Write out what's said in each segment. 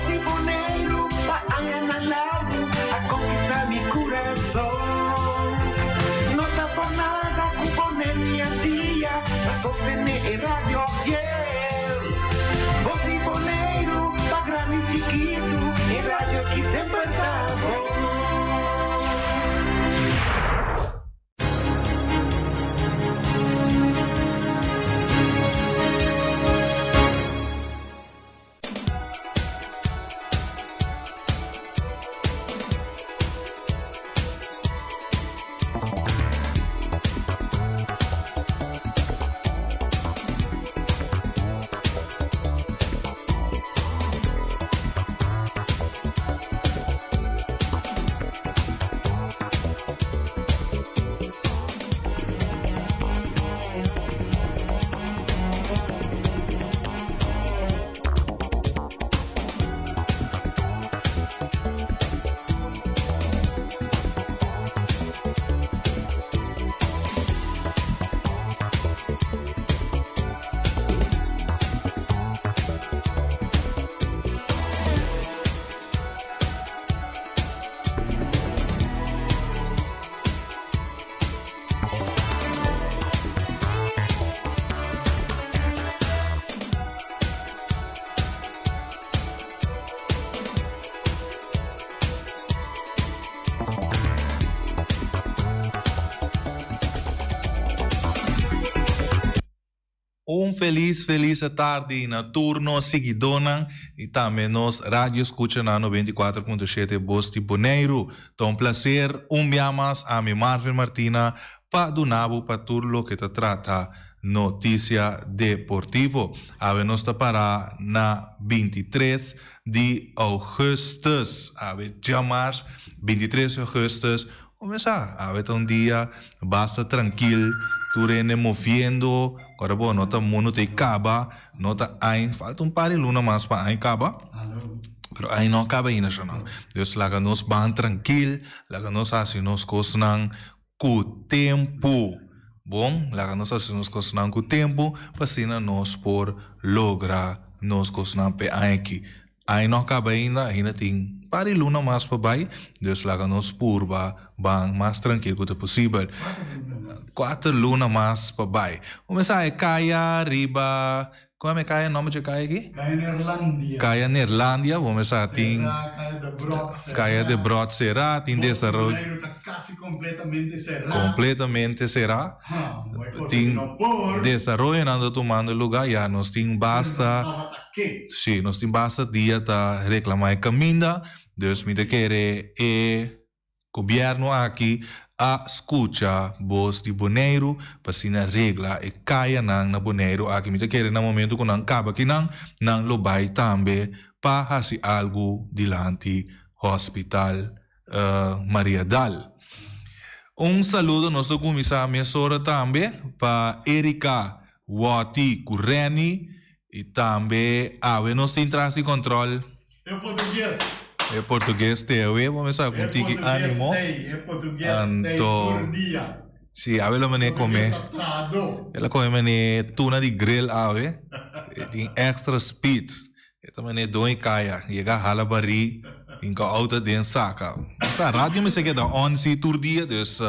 di Boneiru pa añanan largu a konkistá mi kurason. No ta por nada ku Boneiru i Antia ta sostené e radio fiel. Bos di Boneiru pa grandi i chikitu, e radio ki semper ta bon. Un felis felis atardi na tur nos siguidónan i tambe nos radio escuchanan 94.7 Bos di Boneiru. Ta un placer un bia mas ami Marvin Martina pa duna bo pa tur loke ta trata noticia deportivo. Awe nos ta para na 23 di augustus. Awe djamars 23 di augustus Kumesa, awe ta un dia basta trankil, tur hende moviendo, ora bo no ta mundu ta e kaba, no ta ain, falta un par di luna mas pa ain kaba, pero ain no a kaba ainda shonnan. Dus laga nos ban trankil, laga nos hasi nos kosnan ku tempu. Bon, laga nos hasi nos kosnan ku tempu, pa asina nos por logra nos kosnan p'e aña aki. Ai no caba ainda, ainda tin par di luna mas pa bay, dus laga nos purba ban mas trankil cu ta posibel. Cuater luna mas pa bay. Un mensahe caya riba, con e caya nomber dje caya aki? Caya Neerlandia. Caya Neerlandia, bo mesa tin. Cera, caya de Brot cera. Caya de Brot cera, tin desaroyo. Boneiru ta casi completamente cera. Completamente cera. Ha, mooi cosa Tin di no por. desaroyonan ta tumando lugar, ya nos tin basta. Tabata Ke. Sí, nos tin basta dia ta reclama e caminda, dus mi ta kere e gobierno aki a scucha bos di Boneiru pa asina regla e cayanan na Boneiru aki. Mi ta kere na momento cu nan caba akinan, nan lo bay tambe pa haci algo dilanti Hospital Maria Dal. Un saludo nos ta cuminsa mesora tambe pa Erika Watty cu Renny I tambe awe nos tin tras di control. E portugues. E portugues te awe bo mester sa cu un tiki animo. E portugues tey, e portugues tey tur dia. Si, awe lo mane come. Portugues ta trahador. El a come mane tuna di grill awe. E tin extra speed. E ta mane doñi kaya, yega hala barí, hinka auto den saka. Sa radio mester keda on si tur dia, dus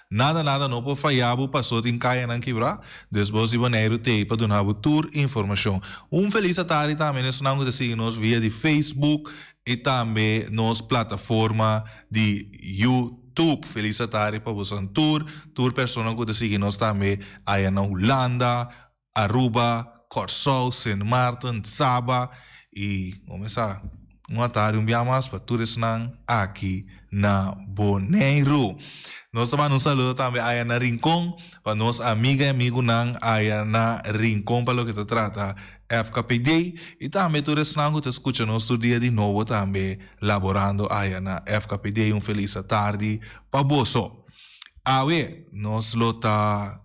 nada nada no por faya bo paso tin kayanan kibrá. Dus Bos di Boneiru t'ei pa duna bo tur informashon. Un felis atardi tambe na esunnan ku ta sigui nos via di Facebook i tambe nos plataforma di YouTube. Felis atardi pa boso tur, tur persona ku ta sigui nos tambe aya na Hulanda, Aruba, Kòrsou, Sint Maarten, Saba i bo mester un atari un bia mas pa tur esnan aki na Boneiru. Nos ta manda un saludo tambe aya na Rincon pa nos amiga i amigunan aya na Rincon pa loke ta trata FKPD i tambe tur esnan ku ta skucha nos tur dia di nobo tambe laborando aya na FKPD. Un felis atardi pa boso. Awe nos lo ta.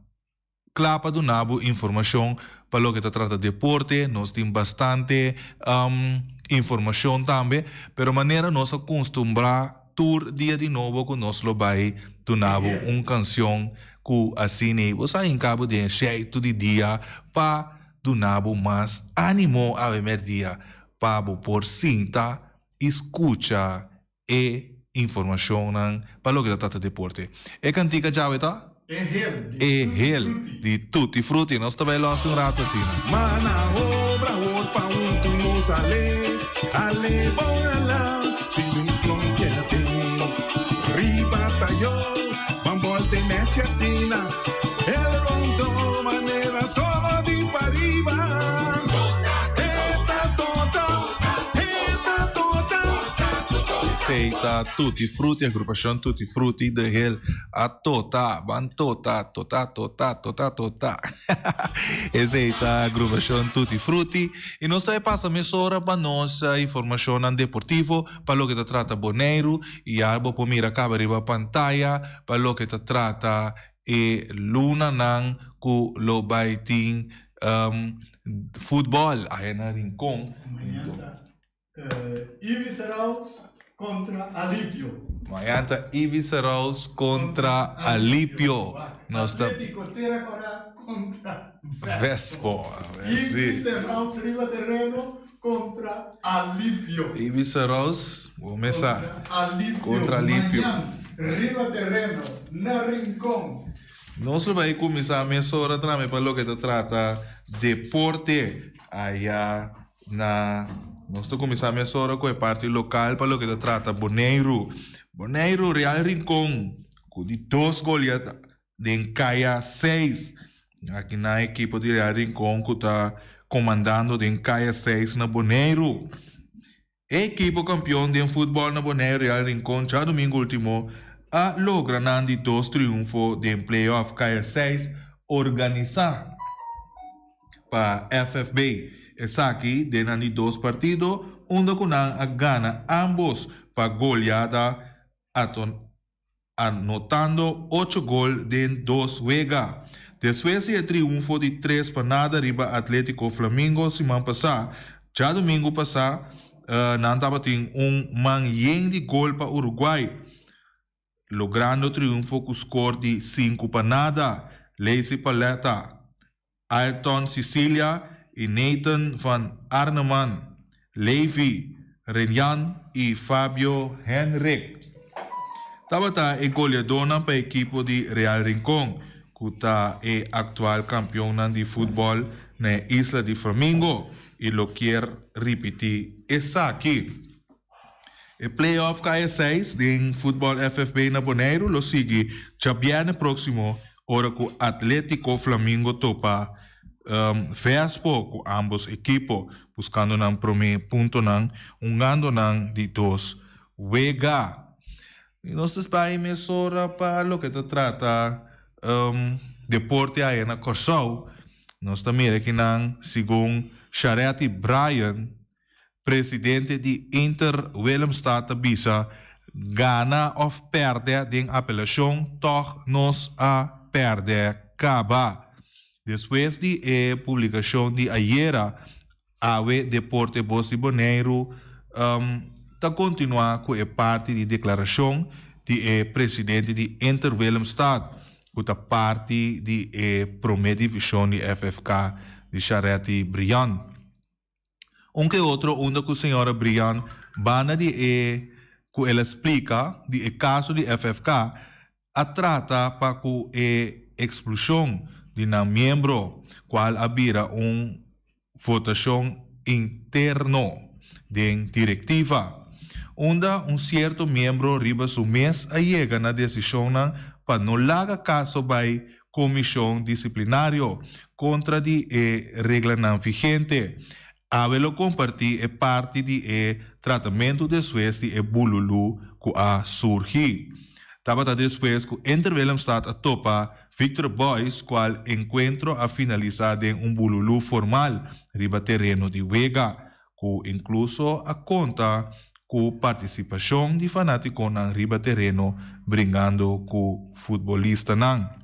Kla pa duna bo informashon pa loke ta trata deporte, nos tin bastante informashon tambe, pero manera nos a kustumbrá tur dia di nobo ku nos lo bai duna bo un kanshon ku asina bo sa hinka bo den e sheitu di dia pa duna bo mas ánimo awe mèrdia. pa bo por sinta i skucha e informashonnan pa loke ta trata deporte. E kantika djawe ta? E hel di E Tutti hel Frutti. di Tutti Frutti. Nos ta bai lòs un ratu asina. Mana obra word pa un tu nos ale, ale bon ala, sin un klonkie te. Riba tayo, ban volte meche asina, el rondo manera solo di pariba. Eta tota, eta tota. Esei ta Tutti Frutti, agrupashon Tutti Frutti, De Hel a tota, ban tota, tota, tota, tota, tota. Esei ta agrupashon Tutti Frutti. I nos ta bai pasa mesora pa nos informashonnan deportivo pa loke ta trata Boneiru. I ya bo por mira kaba riba pantaya pa loke ta trata e lunanan ku lo bai tin futbòl aya na Rincon. Mañana ta Ibi Seraus kontra Alipio. Mañana ta Ibi Seraus kontra Alipio. Nos ta. Atletico Tera Kora kontra Vespo. Ibi Seraus riba tereno kontra Alipio. Ibi Seraus, bo mes sa. Kontra Alipio. Mañan riba tereno na Rincon. Nos lo bai kuminsá mesora trame pa loke ta trata deporte aya Na nos ta kuminsá mesora ku e parti lokal pa loke ta trata Boneiru. Boneiru Real Rincon ku di dos goliat den kaya seis. Aki nan ekipo di Real Rincon ku ta komandando den kaya seis na Boneiru. E ekipo kampion den futbòl na Boneiru Real Rincon djadumingu ultimo a logra nan di dos triunfo den play-off kaya seis organisá pa FFB. Esaki den nan di dos partido unda ku nan a gana ambos pa goleada anotando ocho gol den dos wega. Despues di e triunfo di tres pa nada riba Atletico Flamingo siman pasá, djadumingu pasá nan tabatin un man yen di gol pa Uruguay, logrando triunfo ku skor di sinku pa nada. Lacey Paletta, Ayrton Cicilia i Nathan van Arneman, Levi Renjan i Fabio Henrik tabata e goleadónan pa ekipo di Real Rincon, ku ta e aktual kampionnan di futbòl na e isla di Flamingo i lo kier ripití esaki. E play-off KS seis den futbòl FFB na Boneiru lo sigui djabièrnè próksimo ora ku Atlétiko Flamingo topa Vespo ku ámbos ekipo buskando nan promé puntonan hungando nan di dos wega. I nos ta bai mesora pa loke ta trata deporte aya na Kòrsou. Nos ta mira kinan segun Sharetti Bryan Presidente di Inter Willemstad ta bisa, Gana òf pèrdè den apelashon tòg nos a pèrdè kaba. Despues di e publikashon di ayera, awe Deporte Bos di Boneiru ta kontinuá ku e parti di deklarashon di e presidente di Inter Willemstad, ku ta parti di e promé divishon di FFK di Sharetti Briand. Un ke otro unda ku señora Brian banda di e ku el a splika di e kaso di FFK a trata pa ku e eksplushon di nan miembro kual a bira un votashon interno den direktiva unda un sierto miembro riba su mes a yega na desishonnan pa no laga kaso bai Komishon Disiplinario kontra di e reglanan vigente. Awe lo kompartí e parti di e tratamentu despues di e bululú ku a surgi. Tabata despues ku Inter Willemstad a topa Victor Boys kual enkuentro a finalisá den un bululú formal riba tereno di wega, ku inkluso a konta ku partisipashon di fanátikonan riba tereno bringando ku futbolistanan.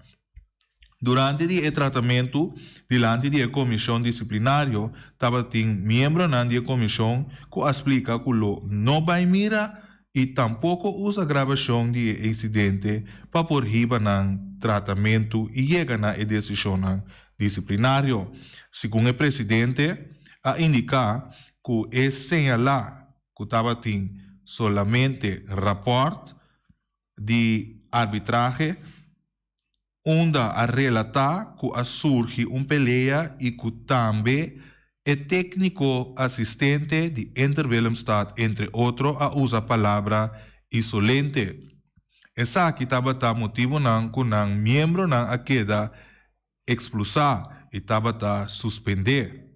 Durante di e tratamentu dilanti di e komishon disiplinario tabatin miembronan di e komishon ku a splika ku lo no bai mira i tampoko usa grabashon di e insidente pa por hiba nan tratamentu i yega na e desishonnan disiplinario. Segun e presidente a indiká. ku e señalá ku tabatin solamente rapòrt di arbitrahe unda a relatá ku a surgi un pelea i ku tambe e tékniko asistente di Inter Willemstad entre otro a usa palabra isolente. Esaki tabata motibunan ku nan miembronan a keda eksplusá i tabata suspendé.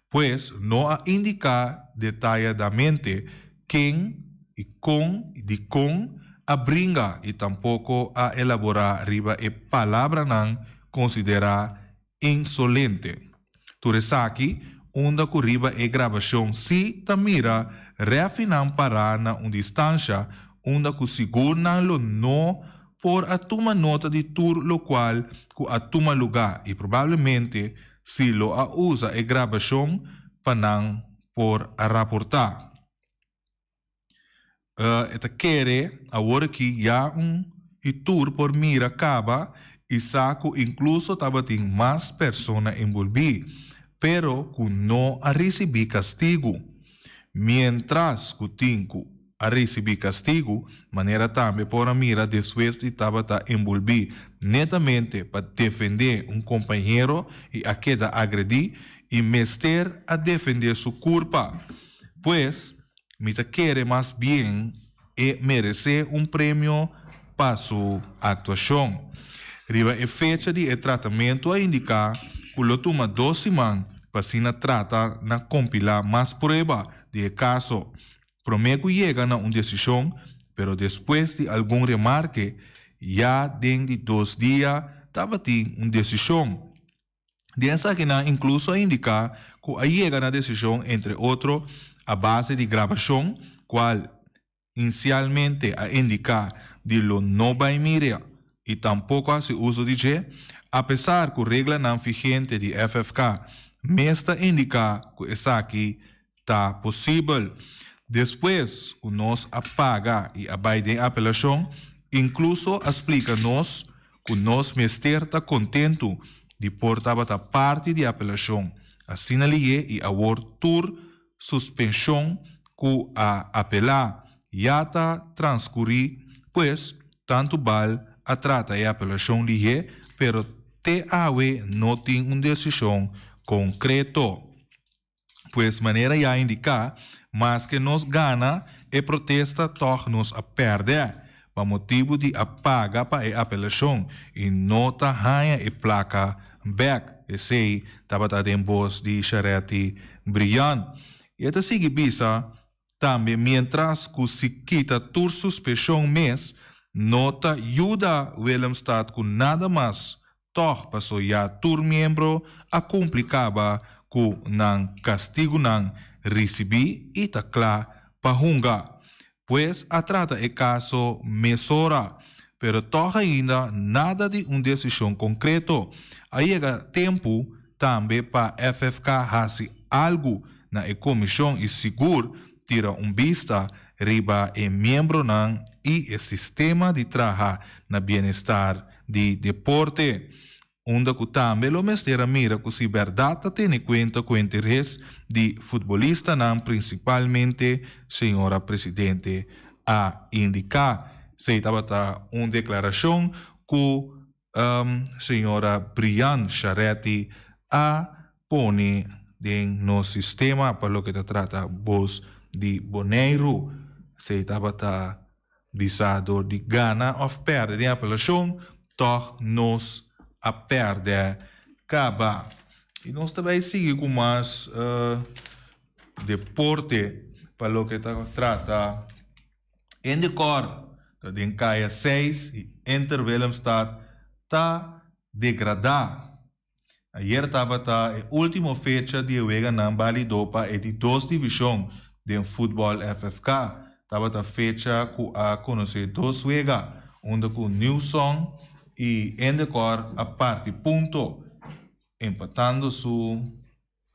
Pues no a indiká detayadamente ken i kon i dikon a bringa i tampoko a elaborá riba e palabranan konsiderá insolente. Tur esaki unda ku riba e grabashon sí ta mira rèfinan pará na un distansha unda ku sigur nan lo no por a tuma nota di tur lokual ku a tuma lugá i probablemente si lo a usa e grabashon pa nan por a raportá. E ta kere awor aki ya un i tur por mira kaba i sa ku inkluso tabatin mas persona enbolbí, pero ku no a risibí kastigu. Miéntras ku tin ku a risibí kastigu, manera tambe por a mira despues di tabata enbolbí netamente pa defendé un kompañero i a keda agredí i mester a defendé su kurpa. Pues, mi ta kere mas bien e meresé un premio pa su aktuashon. Riba e fecha di e tratamentu a indiká ku lo tuma dos siman pa asina trata na kompilá mas prueba di e kaso promé ku yega na un desishon, pero despues di algun remarke ya den di dos dia tabatin un desishon. Den esakinan inkluso a indiká ku a yega na desishon entre otro a base di grabashon kual insialmente a indiká di lo no bai miria i tampoko hasi uso di dje, apesar ku reglanan vigente di FFK mes ta indiká ku esaki ta posibel. Despues ku nos a paga i a bai den apelashon, inkluso a splika nos ku nos mester ta kontentu di por tabata parti di apelashon asina lihé i awor tur suspenshon ku a apelá ya ta transkurí, pues tantu bal a trata e apelashon lihé pero te awe no tin un desishon konkreto. Pues manera ya indiká, maske nos gana e protesta tòg nos a pèrdè, pa motibu di a paga pa e apelashon i no ta haña e plaka bèk. Esei tabata den bos di Sharetti Brian. I e ta sigui bisa tambe miéntras ku si kita tur suspeshon mes no ta yuda Willemstad ku nada mas Tòg paso ya tur miembro a kumpli kaba ku nan kastigunan risibí i ta kla pa hunga. Pues a trata e kaso mesora, pero tòg ainda nada di un desishon konkreto. A yega tempu tambe pa FFK hasi algu na e komishon i sigur tira un bista riba e miembronan i e sistema di traha na bienestar di deporte, unda ku tambe lo mester a mira ku si bèrdat ta tene kuenta ku interes di futbolistanan prinsipalmente, señora presidente a indiká. Esei tabata un deklarashon ku señora Brian Charetti a pone den nos sistema pa loke ta trata bos di Boneiru. Esei tabata Bisa dor di gana òf pèrdè den apelashon, tòg nos a pèrdè kaba. I nos ta bai sigui ku mas deporte pa loke ta trata Indekor ta den kaya seis i Inter Willemstad ta degradá. Ayer tabata e ultimo fecha di e weganan balido pa e di dos divishon den futbòl FFK. Tabata fecha ku a konosé dos wega, unda ku New Song i Indekor a parti punto, empatando su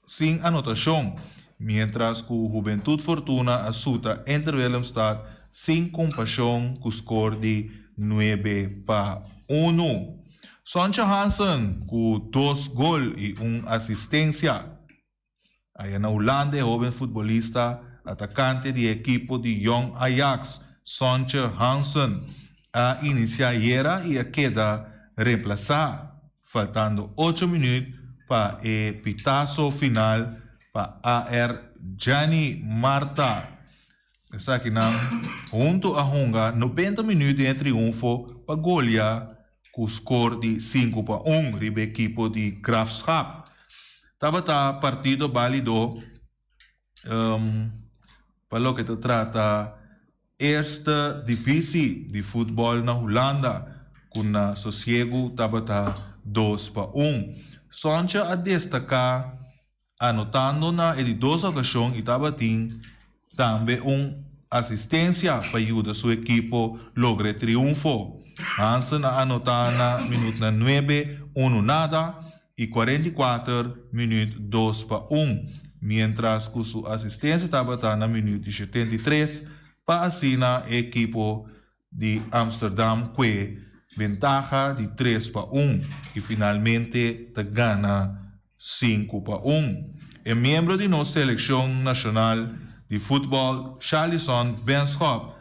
sin anotashon, miéntras ku Hubentud Fortuna a suta Inter Willemstad sin kompashon ku skor di 9-1. Soncha Hansen ku dos gol i un asistensia. Aya na Hulanda e hoben futbolista atakante di e ekipo di Jong Ajax, Sontje Hansen, a inisiá ayera i a keda remplasá faltando ocho minüt pa e pitaso final pa AR Gianni Marta. Esakinan huntu a hunga nobenta minüt den e triunfo pa golia ku skor di 5-1 riba ekipo di Graafschap. Tabata partido bálido pa loke ta trata Eerste Divisie di futbòl na Hulanda ku na sosiegu tabata 2-1. Sontje a destaká anotando na e di dos okashon i tabatin tambe un asistensia pa yuda su ekipo logra e triunfo. Hansen a anotá na minütnan nuebe, unu nada, i 44 minüt 2-1, miéntras ku su asistensia tabata na minüt di 73 pa asina e ekipo di Amsterdam kue bentaha di 3-1 i finalmente ta gana 5-1. E miembro di nos selekshon nashonal di futbòl Charlison Benschop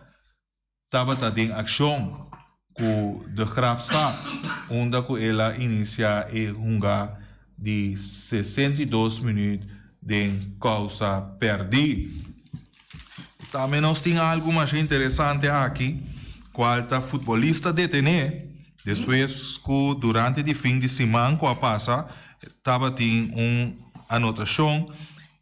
tabata den akshon ku De Graafschap unda ku el a inisiá e hunga di 62 minüt den kousa pèrdí. Tambe nos tin algu masha interesante aki, kual ta futbolista detené despues ku durante di fin di siman ku a pasa tabatin un anotashon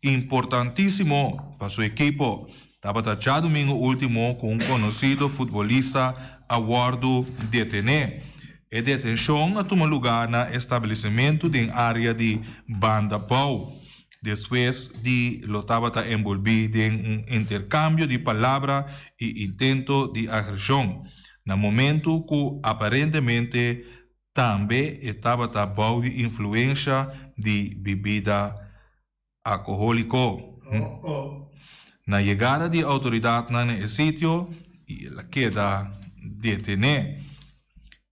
importantísimo pa su ekipo. Tabata djadumingu último ku un konosido futbolista a wòrdu detené. E detenshon a tuma lugá na establesimentu den área di Banda Bou. Despues di lo tabata enbolbí den un interkambio di palabra i intento di agreshon, na momentu ku aparentemente tambe e tabata bou di influensha di bibida alkohóliko. Na yegada di outoridatnan na e sitio i el a keda detené.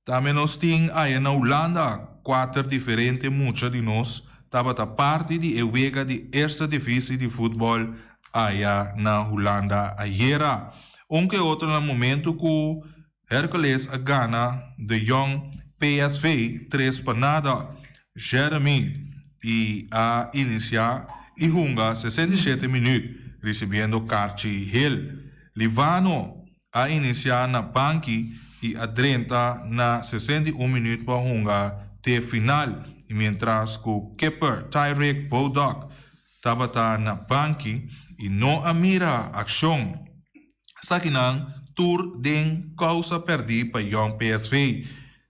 Tambe nos tin aya na Hulanda kuater diferente mucha di nos tabata parti di e wega di Eerste Divisie di futbòl aya na Hulanda ayera. Un ke otro na momentu ku Hercules a gana De Jong PSV 3-0. Jeremy i a inisiá i hunga 67 minüt risibiendo karchi hel. Livano a inisiá na banki i a drenta na 61 minüt pa hunga te final i miéntras ku keeper Tyrick Boudok tabata na banki i no a mira akshon. Esakinan tur den kousa pèrdí pa Jong PSV,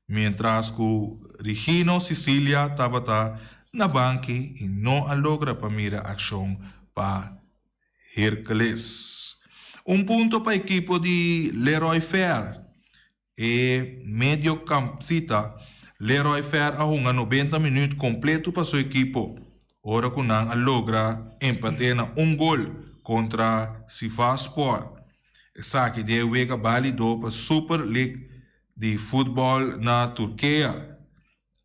miéntras ku Rigino Cicilia tabata na banki i no a logra pa mira akshon pa Hercules. Un punto pa ekipo di Leroy Fer. E mediokampsita Leroy Fer a hunga 90 minüt kompleto pa su ekipo, ora ku nan a logra empate na un gol kontra Sivasspor. Esaki den e wega bálido pa Super Lig di futbòl na Turkea.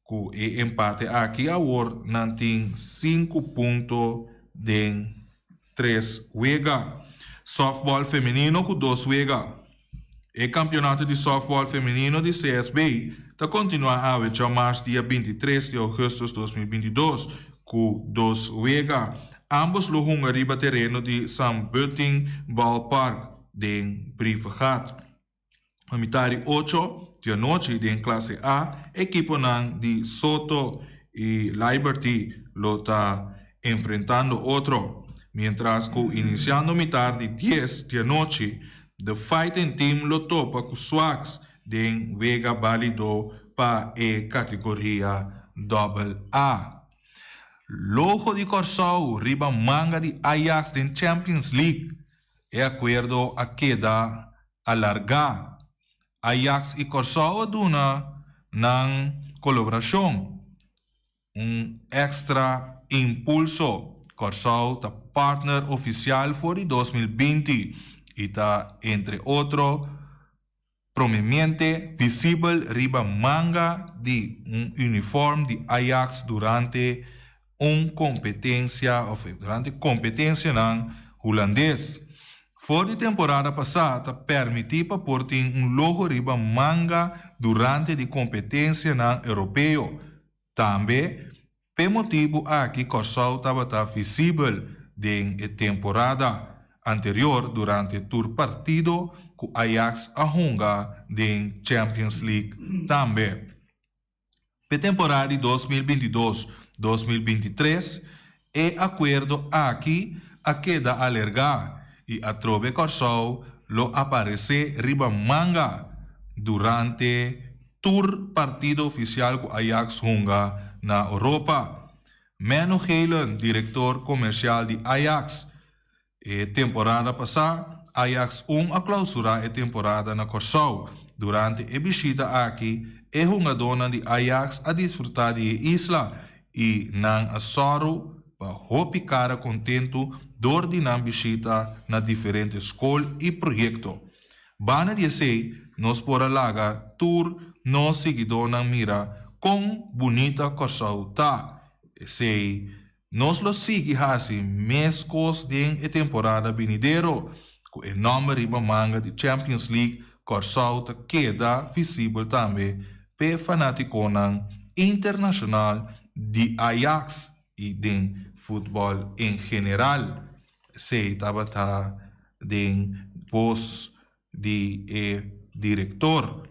Ku e empate aki awor nan tin sinku punto den tres wega. Sòftbòl femenino ku dos wega. E kampionato di sòftbòl femenino di CSB ta kontinuá awe djamars dia 23 di ougùstùs 2022 ku dos wega. Ámbos lo hunga riba tereno di Sam Butting Ballpark den Brievengat. Na mitar di ocho di anochi den klase A, ekiponan di Soto i Liberty lo ta enfrentando otro. Mientras ku inisiando mitar di dies di anochi, The Fighting Team lo topa ku Swax den wega balido pa e kategoria Dòbel A. Logo di Kòrsou riba manga di Ajax den Champions League. E akuerdo a keda alargá. Ajax i Kòrsou a duna nan kolaborashon un èkstra impulso. Kòrsou ta partner ofisial for di 2020 i ta entre otro prominente visibel riba manga di un unifòrm di Ajax durante. un kompetensia òf durante kompetensianan hulandes. For di temporada pasá ta pèrmití pa por tin un logo riba manga durante di kompetensianan europeo. Tambe p'e motibu aki Kòrsou tabata visibel den e temporada anterior durante tur partido ku Ajax a hunga den Champions League tambe. P'e temporada di 2022, 2023 e akuerdo aki a keda alergá i atrobe Kòrsou lo aparesé riba manga durante tur partido ofisial ku Ajax hunga na Oropa. Menno Geelen, direktor komersial di Ajax, E temporada pasá, Ajax un a klausurá e temporada na Kòrsou. Durante e bishita aki, e hungadónan di Ajax a disfrutá di e isla i nan a sòru pa hopi kara kontentu dor di nan bishita na diferente skol i proyekto. Banda di esei, nos por a laga tur nos siguidónan mira kon bunita Kòrsou ta. Esei Nos lo sigui hasi meskos den e temporada binidero. Ku e nòmber riba manga di Champions League, Kòrsou ta keda visibel tambe p'e fanátikonan internashonal di Ajax i den futbòl en general. Esei tabata den bos di e direktor.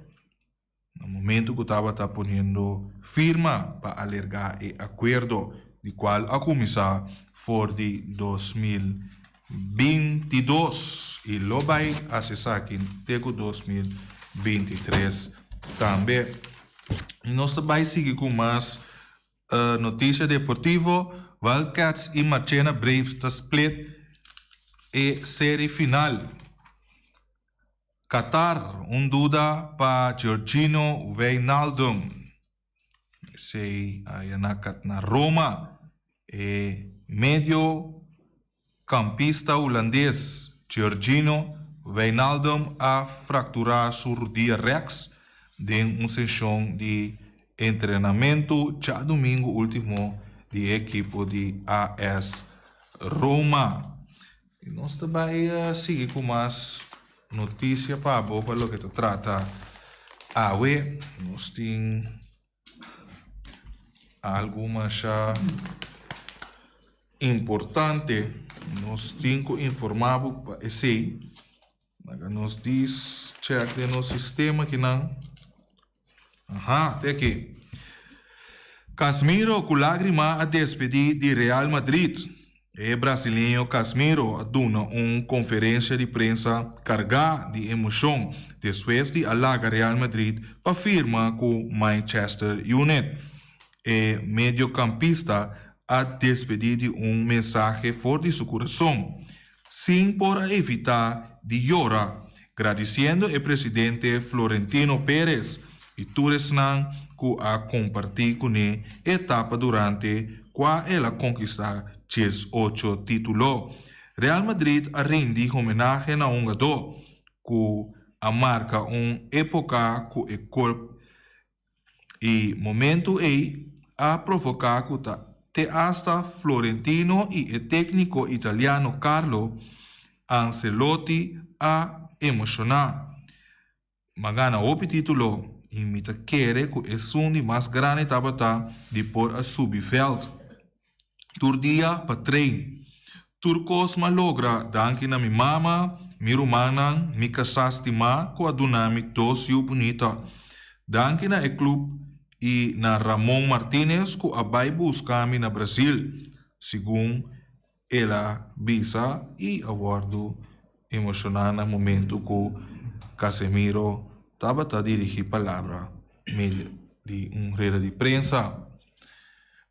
Na momento cu tabata poniendo firma pa alerga e acuerdo di cual a cuminsa for di 2022 y lo bay haci esaki te cu 2023 tambe. Y nos ta bay sigui cu mas noticia deportivo. Wildcats y Marchena Braves ta split e serie final. Qatar, un duda pa Georgino Wijnaldum. Esey aya na na Roma. E medio campista hulandes Georgino Wijnaldum a fractura su rudia rechts den un sesion di entrenamento djadomingo ultimo di e ekipo di AS Roma. I nos ta bai sigui ku mas notisia pa bo pa loke ta trata awe. Nos tin algu masha importante. Nos tin ku informá bo pa esei. Laga nos dis chèk den nos sistema kinan. Aha, te aki. Casemiro ku lágrima a despedí di Real Madrid. E brasileño Casemiro a duna un konferensia di prensa kargá di emoshon despues di a laga Real Madrid pa firma ku Manchester United. E mediokampista a despedí di un mensahe for di su kurason. Sin por a evitá di yora, gradisiendo e presidente Florentino Perez i tur esnan ku a kompartí kuné e etapa durante kua el a konkistá 18 título. Real Madrid a rindi homenahe na hungadó ku a marka un époka ku e kolp E momento ei a provoká ku ta te asta Florentino i e tékniko italiano Carlo Ancelotti a emoshoná. M'a gana hopi título i mi ta kere ku esun di mas grandi tabata di por a subi vèlt tur dia pa train. Tur kos m'a logra danki na mi mama, mi rumannan, mi kasá stimá ku a duna mi dos yu bunita. Danki na e club i na Ramon Martinez ku a bai buska mi na Brazil, segun el a bisa i a wòrdu emoshoná na momentu ku Casemiro tabata dirigí palabra medio di un reda di prensa.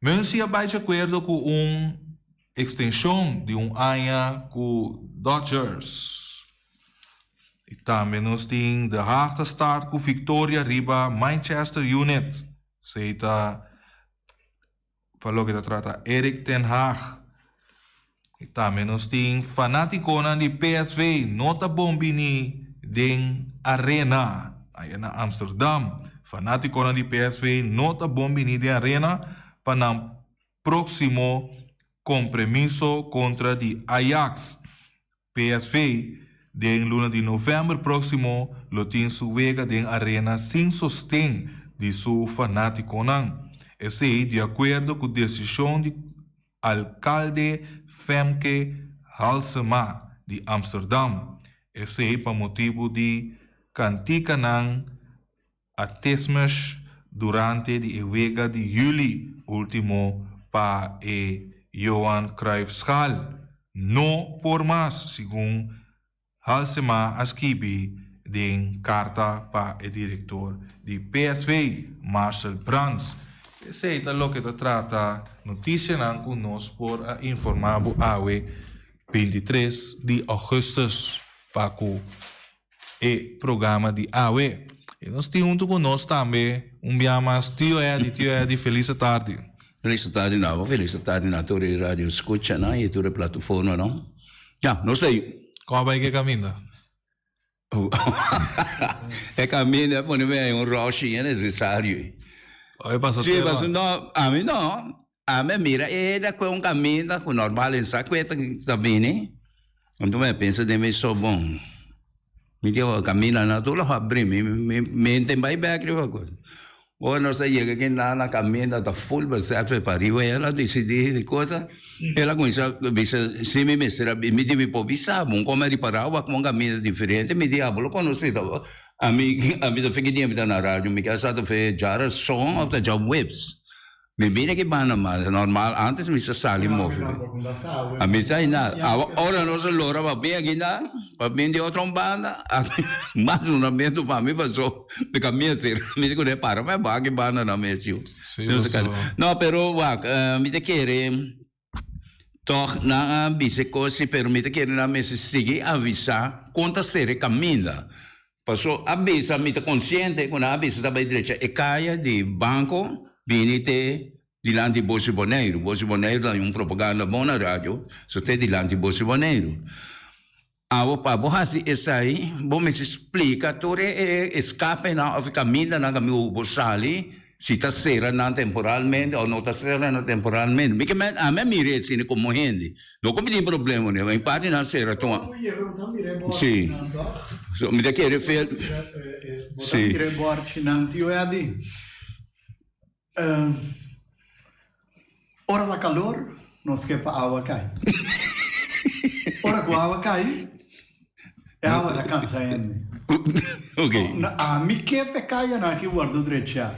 Muncy a bai di akuerdo ku un Extension di un aña cu Dodgers. Y tambe nos tin De Haag ta start cu victoria riba Manchester United. Esey ta pa loke ta trata Erik ten Hag. Y tambe nos tin fanaticonan di PSV no ta bon bini den arena. Aya na Amsterdam. Fanaticonan di PSV no ta bon bini den arena pa nan. próksimo kompromiso kontra di Ajax. PSV den luna di novèmber próksimo lo tin su wega den arena sin sosten di su fanátikonan. Esei di akuerdo ku desishon di alkalde Femke Halsema di Amsterdam. Esei pa motibu di kantikanan Ateismus durante di e wega di juli ultimo pa e Johan Cruijff Schaal no por mas, segun Halsema a skibi den karta pa e direktor di PSV, Marcel Brands. Esei ta loke ta trata notisianan ku nos por a informá bo awe 23 di ougùstùs pa ku e programa di awe. I nos tin huntu ku nos tambe un bia mas Tio Eddy. Tio Eddy, felis atardi. Felis atardi na bo, felis atardi na tur e radio skuchanan i tur e plataformanan. Ya, nos ta ei. Kon a bai ku e kaminda? E kaminda a pone mi ei un rushing e nesesario ei. Oi pasa Sí, tera. pasobra no, ami no. Ami a mira e ta kue un kaminda ku normal en sa kue ta bini. Anto mi a pensa den mi so bon. Mi di oh kaminda nan tur lo habri mi mi mente bai bek riba kos. Ora nos a yega aki nan na kaminda ta ful besef e pariba el a disidí di cosa. El a kuminsá bisa si mi mester a mi di mi por bisa bo un kome ripará wak un kaminda diferente mi di abo lo konosé ta ami ami ta fiki dia mi ta na radio mi ke sa ta fe djarason òf ta djaweps. Mi bini aki banda mas normal antes mi sa sali move. A mi sa na ora nos a lora pa bin aki na pa bin di otro un banda mas lunamentu pa mi paso mi ka mester mi di kuné para pa aki banda na mes yu. No pero wak mi ta kere tog nan a bisa e kos si pero mi ta kere nan mester sigui avisa kon ta sera e kaminda. Paso a bisa mi ta konsiente ku nan a bisa ta bai drecha e kaya di banko bini te dilanti Bosi Boneiru. Bosi Boneiru ta un propaganda bon na radio, so te dilanti Bosi Boneiru. Awo pa bo hasi esei bo mester splika tur e eskapenan òf e kamindanan kaminda ku bo sali Si ta sera nan temporalmente o no ta sera nan temporalmente. Mi ke men, ami a mira esina komo hende. No ku mi tin problema ku nan, en parti nan sera tuma. Si. So mi ta kere fe. Bo ta mira e bòrchinan, tio Eddy. Ora ta kalor, nos ke pa awa kai. Ora ku awa kai, e awa ta kansa hende. Ami ke pa e kayanan aki wòrdu drechá.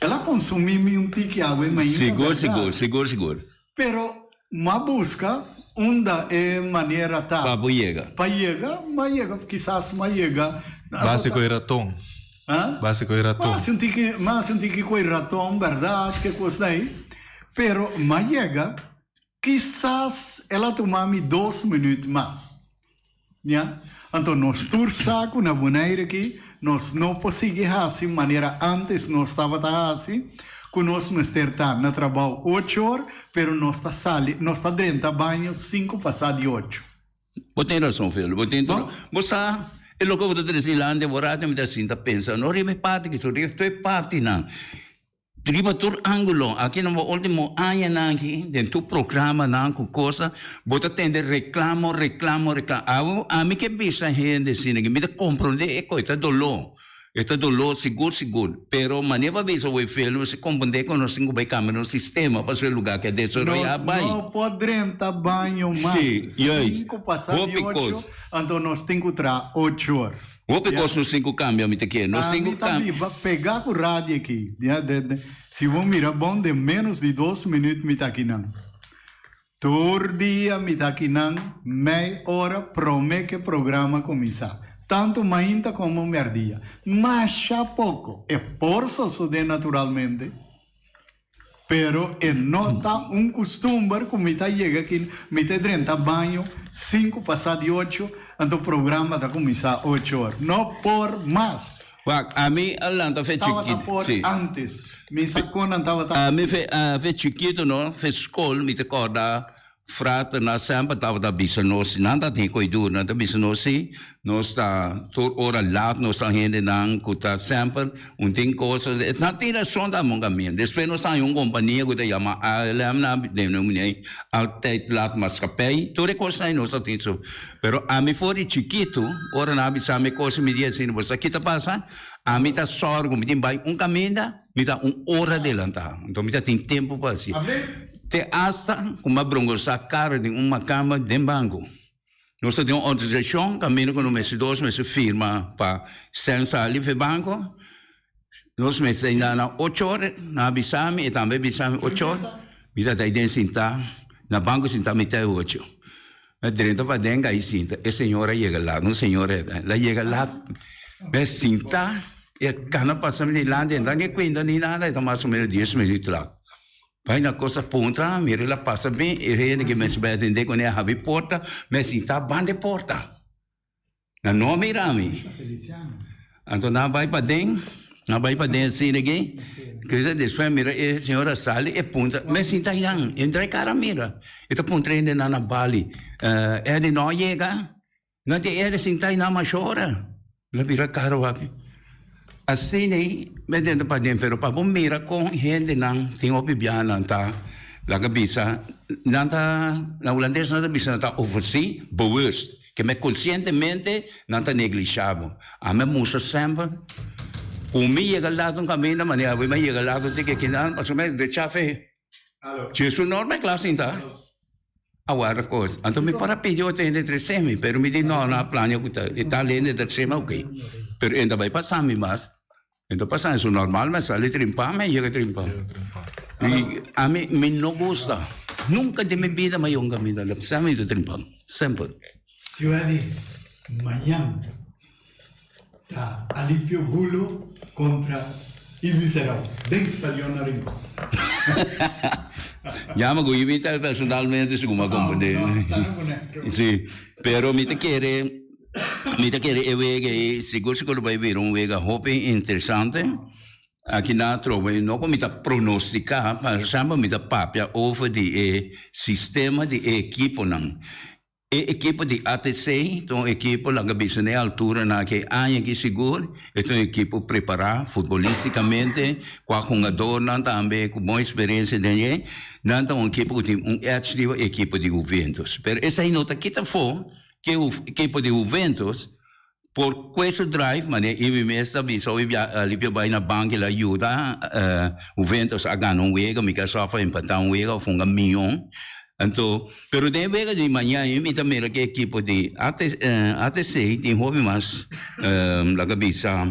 El a konsumí mi un tiki awa e mainta, Sigur, bèrdat? sigur, sigur, sigur. Pero m'a buska unda e manera ta. Pa bo yega. Pa yega, m'a yega, kisas m'a yega. Base ku e raton. Ha? Base ku e raton. M'a sinti ki, m'a sinti ki ku e raton, bèrdat, ke kos ei. Pero m'a yega, kisas el a tuma mi dos minüt mas. Ya. Anto nos tur sa ku na Bonaire aki nos no por sigui hasi manera ántes nos tabata hasi, ku nos mester ta na trabou ocho or, pero nos ta sali, nos ta drenta baño sinku pasá di ocho. Bo tin rason, Phil. Bo tin tur. Bo sa, e loke bo ta trese dilanti bo rato mi ta sinta pensa, no riba e parti aki, riba tur e partinan. Riba tur ángulo. Aki na bo último añanan aki, den tur programanan ku cosa, bo ta tende reklamo, reklamo, reklamo. Awo ami ke bisa hende asina ki mi ta komprondé e kos, e ta doló. E ta doló sigur sigur. Pero manera bo a bisa wei Phil, nos a komprondé ku nos tin ku bai kambia nos sistema pasobra e lugá ke a desaroyá Nos bai. no por drenta baño mas. Sí, juist. Sinku pasá di Hopi ocho, kos. anto nos tin ku traha ocho or. Hopi kos nos tin ku kambia, mi ta kere. Nos tin Ami ku ta kambia. biba pegá ku radio aki. Ya, de, de, si bo mira bon, den ménos di dos minüt mi ta akinan. Tur dia mi ta akinan mei ora promé ku e programa kuminsá, tantu mainta komo mèrdia. Masha poko e por sosodé naturalmente, pero e no ta un kustumber ku mi ta yega aki, mi ta drenta baño sinku pasá di ocho, anto programa ta kuminsá ocho or. No por mas! Wak, ami a lanta fe Tabata chikito, por si. antes. Mi sa kon nan tabata. Ami fe, fe chikito no, fe skol, mi ta korda. Fraternan semper tabata bisa nos, nan ta tin koidur, nan ta bisa nos si, nos ta tur ora laat, nos ta hendenan ku ta semper un tin kos, nan tin rason ta mon kaminda. Despues nos haña un kompania ku ta yama ALM nan den nan mene Altijd Laat Maatschappij, tur e kosnan ei nos ta tin so. Pero ami for di chikitu, ora nan a bisa mi e kos mi di asina, bo sa ki ta pasa? Ami ta sòrgu, mi tin bai un kaminda, Mi ta un ora adelantá, anto mi ta tin tempu pa hasi. Te asta ku mi a brongosá kara den un makamba den banko. Nos ta den un organisashon kaminda ku nos mester dos mester firma pa sèn sali for e banko. Nos mester ainda na ocho ora, nan a bisa mi, e tambe a bisa mi ocho ora. Mi ta ta den sintá, na banko sintá mitá e ocho. Mi a drenta paden kai sinta, e señora a yega lat, un señora el a yega lat, mi a sinta, e a kana pasa mi dilanti, e no ta kuenta ni nada, e ta mas o menos dies minuut lat. Bai na cosa puntra, mira el a pasa bin, e hende ke mester bai atende kuné a habri porta, mi a sinta banda e porta. Nan no a mira mi. Anto nan a bai paden, nan a bai paden asina aki, kisa despues mira e señora sali e puntra, mi a sinta ayan, entra e kara mira, e ta puntra hendenan na bali, Eddie no a yega? Nan di Eddie sinta ayan masha ora. Mi a bira kara wak. Asina ei mi a drenta paden, pero pa bo mira kon hendenan tin hopi biaha nan ta laga bisa, nan ta, na hulandes nan ta bisa nan ta overzien, bewust. Ke me konsientemente nan ta neglisha bo. Ami a mustra semper ku mi yega laat un kaminda, manera awe mi a yega laat un tiki akinan, pasobra mi a drecha fe. Jesus norma e klas sinta a warda kos. Anto mi por a pidi otro hende trese mi, pero mi di no, no a plania ku ta e tal hende ta trese mi, ok. Pero e ta bai pasa mi mas. E ta pasa mi, su normal mi a sali trimpa, mi a yega trimpa. I ami mi no gusta, nunka den mi bida mi a yonga mi ta sa mi ta trimpa, semper. Tio Eddie, mañan ta Alipio Gulo kontra Ibis Eraus den Stadion na Rincon. Yama ku Ibis personalmente si ku mi a komprendé. Sí, pero mi ta kere, mi ta kere e wega ei sigur sigur lo bai bira un wega hopi interesante. Aki na atrobe no ku mi ta pronostiká, pero semper mi ta papia over di e sistema di e ekiponan. E ekipo di ATC ta un ekipo laga bisa na e alturanan aki e aña aki sigur e ta un ekipo prepará futbolisticamente kua hungadornan tambe ku bon eksperensia den e nan ta un ekipo ku tin un edge riba e ekipo di Juventus pero esei no ta kita afó ke e ekipo di Juventus Por kue su drive, manera Ivy mes ta bisa hopi bia Alipio bai na bank el a yuda Juventus a gana un wega, mi ke sa of a empatá un wega of hunga mion. Anto, pero den e wega di maña mi ta mira ke ekipo di ATC tin hopi mas laga bisa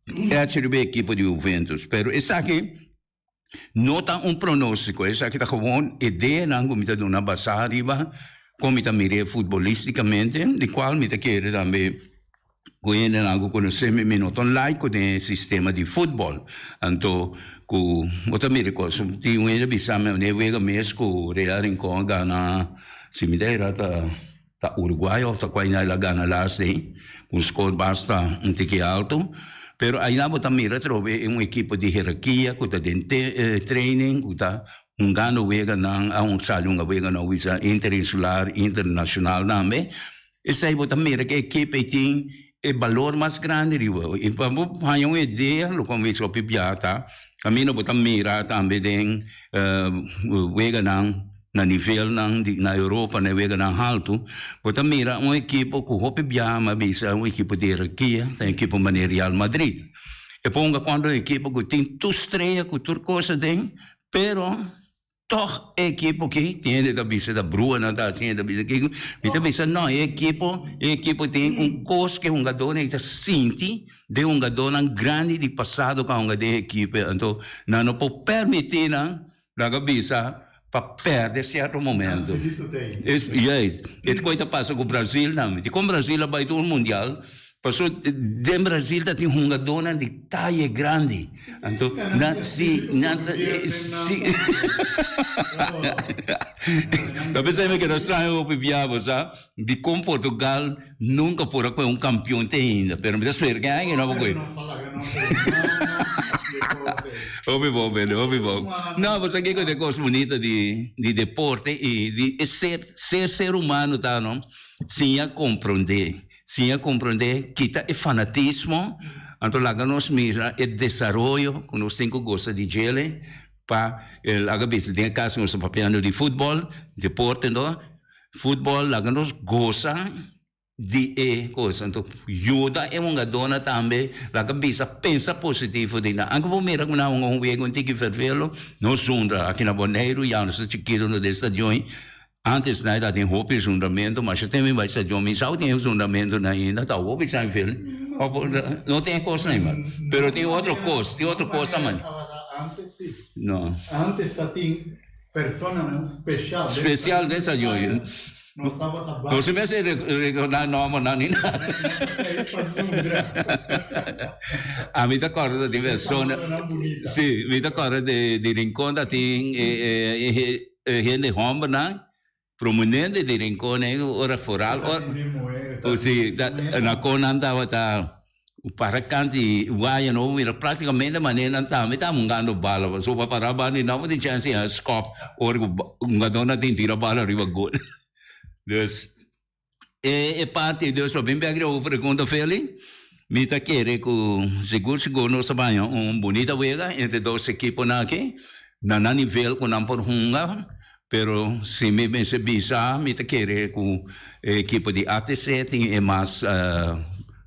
echi riba e ekipo di Juventus. Pero esaki No ta un pronóstiko, esaki ta gewoon ideanan ku mi ta duna basá riba kon mi ta mir'é futbolístikamente, di kual mi ta kere tambe ku hendenan ku konosé mi, mi no ta un laiko den e sistema di futbòl. Anto ku bo ta mira e kos, tin un hende a bisa mi e wega mes ku Real Rincon a gana, si mi ta era ta Ta Uruguay of ta cual el a gana laatst den cu un score basta un tiki alto, pero aina bo ta mira atrobe e un ekipo di herarkia cu ta den training cu ta hungando weganan a un sali hunga weganan wisa interinsular, internacional tambe, esey bo ta mira cu e ekipo ey tin e balor mas grandi riba y pa bo haya un idea loke mi wisa hopi bia ta caminda bo ta mira tambe den weganan Na nivelnan di na Europa, na e weganan haltu, bo ta mira un ekipo ku hopi biaha mi a bisa un ekipo di herarkia, ta un ekipo manera Real Madrid. E por hunga kontra un ekipo ku tin tur strea, ku tur kos aden, pero tòg e ekipo aki, tin hende ta bisa ta bruanan ta hasi, hende ta bisa kiko, mi ta bisa no, e ekipo, e ekipo tin un kos ku e hungadónan ta sinti den hungadónan grandi di pasado ku a hunga den e ekipo, anto nan no por permití nan Laga bisa pa perde cierto momento. Juist. E koe ta pasa ku Brasil tambe. Dikon Brasil a bai tur mundial? Paso den Brasil ta tin hungadónan di taye grandi. Anto nan si nan ta si Ta pensá mi keda straño hopi bia bo sa dikon Portugal nunka por a kohe un kampion te ainda pero mi ta spera ke aña no por kohe. Hopi bon Bele hopi bon. No bo sa kiko ta e kos bunita di di deporte i di e ser ser ser humano ta no siña komprondé. Siña komprondé, kita e fanatismo, anto laga nos mira e desaroyo ku nos tin ku gosa di djele pa laga bisa den e kaso nos ta papiando di futbòl, deporte anto, futbòl laga nos gosa di e kos, anto yuda e hungadónan tambe laga bisa pensa positivo di nan. Anke bo mira ku nan hunga un wega un tiki fervelo, nos zundra aki na Boneiru ya nos ta chikitu nos den stadion. Antes na e ta tin hopi zundamentu, ma si tin mi bai stadion mi sa ku tin zundamentu na ainda, ta hopi san fil, no tin e kosnan ei mas, pero tin otro kos, tin otro kos ta Antes si, no. Antes ta tin personanan special den Special den stadion. Nos tabata bai. No si mester recorda nombernan ni nada. Ami ta corda ta tin persona, si, mi ta corda di Rincon ta tin e. E hende hombernan prominente di Rincon ei ora foral ora si na kon nan tabata para kant di waya no mira practicamente manera nan tambe ta hungando bala pasobra pa para banda di nan bo tin chance di haña skop ora ku hungadornan tin tira bala riba gol dus E parti dus pa bin bek riba bo pregunta Feli, mi ta kere ku sigur sigur nos ta baña un bunita wega entre dos ekiponan aki, na nan nivel ku nan por hunga, pero si mi mester bisa mi ta kere ku e ekipo di ATC tin e mas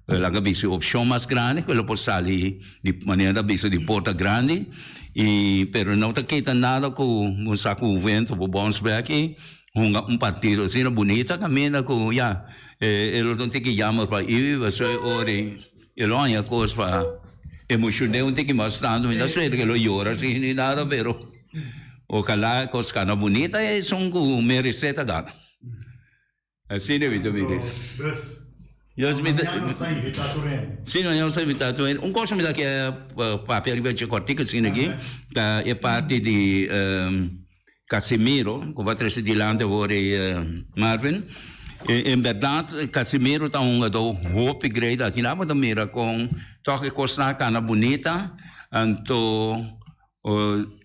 laga bisa e opshon mas grandi ku lo por sali di manera ta bisa di porta grandi i pero no ta kita nada ku bo sa ku Juventus por bounce back i Hunga un partido asina bunita caminda cu ya e lo ta un tiki jammer pa Ivy pasobra e ora e lo haña cos pa emocione un tiki mas tanto mi ta spera cu e lo yora asi ni nada pero ojalá cos cana bunita e esun cu merece ta gana asina mi ta mira. Dios mi ta. Mañana nos ta invitá tur hende. Sí, mañana nos ta invitá tur hende. Un cosa mi ta kier papia riba dje kòrtiku asina aki, ta e parti di Casimiro, ku bo a trese dilanti awor ei, Marvin. En bèrdat Casimiro ta un hungadó hopi great. Aki nan bo ta mira kon tòg e kosnan a kana bunita. Anto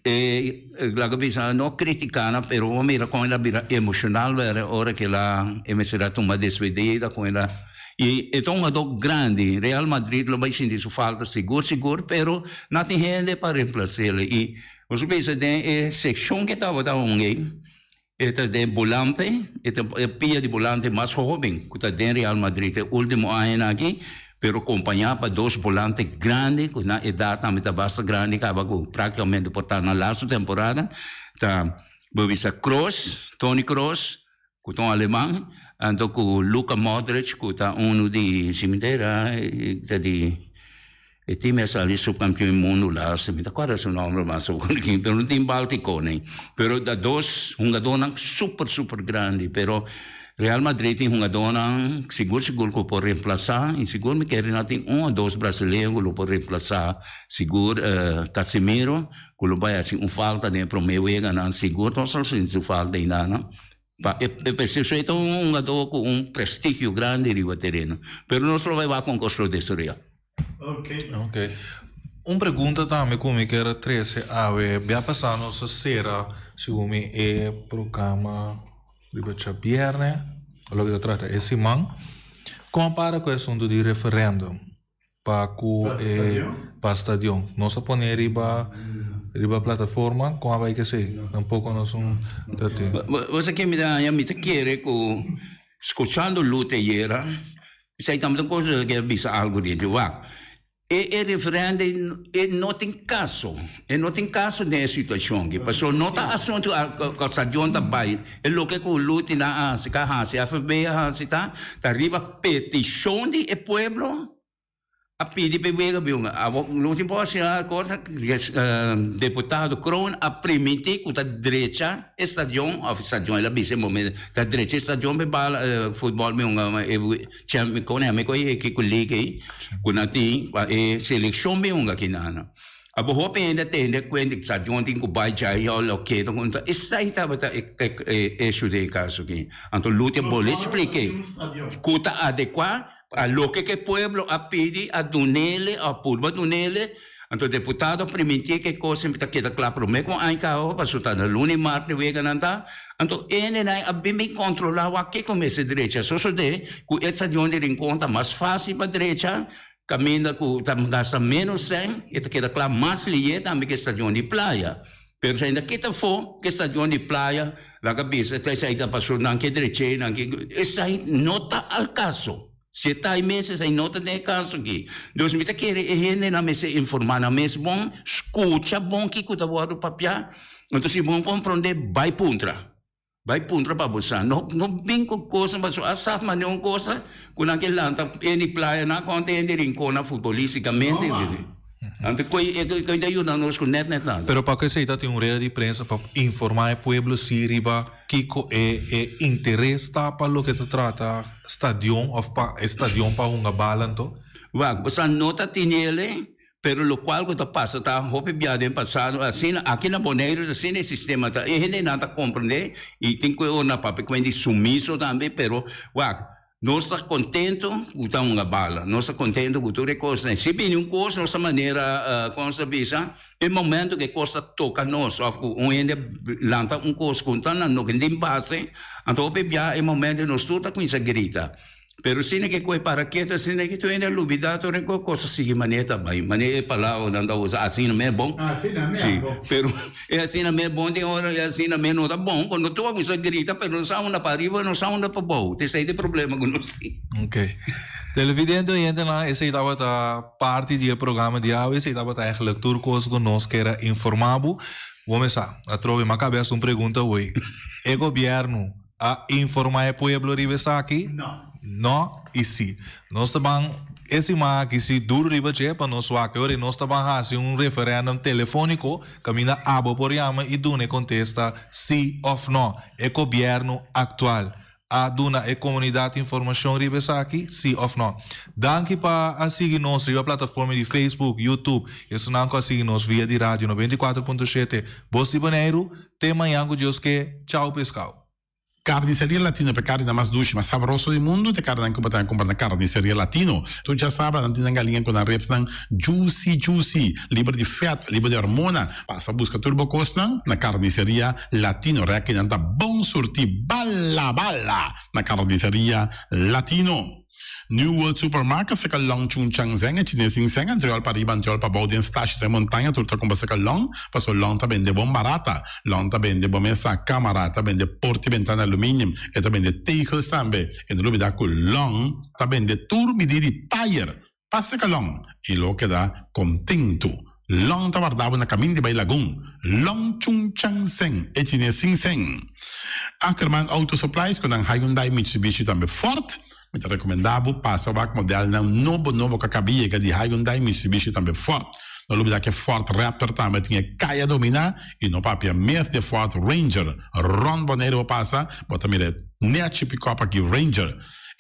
E laga bisa no critica nan pero bo mira con el a bira emocional wera ora cu el a e mester a tuma despedida con el a y e ta un hungador grandi Real Madrid lo bay sinti su falta sigur sigur pero no tin hende pa reemplacele y bo su bisa den e seccion cu e tabata hunga ey e ta den bolante e ta e pia di bolante mas hoben cu ta den Real Madrid e ultimo añanan aki pero compaña pa dos bolante grandi cu nan edad tambe ta basta grandi caba cu practicamente por ta nan laatste temporada ta bo bisa Kroos, Toni Kroos cu ta un aleman anto cu Luka Modric cu ta uno di si mi ta era ta di E team a sali subcampeon mundo laatste, mi ta corda su nomber mas awor aki, pero un team Baltico ne. Pero ta dos hungadornan super super grandi, pero Real Madrid tin hungadornan sigur sigur cu por reemplaza y sigur mi kere nan tin un o dos brasileño cu lo por reemplaza sigur Casemiro cu lo bay haci un falta den e prome weganan, sigur nos lo sinti su falta eynan. Pa e preciso e ta un hungador cu un prestigio grandi riba tereno, pero nos lo bay wak con cos lo desorea. Ok. Un pregunta tambe ku mi kier a trese awe. Bia pasá nos a sera segun mi e programa riba djabièrnè, loke ta trata e siman. Kon a para ku e asuntu di referèndum pa ku e pa stadion? Nos a pone riba riba plataforma, kon a bai kesei? Tampoko nos un ta tin. Bo sa ke mi ta haña? Mi ta kere ku skuchando Lute ayera. Esei tambe ta un cosa ke bisa algo di Jehová. E e referendum e no tin caso, e no tin caso den e situacion aki, pasobra no ta asunto cu stadion ta bay, e loke cu Luti nan a haci, ka haci, FB a haci ta, ta riba peticion di e pueblo. A pidi p'e wega biunga. Awor lo tin por asina cosa deputado Kroon a primintí ku ta drecha e stadion òf stadion el a bisa e momento ta drecha e stadion p'e bala futbòl biunga e champion kon e ku e ekipo liga ei ku nan tin pa e selekshon biunga kinan. Abo hopi hende a tende kuenta ku stadion tin ku bai djai òf loke ta konta esei tabata e issue den e kaso aki. Anto Luther bolbe splik'é ku ta adekuá. A loke ke pueblo a pidi a dunele a purba dunele, anto deputado a primintié ke kos ta keda kla promé ku aña kaba pasobra ta na luna i mart e weganan ta, anto hendenan a bin bin kontrolá wak kiko mester drecha. Sosodé ku e stadion di Rincon ta mas fásil pa drecha kaminda ku ta gasta ménos sèn i ta keda kla mas lihé tambe ke stadion di Playa. Pero si ainda kita afó ke stadion di Playa laga bisa ta esei ta pasobra nan ke dreché nan ke esei no ta al kaso. Si e ta ai mes esei no ta den e kaso aki. Dus mi ta kere e hendenan mester informá nan mes bon, skucha bon kiko ta wòrdu papiá, anto si bo no komprondé bai puntra. Bai puntra pa bo sa. No no bin ku kosa pasobra a sa mane un kosa ku nan ke lanta hende di playa nan konta hende di Rincon nan futbolisticamente. Anto koe e koe ta yuda nos ku net net nada. Pero pa esei ta tin un reda di prensa pa informa e pueblo si riba kiko e e interes ta pa loke ta trata stadion of pa e stadion pa hunga bala anto? Wak, bo sa no ta tinele. Pero lokual ku ta pasa ta hopi bia den pasado asina aki na Boneiru ta asina e sistema ta e hendenan ta komprende i tin ku e ora na papia kuenta di sumiso tambe pero wak nos ta kontento ku ta hunga bala nos ta kontento ku tur e kosnan si bini un kos nos ta manera kon nos ta bisa e momento ku e kos ta toka nos òf ku un hende lanta un kos ku ta na no tin base anto hopi bia e momento nos tur ta kuminsa grita. Pero asina ke koe para ketu asina ke tur hende a lubida tur e kos a sigui manera ta bai manera e palabranan ta usa asina mes bon Asina mes si bon. pero e asina mes bon tin ora e asina mes no ta bon cuando tur a cuminsa grita pero no sa unda pa ariba no sa unda pa bou ta esei ta e problema ku nos tin. Ok. Televidente oyentenan esei tabata parti di e programa di awe esei tabata eigenlijk tur kos ku nos kier a informa bo. Bo mesa atrobe mi a kabes un pregunta awey e gobierno A informa e pueblo riba esaki? No. No y si. Nos ta ban e siman aki si duro riba dje pa nos wak. E ora nos ta ban haci un referendum telefonico caminda abo por yama y duna e contesta si of no. E gobierno actual a duna e comunidad informacion riba esaki? Si of no. Danki pa a sigui nos riba plataforma di Facebook, YouTube y esunnan cu a sigui nos via di radio 94.7 Bos di Boneiru. Te mañan ku Dios ke, chao pescao. Carniceria Latino ta e carninan mas dushi, mas sabroso di mundu. Ta e carninan cu bo ta cumpra na Carniceria Latino. Tur djasabra nan tin nan galiña cu nan ribsnan juicy juicy, liber di vet, liber di hormona. Pasa busca tur bo cosnan na Carniceria Latino. Rekinan ta bon surti bala bala na Carniceria Latino. New World Supermarket seka long Chung Chang Zeng e chines sin seng antriol pa riba antriol pa bou den stashi den montaña tur ta kumpra seka long paso long ta bende bon barata long ta bende bo mesa kamara ta bende porti bentana aluminium e ta bende tegels tambe e no lubida ku long ta bende tur midi di tayer pa seka long i lo keda kontentu long ta warda bo na kamin di bai lagun long Chung Chang Zeng e chines sin seng Ackerman Auto Supplies ku nan Hyundai Mitsubishi tambe Ford. Mi ta rekomendá bo pasa wak modelnan nobo nobo ku a kaba yega di Hyundai, Mitsubishi tambe Ford. No lubidá ku e Ford Raptor tambe tin e kaya dominá i no papia mes di e Ford Ranger. Rònt Boneiru bo pasa, bo ta mira e nèchi pikòp aki Ranger.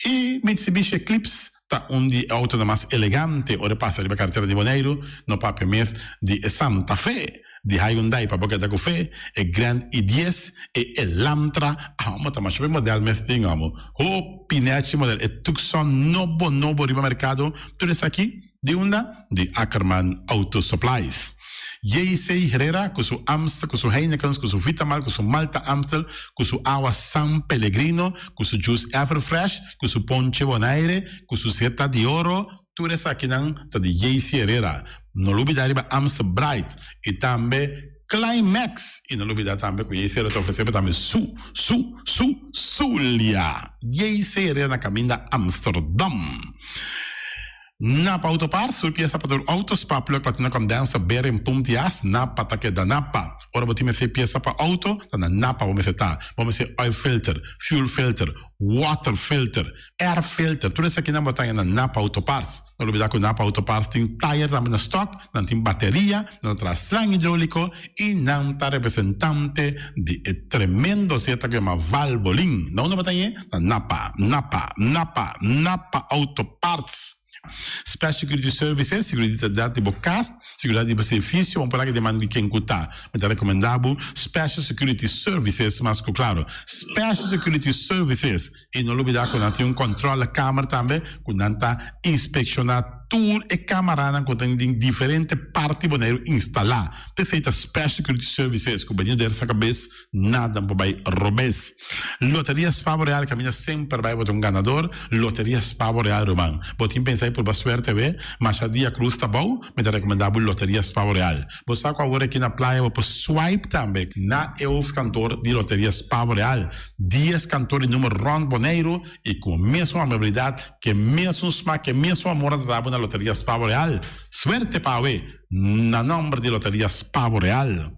I Mitsubishi Eclipse ta un di e outonan mas elegante ora e pasa riba karetera di Boneiru, no papia mes di e Santa Fe. Di Hyundai pa bo keda ku fe, e Grand i dies, e Elantra, amo ta masha be model mes tin amo. Hopi nechi model, e Tucson nobo nobo riba merkado, tur esaki di unda? Di Ackerman Auto Supplies. JC Herrera ku su Amstel, ku su Heinekens, ku su Vitamal, ku su Malta Amstel, ku su awa San Pellegrino, ku su juice Everfresh, ku su ponche Bonaire, ku su Zeta di Oro, Tur esakinan ta di JC Herrera. No lubida riba Amstel Bright y tambe Climax. Y no lubida tambe cu JC Herrera ta ofrece bo tambe su, su, su, Zulia. JC Herrera na caminda Amsterdam. Napa Auto Parts, tur pieza pa tur auto, spark plug, platina condenser, bearing, pump di as, Napa ta keda Napa. Ora bo tin mester piesa pa auto, ta na Napa bo mester ta. Bo mester oil filter, fuel filter, water filter, air filter, tur esakinan bo ta haña na Napa Auto Parts. No lubida ku Napa Auto Parts tin tayer tambe na stock, nan tin bateria, nan ta traha slang hidroliko i nan ta representante di e tremendo zeta ku yama Valvoline. Na unda bo ta hañ'é? Na Napa, Napa, Napa, Napa Auto Parts. Special Security Services, Seguridat di bo kas, seguridat di bo servisio, un palabra di man di ken ku ta. Mi ta rekomendá bo Special Security Services mas ku klaro. Special Security Services. I no lubidá ku nan tin un kòntròlekamer tambe ku nan ta inspekshoná tur e kamaranan ku tin den diferente parti Boneiru instalá. P'esei ta Special Security Services ku benido der sa kabes nada por bai robes. Loteria Spa Boreal kaminda semper bai bo ta un ganador. Loteria Spa Boreal ruman. Bo tin pensa di purba suerte awe? Masha dia krus ta bou, mi ta rekomendá bo Loteria Spa Boreal. Bo sa ku awor aki na playa bo por swipe tambe na e hoofdkantoor di Loteria Spa Boreal. Dies kantor di number rònt Boneiru i ku mesun amabilidat, ku e mesun smak, ku e mesun amor a trata bo na Loteria Spa Boreal. Suerte pa awe! Na nòmber di Loteria Spa Boreal.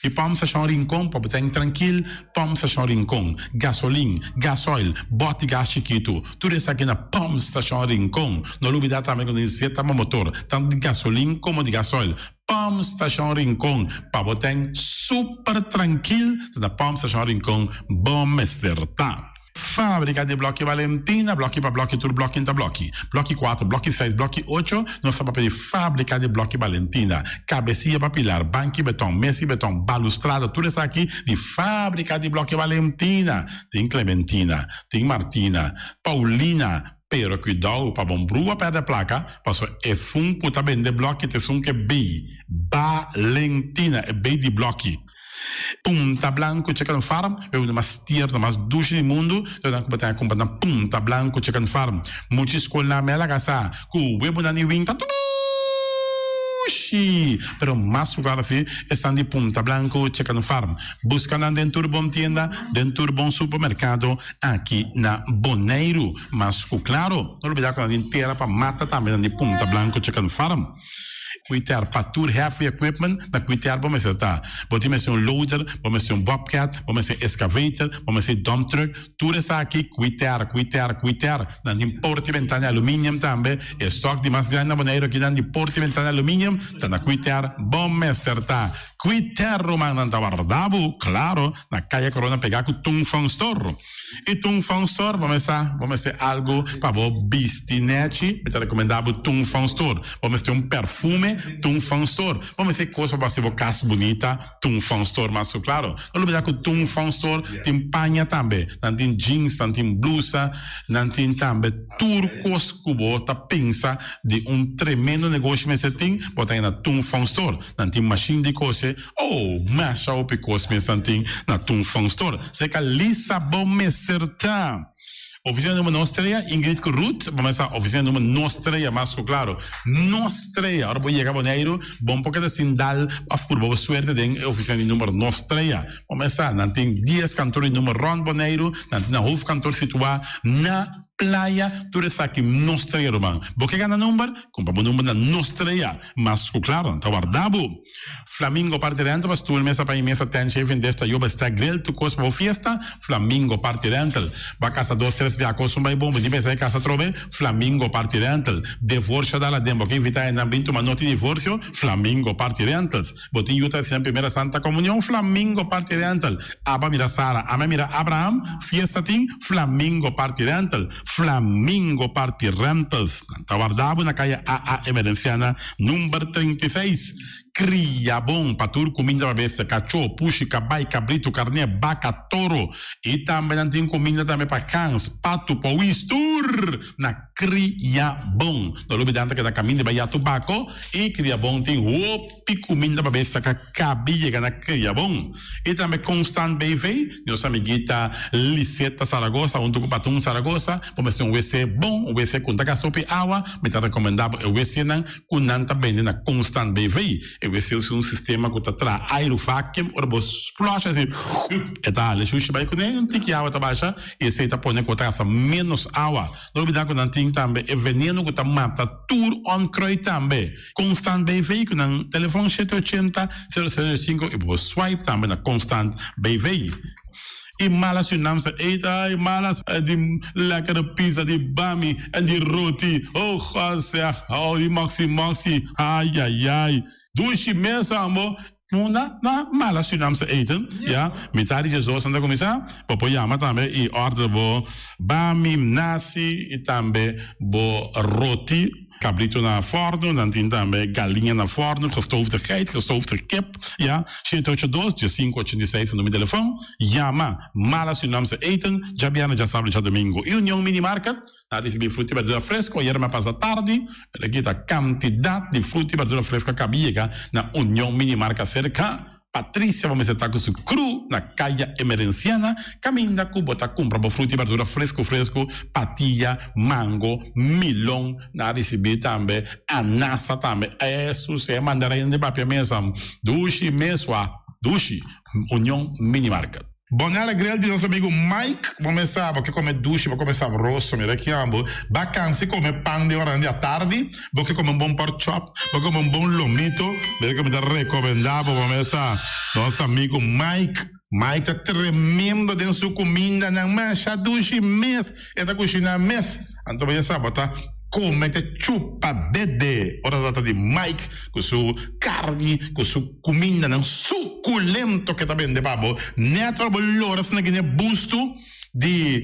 I Pòmp Stashon Rincon pa bo ten trankil, Pòmp Stashon Rincon, gasolin, gasoil, bòt di gas chikitu, tur esaki na Pòmp Stashon Rincon. No lubidá tambe ku nos zeta bo motor, tantu di gasolin komo di gasoil. Pump Station Rincon pa bo ten super trankil ta na Pump Station Rincon bo mester ta. Fabrica di bloki Valentina, bloki pa bloki tur bloki ta bloki. Bloki cuatro, bloki seis, bloki ocho, nos ta papia di Fabrica di bloki Valentina. Cabecia pa pilar, banki beton, mesi beton, balustrada, tur esaki di Fabrica di bloki Valentina. Tin Clementina, tin Martina, Paulina, Pero cuidao pa bon brua perde placa, paso esun cu ta bende bloki ta esun ke bay Balentina, e bay di bloki. Punta Blanco Chicken Farm, e uno mas tierno, mas dushi di mundu, lo nan cu bo ta cumpra na Punta Blanco Chicken Farm. Muchi scol na mela casa cu webonan di win ta dushi, pero mas cu claro si esnan di Punta Blanco Chicken Farm. Busca nan den tur bon tienda, den tur bon supermercado. Aki na Boneiru. Mas ku klaro, no lubidá ku nan tin tera pa mata tambe nan di Punta Blanco Chicken Farm. Kuiter pa tur heavy equipment, na kuiter bo mester ta. Bo tin mester un loader, bo mester un bobcat, bo mester excavator, bo mester dump truck, tur esaki kuiter, kuiter, kuiter. Nan tin porta i bentana di aluminium tambe. E stock di mas grandi na Boneiru aki nan di porta i bentana di aluminium ta na kuiter bo mester ta. Kuiter rumannan ta warda bo, klaro. Na Kaya Corona pegá ku Tung Fong Store. I Tung Fong Store bo mester bo mester algu pa bo bisti nèchi, mi ta rekomendá bo Tung Fong Store. Bo mester un perfume, Tung Fong Store. Bo mester kos pa bo hasi bo kas bunita, Tung Fong Store mas ku klaro. No lubidá ku Tung Fong Store tin paña tambe. Nan tin jeans, nan tin blusa, nan tin tambe tur kos ku bo ta pensa di un tremendo negoshi mester tin, bo ta haña na Tung Fong Store. Nan tin mashin di kose. Oh, masha hopi kos mes nan tin na Tung Fong Store. Seka Lisa bo mester ta. Oficina numero nos trea, Ingrid ku Ruth, bo mester sa oficina numero nos trea mas ku klaro. Nos trea, ora bo yega Boneiru, bon por keda sin dal of purba bo suerte den e oficina di numero nos trea. Bo mester sa, nan tin dies kantor di numero rond Boneiru, nan tin nan hoofdkantoor situa na Playa, tur esaki nos trea ruman. Bo ke gana number? Kumpra bo number na nos trea. Mas ku klaro, nan ta warda bo. Flamingo Party Rental pa stoel, mesa pa i mesa, tent, shaving dish, tayoba, stack, grill, tur kos pa bo fiesta. Flamingo Party Rental. Bo a kasa dos, tres bia kos un bai bon, bo tin pensa e kasa atrobe? Flamingo Party Rental. Devorsio dal aden, bo ke invita hendenan bin tuma noti divorsio? Flamingo Party Rentals. Bo tin yu ta hasi nan primera Santa Comunion? Flamingo Party Rental. Aba mira Sara, ami a mira Abraham, fiesta tin? Flamingo Party Rental. Flamingo Party Rentals. Nan ta warda bo na kaya AA Emerenciana number 36. Kria bon pa tur kuminda pa bestia, kachó, pushi, kabai, kabritu, karné, baka, toro. I tambe nan tin kuminda tambe pa gans, patu, powis, tur na Kria Bon. No lubida nan ta keda kaminda bai ya tubako i Kria Bon tin hopi kuminda pa bestia ka kabi yega na Kria Bon. I tambe Constant BV, nos amiguita Liseta Zaragoza huntu ku Patun Zaragoza, bo mester un wc bon, un wc ku no ta gasta hopi awa, mi ta rekomenda bo e wcnan ku nan ta bende na Constant BV. E wc usa un sistema ku ta traha airu vacuum, ora bo flush así, e ta hala e shushi bai kuné, un tiki awa ta basha i esei ta pone ku bo ta gasta ménos awa. No olbidá ku nan tin tambe e veneno ku ta mata tur onkruid tambe. Constant BV ku nan telefòn shete ochenta, sero sero sinku i bo por swipe tambe na Constant BV. I malas yu nam sa eet ai malas di lekkere pizza di bami en di roti oh god zeg oh di moxi moxi ayayay dushi mes ambo na na malas yu nam sa eten ya mitad di djesdos nan ta kuminsa bo por yama tambe i order bo bami nasi i tambe bo roti. Cabrito na forno, nan tin tambe galiña na forno, gestoofde geit, gestoofde kip, ya. Shete ocho dos, diesinco ochenta i seis ta numero di telefon. Yama Mala Surinaamse Eten, djabièrnè, djasabra i djadomingo. I Union Mini Market, nan a ricibi fruta i berdura fresco ayera mi a pasa tardi, pero aki ta cantidad di fruta i berdura fresco a caba yega na Union Mini Market cerca. Patricia bo mester ta ku su kru na Kaya Emerenciana kaminda ku bo ta kumpra bo fruta i berdura fresku fresku, patia, mango, milon, nan a risibí tambe anasa tambe, esus e mandarin di papia mesa dushi mesua dushi, Union Mini Market. Bonella Grill di nos amigo Mike, bo mes sa bo ke come dushi, bo come sabroso, mira ki ambo, ba cansi come pan den oranan di atardi, bo ke come un bon pork chop, bo ke come un bon lomito, mira ke mi ta recomenda bo, bo mes sa, nos amigo Mike, Mike ta tremendo den su cumindanan, masha dushi mes e ta cushina mes. Anto bo ya sa bo ta come te chupa dede ora ta trata di Mike cu su carni cu su cumindanan suculento ke ta bende pa bo. Net ora bo lora asina gine busto di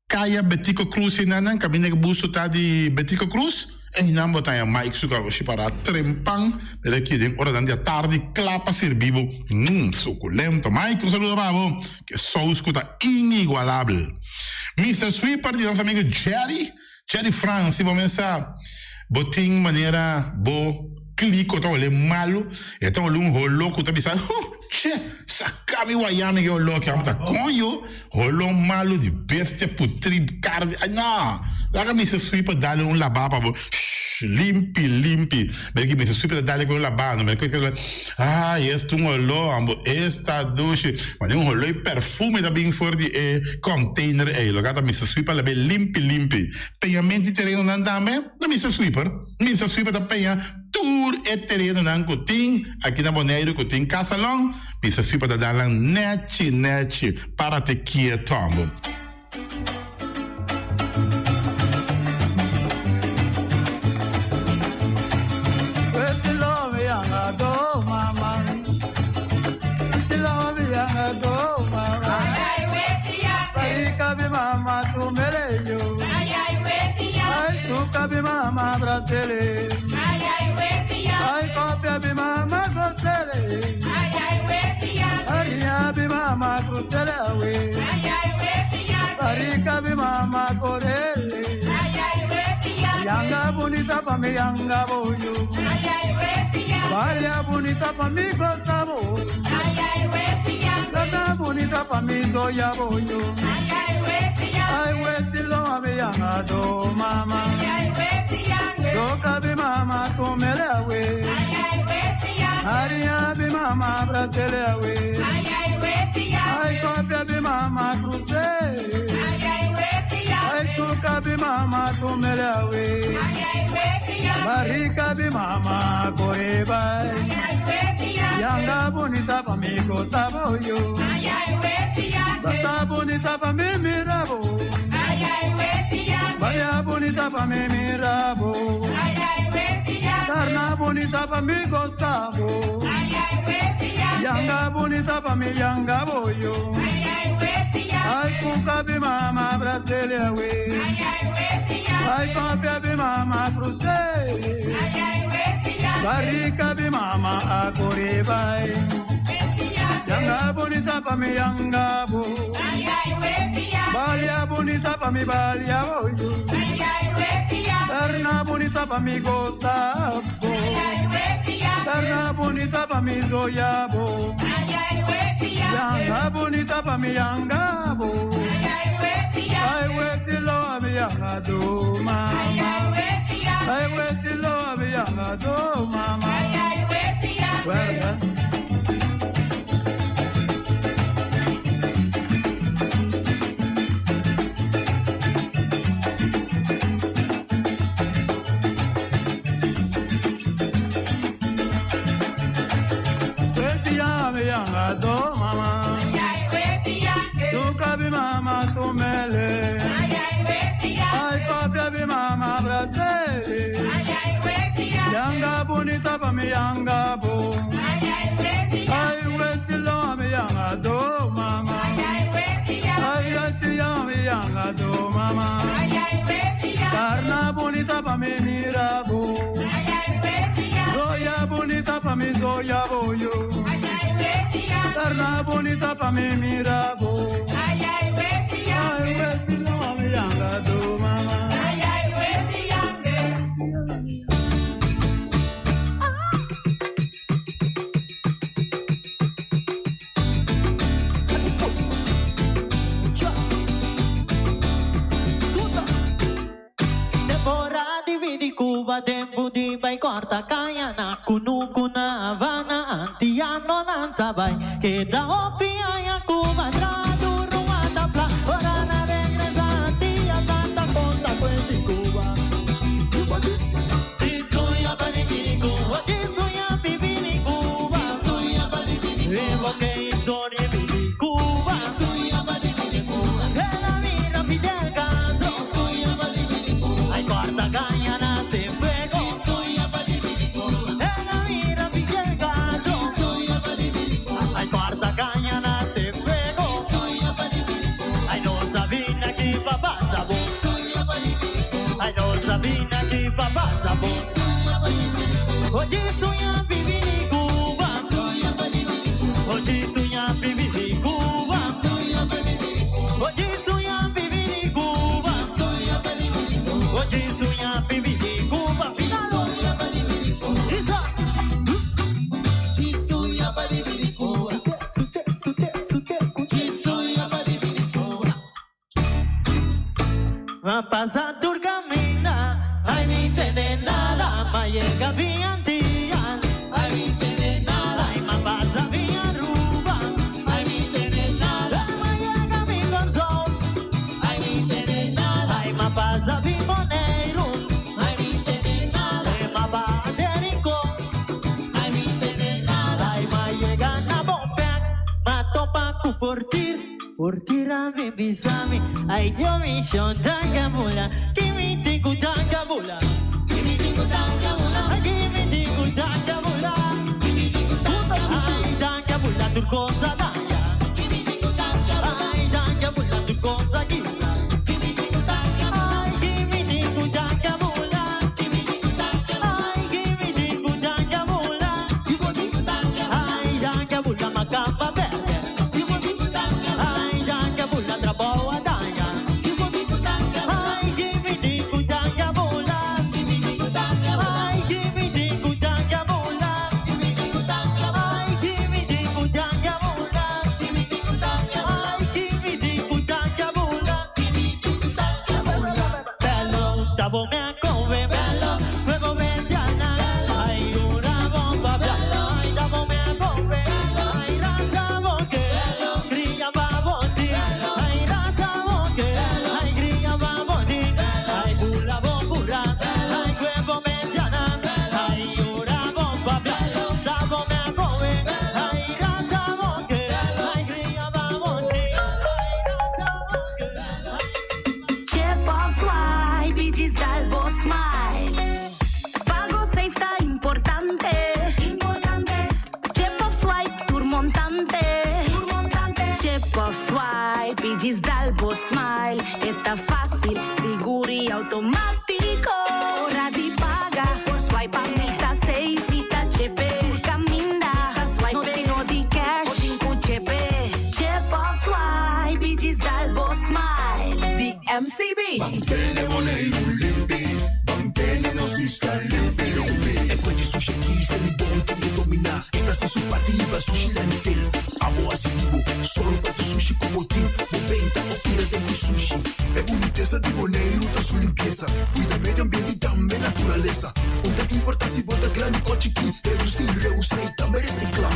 Caya Betico Cruz enanan caminda ke busto ta di Betico Cruz einan bo ta haña Mike su garoshi para trempan mira aki den oranan di atardi cla pa sirbi bo. Mmm suculento Mike un saludo pa bo. Ke sous ku ta inigualabel. Mister Sweeper di nos amigo Jerry, Jerry Frans, si bo mesa bo tin manera bo kliko ta hole malu, e ta hole un holo ku ta bisa, huh, che, saka mi waya mi ke holo aki, amo ta koño, holo malu di bestia putri karni, ay no, laga Mister Sweeper dale un laba pa bo, shh, limpi, limpi. Mira ki mester super ta dale ku un labano. Mira ku ay esta un oló ambo esta dushi. Mane un oló i perfume ta bin for di e container ei. Loke ta Mister Sweeper labe limpi limpi. Peñamento di terenonan tambe na Mister Sweeper. Mister Sweeper ta peña tur e terenonan ku tin aki na Boneiru ku tin kasalon. Mister Sweeper ta dal nan nechi nechi. Parate kieto ambo. Yanga bonita pa mi yanga boyo. Vaya bonita pa mi gozabo. Tata bonita pa mi soya boyo. Ay wetilo a mi yanga do mama. Doka bi mama tumele awe. Aria bi mama bratele awe. Ay copia bi mama cruce. Ay tuka bi mama tumele awe. Barrica bi mama coreba. Yanga bonita pa mi gozabo yo. Bata bonita pa mi mirabo. Vaya bonita pa mi mirabo. Carna bonita pa mi gozabo. Yanga bonita pa mi yanga boyo. Ay kuka bi mama bratele awe. Ay copia bi mama cruce. Barrica bi mama akoribai. Yanga bonita pa mi yanga bo. Balia bonita pa mi balia boyo. Carna bonita pa mi gozabo. Carna bonita pa mi zoyabo. Yanga bonita pa mi yanga bo. Ay wetilo a mi yanga do mama. Ay wetilo a mi yanga do mama. Guarda. Mama tumele. Ai, copia bi mama brasele. Yanga bonita pa mi yanga bo. Ai, wetilo mi yanga do mama. Ai, wetilo mi yanga do mama. Carna bonita pa mi mirabo. Zoya bonita pa mi zoya boyo. Carna bonita pa mi mirabo. Ai, wetilo mi yanga do mama. Temporada di Cuba, tempo di bai corta caia na cunucu na Havana, antiano nan sabai, que da opia Cuba tra ruanda pla, ora na regresa antia santa conta cuenta Cuba. Tisuya pa di Cuba, tisuya vivir Cuba, tisuya pa di Cuba, que historia vivir Cuba, tisuya pa di Cuba, la mira Fidel Castro, tisuya pa di Ay, corta caña nace fuego. En la mira Fidel Castro. Ay, corta caña nace fuego. Ay, no sabina que papá sabó. Ay, no sabina que papá sabó. Oye, soy a vivir en Cuba. Oye, soy a vivir en Cuba. Oye, soy a vivir en Cuba. Oye, soy a vivir en Cuba. Finalo. Isa. Va a pasar tu camina, ay ni tiene nada, ma llega bien tía, ay ni tiene nada, ay ma pasa bien Aruba, ay ni tiene nada, ma llega bien Gonzón, ay ni tiene nada, ay ma pasa bien Boneiro, ay ni tiene nada, ay ma va de Rincón, ay ni tiene nada, ay ma llega na Bombay, ma topa ku portir. Portir a mi bisami, ay Dios mi shon tanga bula, kimi tiku tanga bula, kimi tiku tanga bula, ay kimi tiku tanga bula, kimi tiku tanga bula, ay tanga bula turcosa daya, kimi tiku tanga bula, ay tanga bula turcosa gila, kimi tiku tanga bula, ay kimi tiku tanga bula, kimi tiku tanga bula, ay kimi tiku tanga bula, kimi tiku tanga bula, ay tanga bula macamba verde. Ay, tanga bula, traboa tanga. Ay, give me tiku tanga bula. Ay, give me tiku tanga bula. Ay, give me tiku tanga bula. Ay, give me tiku tanga bula. Bello, tavo me acove, bello, luego me diana. Ay, una bomba, bello, ay, tavo me acove, ay, raza boque, grilla baboti, ay, raza boque, ay, grilla baboti, ay, bula bombura, ay, huevo mediana, ay, una bomba, bello, tavo me acove, ay, raza boque, ay, grilla baboti, ay, raza boque. Chip of swipe y just bo smile. Pago safe ta importante. Importante. Chip of swipe, tur montante. Tur montante. Chip of swipe y just bo smile. Ta facil, sigur y automatico. Ora di paga, por swipe mi ta safe y ta chepe. Caminda, swipe no tin nodi cash, o tin cu chepe. Chip of swipe y just bo smile. Di MCB. Mantene Boneiru limpi, mantene nos isla limpi, limpi. E fuente sushi kies en bon te domina. Esta se su partiba sushi landfill. Abo asitivo, solo pa tu sushi como team. Bo venta o tira de mi sushi. E bunitesa di Boneiru ta su limpieza. Cuida medio ambiente y tambe naturaleza. beyesa. Un ta importá si bo ta grandi o chikí, pero si rehus'é ta meresé klap.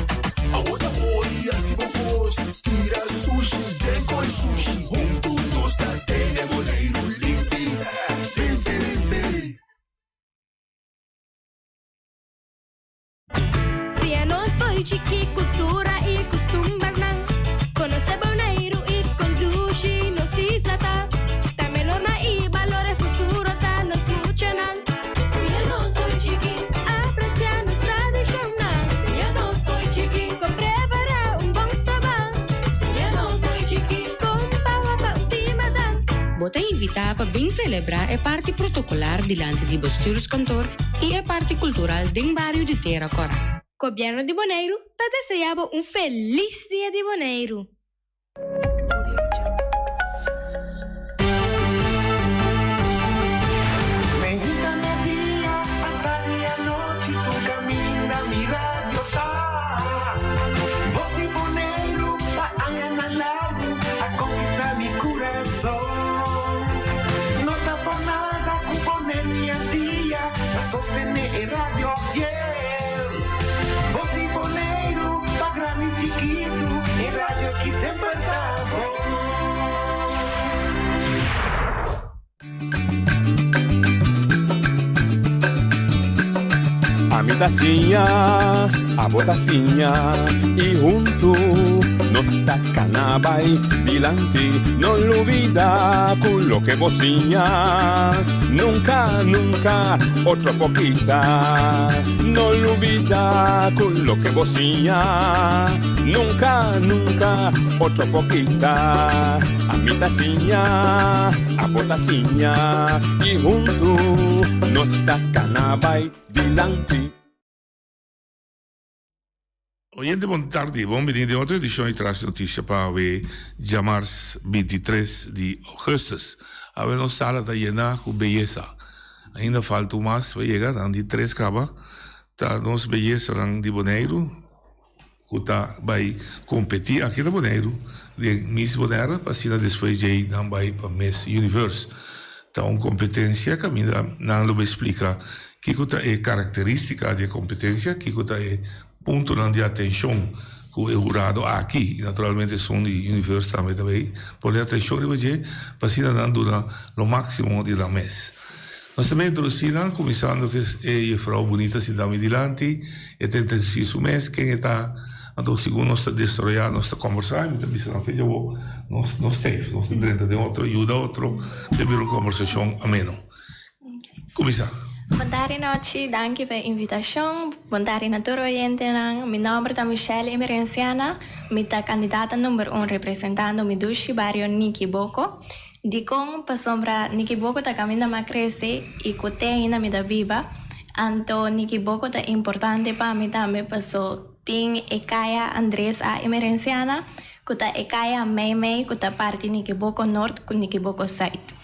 Awo ta hori hasi bo kos, tira sushi den koi sushi. Huntu nos ta tene Boneiru limpi, limpi limpi. Siña nos fo'i chikí kultura i kustumbernan, konosé Boneiru i kon dushi nos isla ta. Tambe norma i balor e futuro ta nos muchanan. Siña nos fo'i chikí, apresiá nos tradishonnan. Siña nos fo'i chikí, kon prepará un bon stobá. Siña nos fo'i chikí, kon pawa pa un simadan. Bo ta invitá pa bin selebrá e parti protokolar dilanti di Bestuurskantoor i e parti kultural den bario di Tera Kòrá. Gobièrnu di Boneiru ta deseá bo un felis Dia di Boneiru! Meinta media, atardi anochi tur caminda mi radio ta. Voz di Boneiru pa añanan largu a conquista mi curason. No ta por nada cu Boneiru y Antia ta sostene e radio fiel. Voz di Boneiru pa grandi y chikitu e radio ki semper ta bon. Ami ta siña, abo ta siña y huntu nos ta cana bay dilanti. No lubida cu loke bo siña nunca, nunca otro por kita. No lubida cu loke bo siña nunca, nunca otro por kita. Ami ta siña, abo ta siña y huntu nos ta cana bay dilanti. Oyente bon tardi, bon bini den otro edicion di Tras Noticia pa awe djamars 23 di augustus. Awe nos sala ta yena cu beyesa. Ainda falta un mas pa yega, nan di tres caba. Ta nos beyesanan di Boneiru. Ku ta bai kompetí aki na Boneiru den Miss Bonaire pa asina despues djei nan bai pa Miss Universe. Ta un kompetensia kaminda nan lo bai splika kiko ta e karakterístika di e kompetensia, kiko ta e puntonan di atenshon ku e hurado aki i naturalmente esun di Universe tambe ta bai pone atenshon riba dje pa asina nan duna lo máksimo di nan mes. Nos ta bin introducí nan, cuminsando cu e jefrouw bunita sintá mi dilanti. E ta introducí su mes, ken e ta. Anto segun nos ta desaroyá, nos ta combersá, mi ta bisa nan, fecha bo, nos no stijf, nos ta drenta den otro, yuda otro, ta bira un combersacion ameno. Cuminsá. Bon tardi nochi, danki pa e invitacion. Bon tardi na tur oyentenan. Mi nomber ta Michelle Emerenciana. Mi ta candidata number un representando mi dushi bario Nikiboko. Dikon? Pasobra Nikiboko ta kaminda m'a krese i ku te ainda mi ta biba. Anto Nikiboko ta importante pa mi tambe paso tin e kaya Andres A. Emerenciana ku ta e kaya mei mei ku ta parti Nikiboko Nort ku Nikiboko Sùit.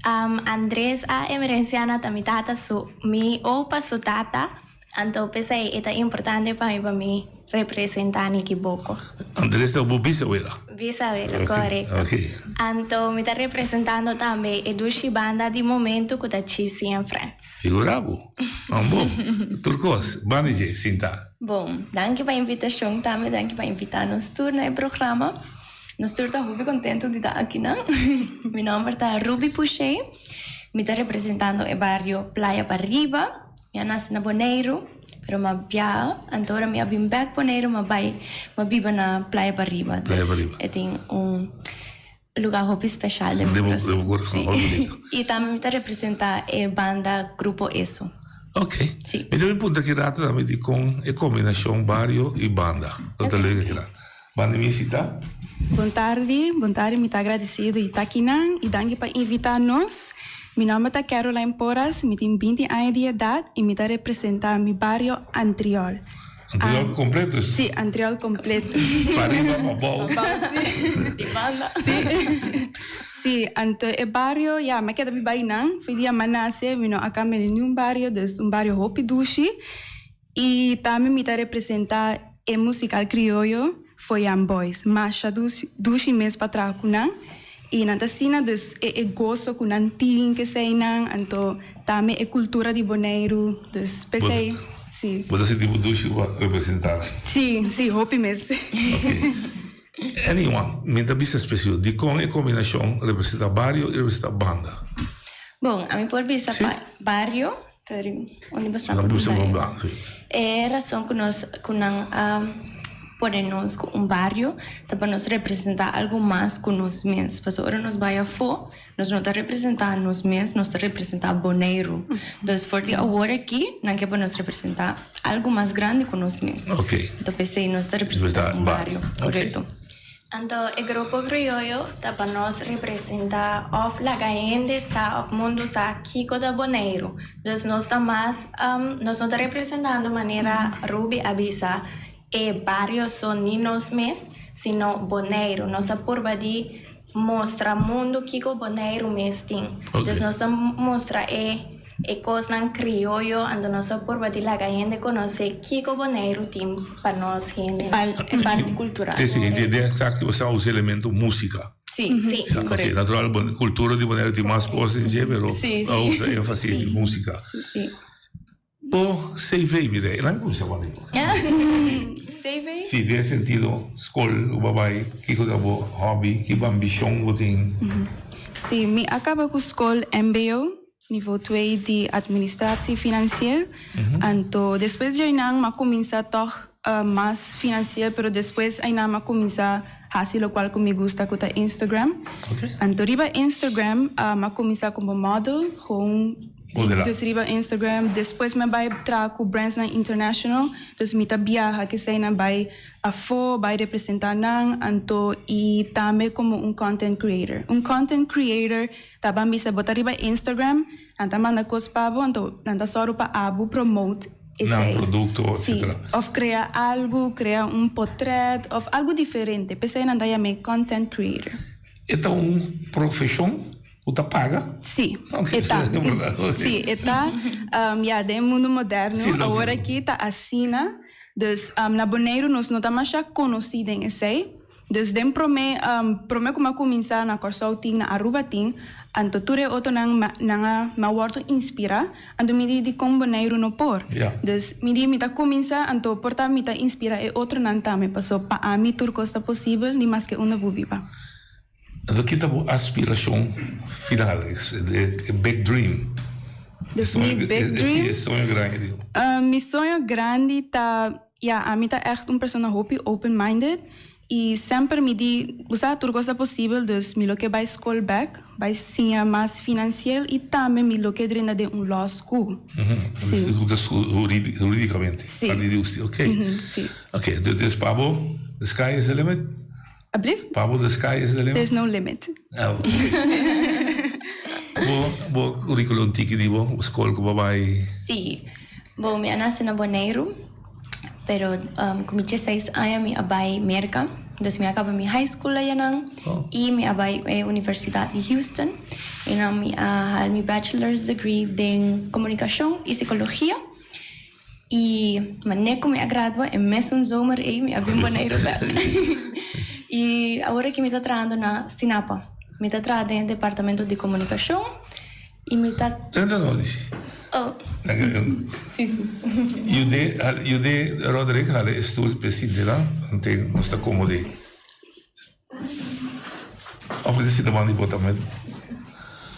Andres A. Emerenciana ta mi tata su mi opa su tata. Anto p'esei e ta importante pa mi pa mi representá Nikiboko. Andres ta bo bisawela. Bisawela, korekto. Oké. Anto mi ta representando tambe e dushi banda di momento ku ta Chisi and Friends. Figurá bo. Bon bon. Tur kos. Banda dje, sintá. Bon, danki pa invitashon tambe, danki pa invitá nos tur na e programa. Nos tur ta hopi kontentu di ta akinan. Mi nòmber ta Ruby Pouchet. Mi ta representando e bario Playa Pariba. Mi a nase na Boneiru, pero m'a biaha, anto ora mi a bin bek Boneiru m'a bai, m'a biba na Playa Pariba. Playa Pariba. E tin un lugar hopi special den mi corazon. Den bo corazon, hopi bonito. I tambe mi ta representa e banda Grupo Eso. Ok. Si. Mi ta bin puntra ki rato tambe dikon e combinacion bario i banda. Lo ta leuk aki rato. Banda mi sita. Bon tardi, bon tardi, mi ta agradecido di ta akinan y danki pa invita nos. Mi nomber ta Caroline Porras, mi tin 20 aña di edad y mi ta representa mi bario Antriol. Antriol completo? Si, Antriol completo. Pa riba, pa bou. Pa bou, si. Di banda. Si. Si, anto e bario, ya, mi a keda biba einan, for di dia mi a nace, mi no a cambia di niun bario, dus un bario hopi dushi. Y tambe mi ta representa e musical crioyo Foyan Boys. Masha dushi mes pa traha cu nan. I nan ta asina, dus e e goso ku nan tin keseinan, anto tambe e kultura di Boneiru, dus p'esei, si. Bo ta sinti bo dushi pa representá? Si, si, hopi mes. Anyone, mi ta bisa spesifiko, dikon e kombinashon representá bario i representá banda? Bon, ami por bisa pa bario, pero un di bosnan por bisa un banda. E rason ku nos ku nan a pone nos ku un bario ta pa nos representá algu mas ku nos mes. Pasobra ora nos bai afó, nos no ta representá nos mes, nos ta representá Boneiru. Dus for di awor aki nan ke pa nos representá algu mas grandi ku nos mes. Anto p'esei nos ta representá un bario. Korekto. Anto e grupo krioyo ta pa nos representá òf laga hende sa òf mundu sa kiko ta Boneiru. Dus nos ta mas, nos no ta representando manera Ruby a bisa e bario so ni nos mes, sino Boneiru. Nos ta purba di mustra mundu kiko Boneiru mes tin. Dus nos ta mustra e E kosnan krioyo anto nos a purba di laga hende konosé kiko Boneiru tin pa nos hende. E parti kultural. Sí, sí, den esaki bo sa usa elemento músika. Sí, sí, korekto. Natural, kultura di Boneiru tin mas kos den dje, pero a usa énfasis di músika. Sí. Bo CV, mira, e nan kuminsá wak di bo. CV? Sí, den e sentido, skol ku bo a bai, kiko ta bo hòbi, ki bo ambishon bo tin? Sí, mi a kaba ku skol mbo, nivo twee di Administratie Financieel. Anto despues di einan mi a kuminsá tòg mas financieel, pero despues einan mi a kuminsá hasi lokual ku mi gusta ku ta Instagram. Anto riba Instagram mi a kuminsá komo model, gewoon Modelá. Dus riba Instagram, despues mi a bai traha ku brandsnan international, dus mi ta biaha keseinan bai afó, bai representá nan, anto i tambe komo un content creator. Un content creator ta ban bisa bo ta riba Instagram, nan ta manda kos pa bo, anto nan ta sòru pa abo promote Nan esei. produkto, Sí, etcétera. òf krea algu, krea un potrèt òf algu diferente, p'esei nan ta yam'é content creator. E ta un profeshon Ku ta paga? Sí, e ta. Sí, e ta. Ya, den e mundu moderno awor aki ta asina. Dus na Boneiru nos no ta masha konosí den esei. Dus den promé, promé ku mi a kuminsá na Kòrsou tin, na Aruba tin, anto tur e otronan nan a, mi a wòrdu inspirá. Anto mi di, dikon Boneiru no por? Dus mi di, mi ta kuminsá, anto por ta mi ta inspirá e otronan tambe, paso pa ami tur kos ta posibel, ni maske unda bo biba. Anto ki ta bo aspirashon final, e big dream? Dus mi big dream? E soño grandi di bo. Mi soño grandi ta, ya, ami ta ègt un persona hopi open minded i semper mi di, bo sa tur kos ta posibel, dus mi lo ke bai skol bèk, bai siña mas finansiel i tambe mi lo ke drenta den un law school. Si. Huridikamente? Si. Parti di husti, ok. Si. Ok, dus pa bo, the sky is the limit? Ablief? Pa bo the sky is the limit? There's no limit. Ah, ok. Bo, bo curriculum tiki di bo, bo school ku bo bai? Sí. Bo, mi a nace na Boneiru, pero um, ku mi dieseis aña mi a bai Merka. Dus mi a kaba mi high school ayanan i mi a bai e Universidat di Houston. Einan mi a haal mi bachelor's degree den komunikashon i sikologia. I manera ku mi a gradua e mesun zomer ei mi a bin Boneiru bèk. I awor aki mi ta trahando na Stinapa. Mi ta traha den e departamento di komunikashon i mi ta. Nan ta no disi. Oh. Si, si. Yude, yude Roderick hala e stoel p'e sinti nan, ante nos ta komod'é. Of e ta sinta banda di bo tambe?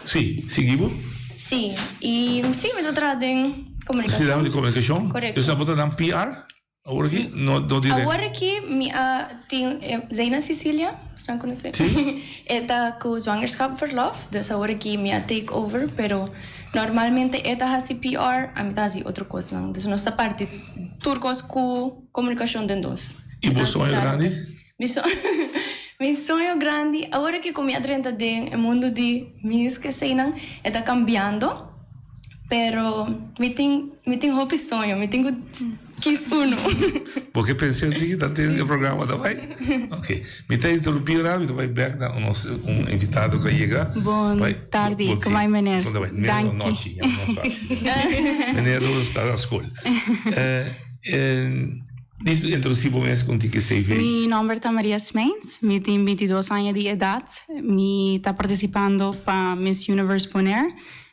Si, sigui bo. Si, i si mi ta traha den komunikashon. Si, den komunikashon. Korekto. Dus abo ta nan PR awor aki? No, no direkt. Awor aki mi a tin Zeina Cecilia, boso nan konosé? Si. E ta ku zwangerschap verlof, dus awor aki mi a take over, pero normalmente e ta hasi PR, ami ta hasi otro kosnan. Dus nos ta parti tur kos ku komunikashon den dos. I bo soño grandi? Mi so mi soño grandi awor ki ku mi a drenta den e mundu di misk eseinan e ta kambiando pero mi tin mi tin hopi soño mi tin ku kis uno. Bo ke pensa di ta den e programa ta bai? Ok mi ta interumpi un rato mi ta bai bek na nos un invitado ku a yega. Bon tardi ku bai meneer. Kon ta bai? Meneer Danki. nochi ya nos fasi. Meneer lo sta na skol. Dis introduci bo mes con tiki CV. Mi nomber ta Maria Smeins, mi tin 22 aña di edad, mi ta participando pa Miss Universe Bonaire,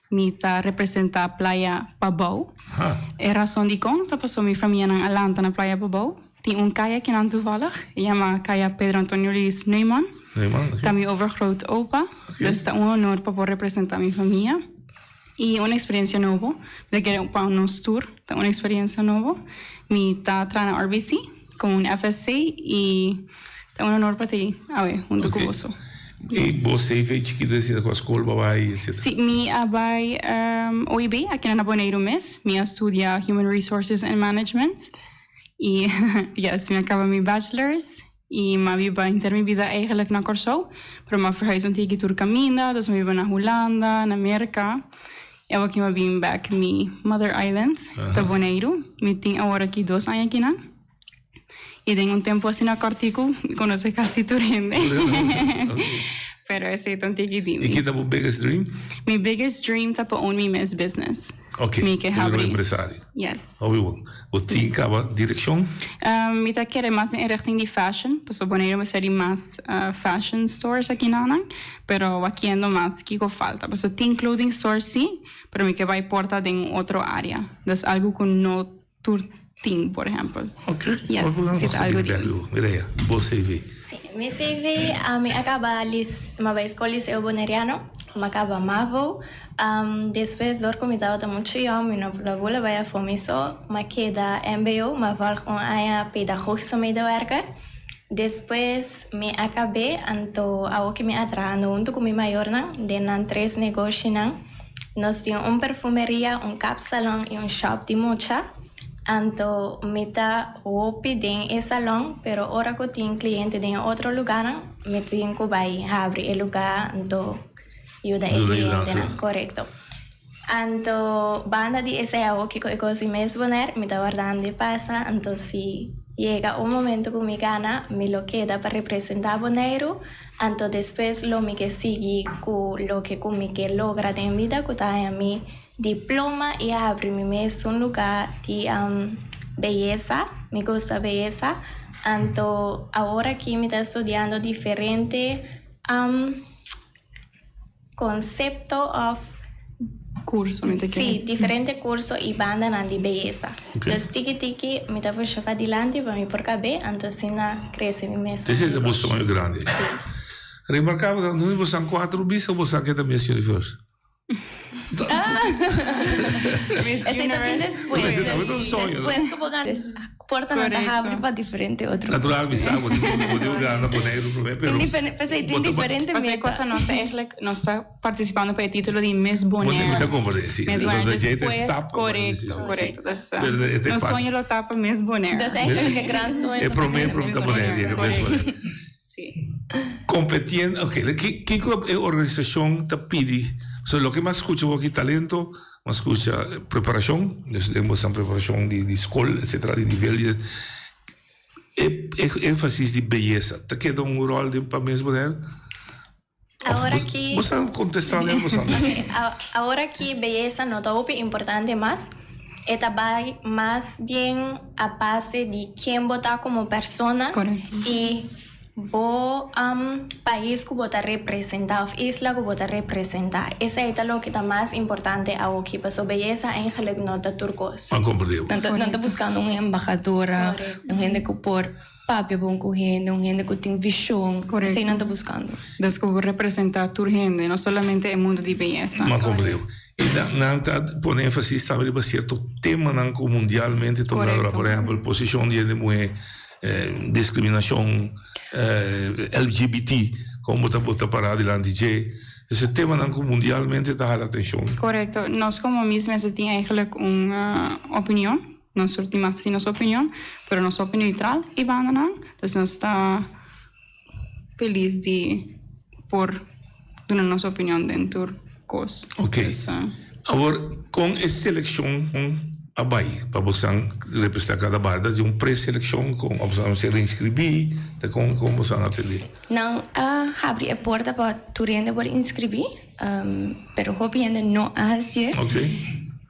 mi ta representa Playa Pabou. E rason dikon ta pasobra mi famianan a lanta na Playa Pabou. Tin un kaya kinan toevallig, e yama Kaya Pedro Antonio Luis Neumann. Neumann, ok. Ta mi overgroot opa, dus ta un honor pa por representa mi famia. Y un experiencia nobo, mi ta kere pa nos tur ta un experiencia nobo. Mi ta traha na RBC como un FSC y ta un honor pa ta ei awe hunto cu boso. Y bo CV chikito esei ta cua school bo a bai etcetera? Si, mi a bai OIB aki na Boneiru mes. Mi a studia Human Resources and Management y yes mi a caba mi bachelors. I m'a biba henter mi bida eigenlijk na Kòrsou, pero m'a verhuis un tiki tur kaminda, dus m'a biba na Hulanda, na Merka, i awor m'a bin bèk mi mother island, ta Boneiru. Mi tin awor aki dos aña akinan. I den un tempu asina kòrtiku mi konosé kasi tur hende. Pero esei ta un tiki di mi. I ki ta bo biggest dream? Mi biggest dream ta pa own mi mes business. Ok, Mi ke bo bira un habri. empresario. Yes. Hopi bon. Bo tin caba direccion? Mi ta kere mas den e richting di fashion, pasobra Boneiru mester di mas fashion stores aki nanan, pero wakiendo mas kico falta. Pasobra tin clothing stores si, pero mi ke bay porta den un otro area. Dus algo cu no tur tin, por ehempel. Ok. Yes, si ta algo di mi. Mireya, bo CV. Si, mi CV, ami a caba lis, mi a bay scol Liceo Boneriano, mi a caba mavo. Despues dor ku mi tabata muchu yòn mi no por a bula bai afó mi so, m'a keda mbo, m'a vòlg un aña pedagogische medewerker. Despues mi a kab'é, anto awoki mi a trahando huntu ku mi mayornan den nan tres negoshinan. Nos tin un perfumeria, un kapsalon i un shòp di mucha. Anto mi ta hopi den e salon, pero ora ku tin kliente den e otro lugánan mi tin ku bai habri e lugá, anto. Yuda e clientenan, correcto. Anto banda di esey awo kico e cos di mes Bonaire, mi ta wardando e pasa, anto si yega un momento cu mi gana, mi lo keda pa representa Boneiru, anto despues lo mi ke sigui cu loke cu mi ke logra den bida cu ta haña mi diploma y habri mi mes un lugar di beyesa, mi gusta beyesa, anto awor aki mi ta studiando diferente. Concepto of Curso mi ta kere. Sí, diferente curso y bandanan di beyesa. Dus tiki tiki mi ta pusha pa dilanti pa mi por cab'é, anto asina crece mi mes. Esei ta bo soño grandi. Sí. Remarcabel ta nunca bo san cuatro bisa o bo san ke ta Miss Universe? Esei ta bin despues. Despues ku bo gana portanan ta habri pa diferente otro kos. Natural mi sa bo tin bo tin gana Boneiru promé pero P'esei tin diferente meta. Pasó e cosa nos ta eigenlijk nos ta participando pa e titulo di Miss Bonaire. Mi ta komprende si. Miss Bonaire despues korekto korekto dus nos soño lo ta pa Miss Bonaire. Dus eigenlijk e gran soño E promé promé ta Bonaire si Miss Bonaire. Competien, ok, kiko e organisashon ta pidi? So loke mi a skucha bo aki talento, mi a skucha preparashon, dus den bo san preparashon di skol etcetera di nivel di e énfasis di beyesa ta keda un ròl den pa mes Bonaire? Awor aki. Bo sa kontestá lei bo sa. Awor aki beyesa no ta hopi importante mas. E ta bai mas bien a base di ken bo ta komo persona i bo pais ku bo ta representá òf isla ku bo ta representá. Esei ta loke ta mas importante awoki pasobra beyesa eigenlik no ta tur kos. Nan ta buskando un embahadora, un hende ku por. Papia bon ku hende, un hende ku tin vishon, esei nan ta buskando. Dus ku por representá tur hende, no solamente e mundu di beyesa. M'a komprendé. I nan ta pone énfasis tambe riba sierto temanan ku mundialmente ta un grado, por ehèmpel posishon di hende muhé, diskriminashon, LGBT, kon bo ta bo ta pará dilanti dje. Dus e temanan ku mundialmente ta hala atenshon. Korekto. Nos komo mis mester tin eigenlijk un opinion. Nos tur tin mas di nos opinion, pero nos hopi neutral y banda nan, dus nos ta feliz di por duna nos opinion den tur cos. Ok. Awor, con e seleccion a bay pa bosan representa cada barrio? Ta di un preseleccion con of bosan mester inscribi? Ta con con bosan a atende? Nan a habri e porta pa tur hende por inscribi. Pero hopi hende no a hacié. Ok.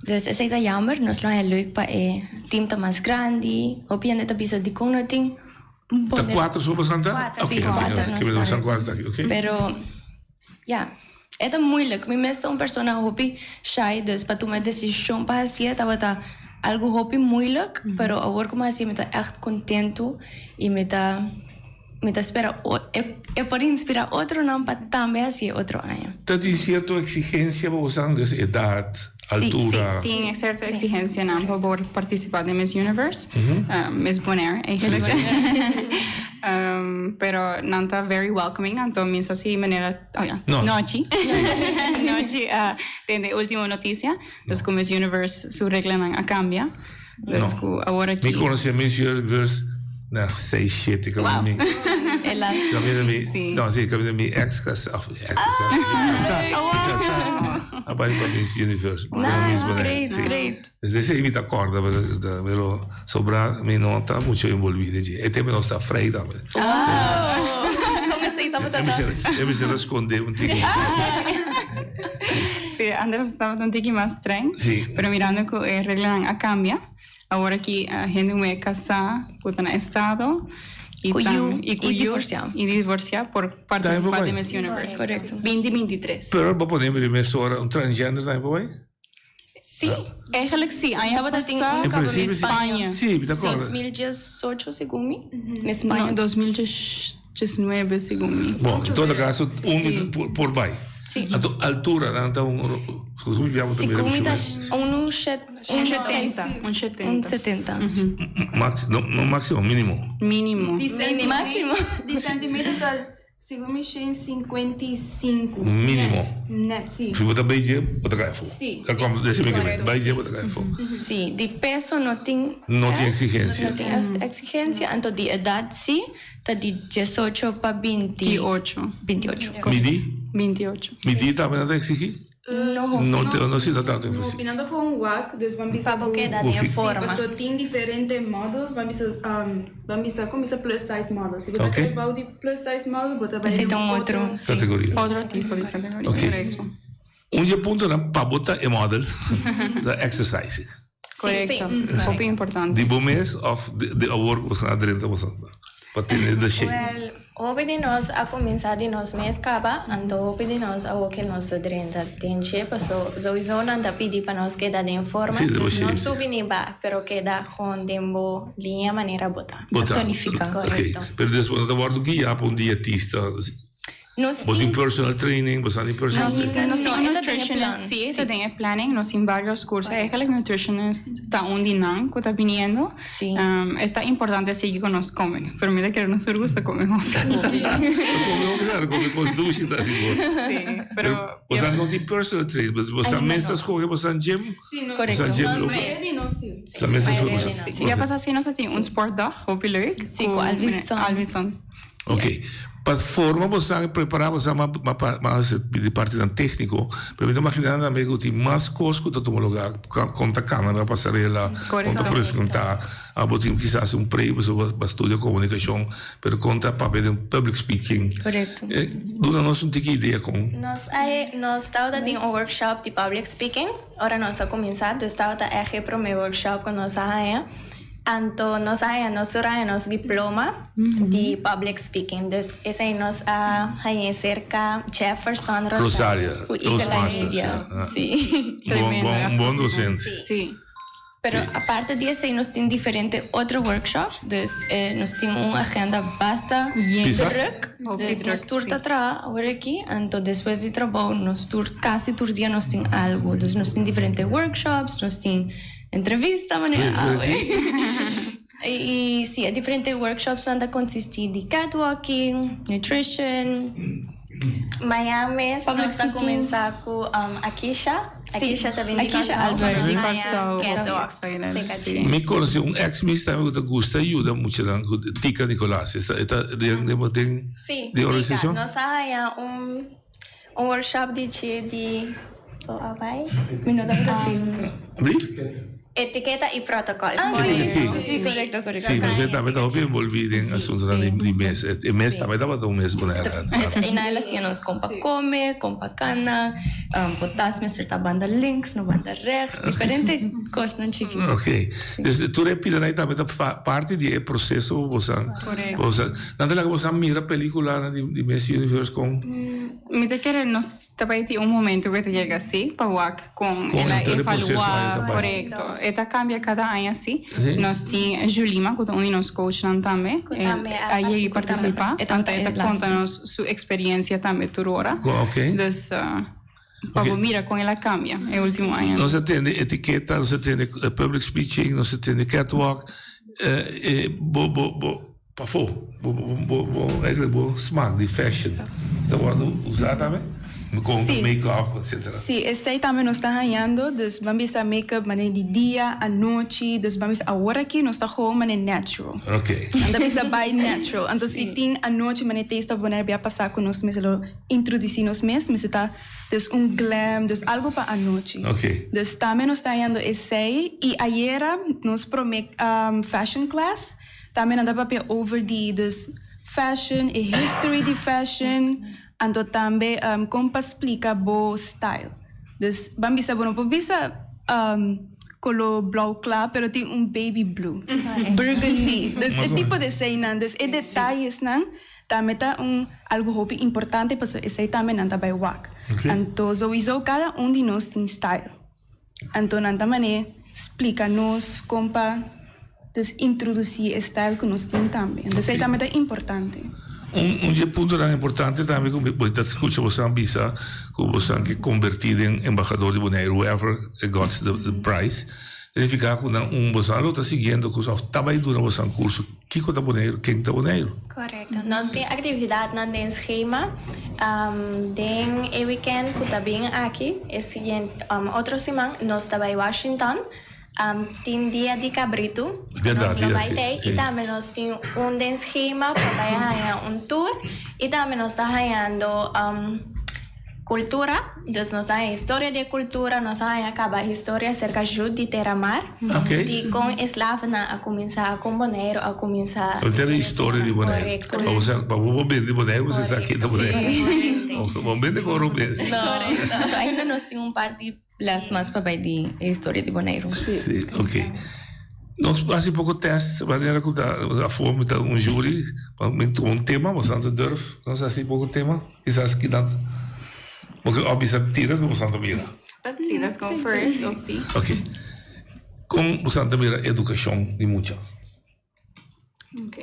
Dus esei ta jammer. Nos lo haña leuk pa e team ta mas grandi. Hopi hende ta bisa dikon no tin Ta cuatro so boso ta? Cuatro, Ok, sí, ok, cuatro ok. nos Ke ta. boso cuatro aki, ok. Pero ya, e ta moeilijk. Mi mes ta un persona hopi shy, dus pa tuma e decision pa hacié tabata algo hopi moeilijk, pero awor cu mi hacié mi ta echt contento y mi ta mi ta spera e e por inspira otronan pa tambe hacié otro aña. Ta tin cierto exigencia pa boso, dus edad, altura? Sí, tin cierto exigencianan pa por participa den Miss Universe, Miss Bonaire eigenlijk. Pero nan ta very welcoming, anto mi sa si manera, oh ja, No. nochi, nochi a tende e ultimo noticia, dus cu Miss Universe su reglanan a cambia, dus No. cu awor aki. Mi conoce Miss Universe na seis, shete Wow. mi. E laatste. Caminda mi, Sí. no, sí, caminda mi ex casa, of ex casa, mi casa, mi casa, a bai pa Miss Universe. Como Nice, Miss Bonaire, great, sí. great. Desde ese mi ta acorda, pero, pero sobra mi no ta mucho envolvi den dje. E tema no sta vrij tambe. Oh. Con esey tabata E ta? mester, e mester responde un tiki. Sí, antes tabata un tiki mas streng. Sí. Pero mirando cu e reglanan a cambia, awor aki hende muhe casá cu ta na estado y Cu yu tam- y cu y yu divorciá. y divorciá por participa Tambe den Miss Universe. Correcto. 2023. Pero bo pone mi mesora un transgender tambe por bai? Sí, eigenlijk sí. Aña Tabata tin pasá un En cabo principio sí. España. Sí, mi ta acorda. 2018 segun mi. Miss No, España. 2019 segun mi. Bon, en todo caso, un Sí. por bai. Sí. Anto, altura, nan ta un, un viaje también. Segun mi ta un un 70. Un 70. Un 70. Max, no, no máximo, mínimo. Mínimo. Di centimeter- Máximo. Di centimeter ta segun mi 155. Mínimo. Net, net, sí. Si bo ta bay dje, bo ta cay afo. Sí, Ta sí. como, decime que Correcto. bay dje, bo ta cay afo. Sí, di peso no tin No tin exigencia. No tin exigencia. Anto di edad sí, ta di 18 pa 28. 28. Midi? 28. Midi tambe no ta exigi? No, No, te, no, sí, no tanto No, énfasis. opinando gewoon wak, dus van bisa Pa bo keda den Sí, forma. paso tin diferente models, van bisa um, van bisa con bisa plus size models. Si bo Ok. ta bou di plus size model, bo ta bai Esey den ta un otro, sí. Categoria. Otro tipo di categoria, Ok. correcto. Un dje puntonan pa bo ta e model, ta exercise. Correcto. Hopi importante. Di bo mes of di, di awor cu boso a drenta boso pa tene the shape? Well, hopi di nos a cuminsa di nos mes caba, anto hopi di nos awor cu nos ta drenta den dje, paso sowieso nan ta pidi pa nos keda den forma, Sí, de bo no shape, sí. subi ni baha, pero keda gewoon den bo liña manera bo ta. Bo ta. Tonifica. Ok, Correcto. pero despues no ta wordo guia pa un dietista. Nos Bo tin tin personal training, bo sa tin personal training. Nos tin No, un e ta den e nutritionist, plan. sí, e ta den e planning. Nos tin varios curso. Eigenlijk nutritionist ta un di nan cu ta biniendo. Sí. E ta importante sigui cu nos come. Pero mi ta kere nos tur gusta come hopi. Come hopi, claro, come cos dushi ta sigur. Sí, pero Bo sa no tin personal training, bo sa mes ta scoge, bo sa gym. Sí, nos Bo sa gym nos lo- mes y nos sí. Sa mes ta scoge, bo sa. Sí, ya pasa así, nos tin un sportdag, hopi leuk. Sí, cu Alvinson. Alvinson. Ok. Pa forma bo sa prepara bo sa ma ma mas di partinan tecnico, pero mi ta imagina tambe cu tin mas cos cu ta tuma lugar, con ta camera, pasarela, con ta Correcto. presenta, abo tin kisas un pre pasobra bo a studia comunicacion, pero con ta papia den public speaking. Correcto. Duna nos un tiki idea con. Nos a nos tabata tin un workshop di public speaking ora nos a cuminsa, dus tabata echt e prome workshop cu nos a haña. Anto nos a haña nos tur a haña nos diploma di public speaking. Dus esei nos a hañ'é serka Jefferson Rosario. Rosario, Ku Eagle Eye Toastmasters. Media. ja. Sí. Bon, bon, bon docente. Sí. Pero aparte di esei nos tin diferente otro workshop. Dus eh, nos tin un agenda basta Pisa? druk. Hopi Dus druk, nos tur sí. ta traha awor aki. Anto despues di trabou nos tur casi tur dia nos tin algo. Dus nos tin diferente workshops, nos tin Entrevista manera awe. Y sí, e diferente workshops nan ta consisti di catwalking, nutrition. Mañan mes Public nos ta speaking. cuminsa cu um, Akisha. Akisha ta bin di Akisha Kòrsou. Albert di Nos Kòrsou. haña catwalk. Excited, Seca sí. chi. Mi conoce un ex miss tambe cu ta gusta yuda muchanan cu Tica Nicolas. Esta esta den den den Sí, den organisacion? Tica. Nos a haña un un workshop di dje di. Bo a bai? Mi no tabata tin. Abri? Etiketa i protokòl. Sí. Sí, korekto, korekto. Sí, nos tambe ta hopi envolví den asuntonan di di mes. E mes tambe tabata un mes Bonaire. I nan el a siña nos kon pa kome, kon pa kana, bo tas mester ta banda links, no banda rechts, diferente kosnan chikitu. Ok. Dus tur e pilanan ei tambe ta parti di e proseso ku boso a. Korekto. Nan ta laga boso a mira pelikulanan di Miss Universe kon. Mi ta kere nos Ta bai tin un momento ku e ta yega si pa wak kon el a evaluá. Korekto. E ta kambia kada aña si. Nos tin Julima ku ta un di nos coachnan tambe. El a yega i partisipá. Anto e ta konta nos su eksperiensia tambe tur ora. Dus pa bo mira kon el a kambia e ultimo añanan. Nos a tende etiketa, nos a tende public speeching, nos a tende catwalk. Bo bo bo. Pafó, bo bo bo eigenlijk bo smaak di fashion ta wòrdu usá tambe? Kon Sí. make-up etcetera. Sí, esei tambe nos ta hañando, dus ban bisa make-up manera di dia, anochi, dus ban bisa awor aki nos ta gewoon manera natural. Ok. Nan ta bisa bai natural, anto si tin anochi manera Taste of Bonaire bia pasá ku nos mester lo introdusí nos mes, mester ta dus un glam, dus algu pa anochi. Ok. Dus tambe nos ta hañando esei i ayera nos promé fashion class. Tambe nan ta papia over di dus fashion, e history di fashion, anto tambe kon pa splika bo style. Dus ban bisa bo no por bisa kolo blou kla pero tin un baby blue, burgundy, dus e tipo di eseinan, dus e detayesnan tambe ta un algu hopi importante pasobra esei tambe nan ta bai wak. Anto souiso kada un di nos tin style. Anto nan ta man'é splika nos kon pa dus introdusí e style ku nos tin tambe. Anto esei tambe ta importante. Un un dje puntonan importante tambe ku bo ta skucha bosan bisa ku bosan ke kombertí den embahador di Boneiru whoever got the prize signifiká ku nan un bosan lo ta siguiendo kurso òf ta bai duna bosan kurso Kiko ta Boneiru? Ken ta Boneiru? Korekto. Nos tin aktividatnan den skema den e wikènt ku ta bin aki, e siguiente otro siman nos ta bai Washington. Tin dia di kabritu ku nos lo bai tei i tambe nos tin un den skema pa bai haña un tour i tambe nos ta hañando Cultura, dus nos a haña historia di e cultura, nos a haña caba historia acerca Jud di Terramar, di con e slavennan a cuminsa, con Boneiru a cuminsa. Bo tene historia di Boneiru. Pa bo sa, pa bo por bende Boneiru, bo sa ken ta Boneiru. Bo bende con Robes. No, anto ainda nos tin un par di les mas pa bai di e historia di Boneiru. Si, ok. Nos hasi poko test, manera ku ta afó mi ta un jury, pa mi tuma un tema, bastante durf, nos hasi poko tema. Kisas ki nan bo ke òf bisa tira ku bosan ta mira. Let's see, let's go first, we'll see. Ok. Kon bosan ta mira edukashon di mucha? Ok.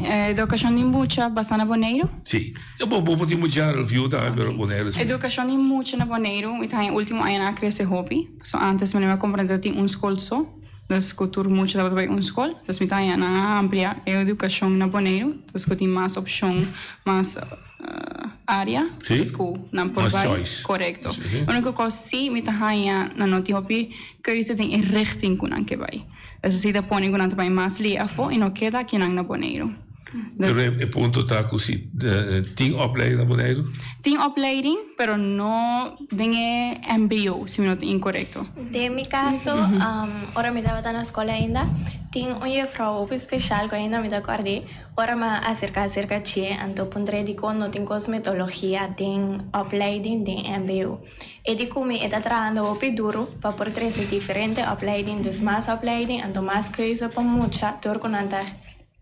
Edukashon di mucha basá na Boneiru? Si. Bo bo por tin mucha review tambe pero Boneiru si. Edukashon di mucha na Boneiru mi ta haña ultimo añanan a krese hopi. Pasobra antes mi no a komprende tin un skol so. Dus ku tur mucha tabata bai un skol. Dus mi ta haña nan a amplia e edukashon na Boneiru. Dus ku tin mas opshon, mas área. Sí. Dus ku nan por Mas bai. choice. Korekto. Sí, sí. Úniko kos sí mi ta haña nan no tin hopi keuze den e richting ku nan ke bai. Esei ta pone ku nan ta bai mas lei afó i no keda akinan na Boneiru. Pero e punto ta ku si tin opleiding na Boneiru? Tin opleiding, pero no den e mbo, si mi no ta inkorekto. Den mi kaso, ora mi tabata na skol ainda, tin un jefrouw hopi speshal ku ainda mi ta kòrd'é. Ora mi a aserká serka dje, anto puntr'é dikon no tin kosmetologia den opleiding den mbo. E di ku mi e ta trahando hopi duru pa por trese diferente opleiding, dus mas opleiding, anto mas keuze pa mucha dor ku nan ta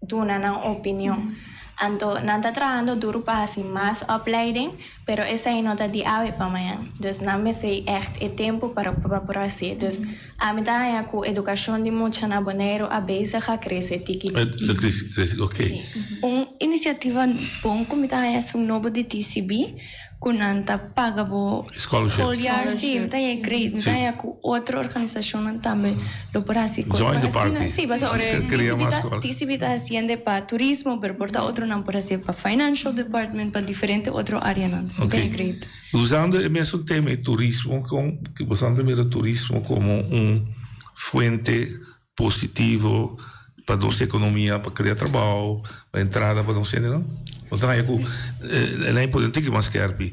duna nan opinion. Anto nan ta trahando duru pa hasi mas opleiding, pero esei no ta di awe pa mañan. Dus nan mester ègt e tempu pa pa por hasié. Dus ami ta haña ku edukashon di mucha na Boneiru a bezig a krese tiki tiki. Ta krese krese oké. Un inisiativa bon ku mi ta haña esun nobo di TCB. Ku nan ta paga bo Scholarship. schooljaar, sí, mi ta haña great. Mi ta haña ku otro organisashonnan tambe lo por hasi kos Join the asina. party. Sí, pasobra Ke krea mas TCB ta, skol. TCB ta hasiende pa turismo, pero por ta otronan por hasié pa financial department, pa diferente otro áreanan. Sí, mi ta haña Ok. great. Usando e mesun tema e turismo, kon boso ta mira turismo komo un fuente positivo pa nos economia, pa crea trabao, pa entrada pa nos hende, no? Bo ta haya cu e ley por un tiki mas skerpi.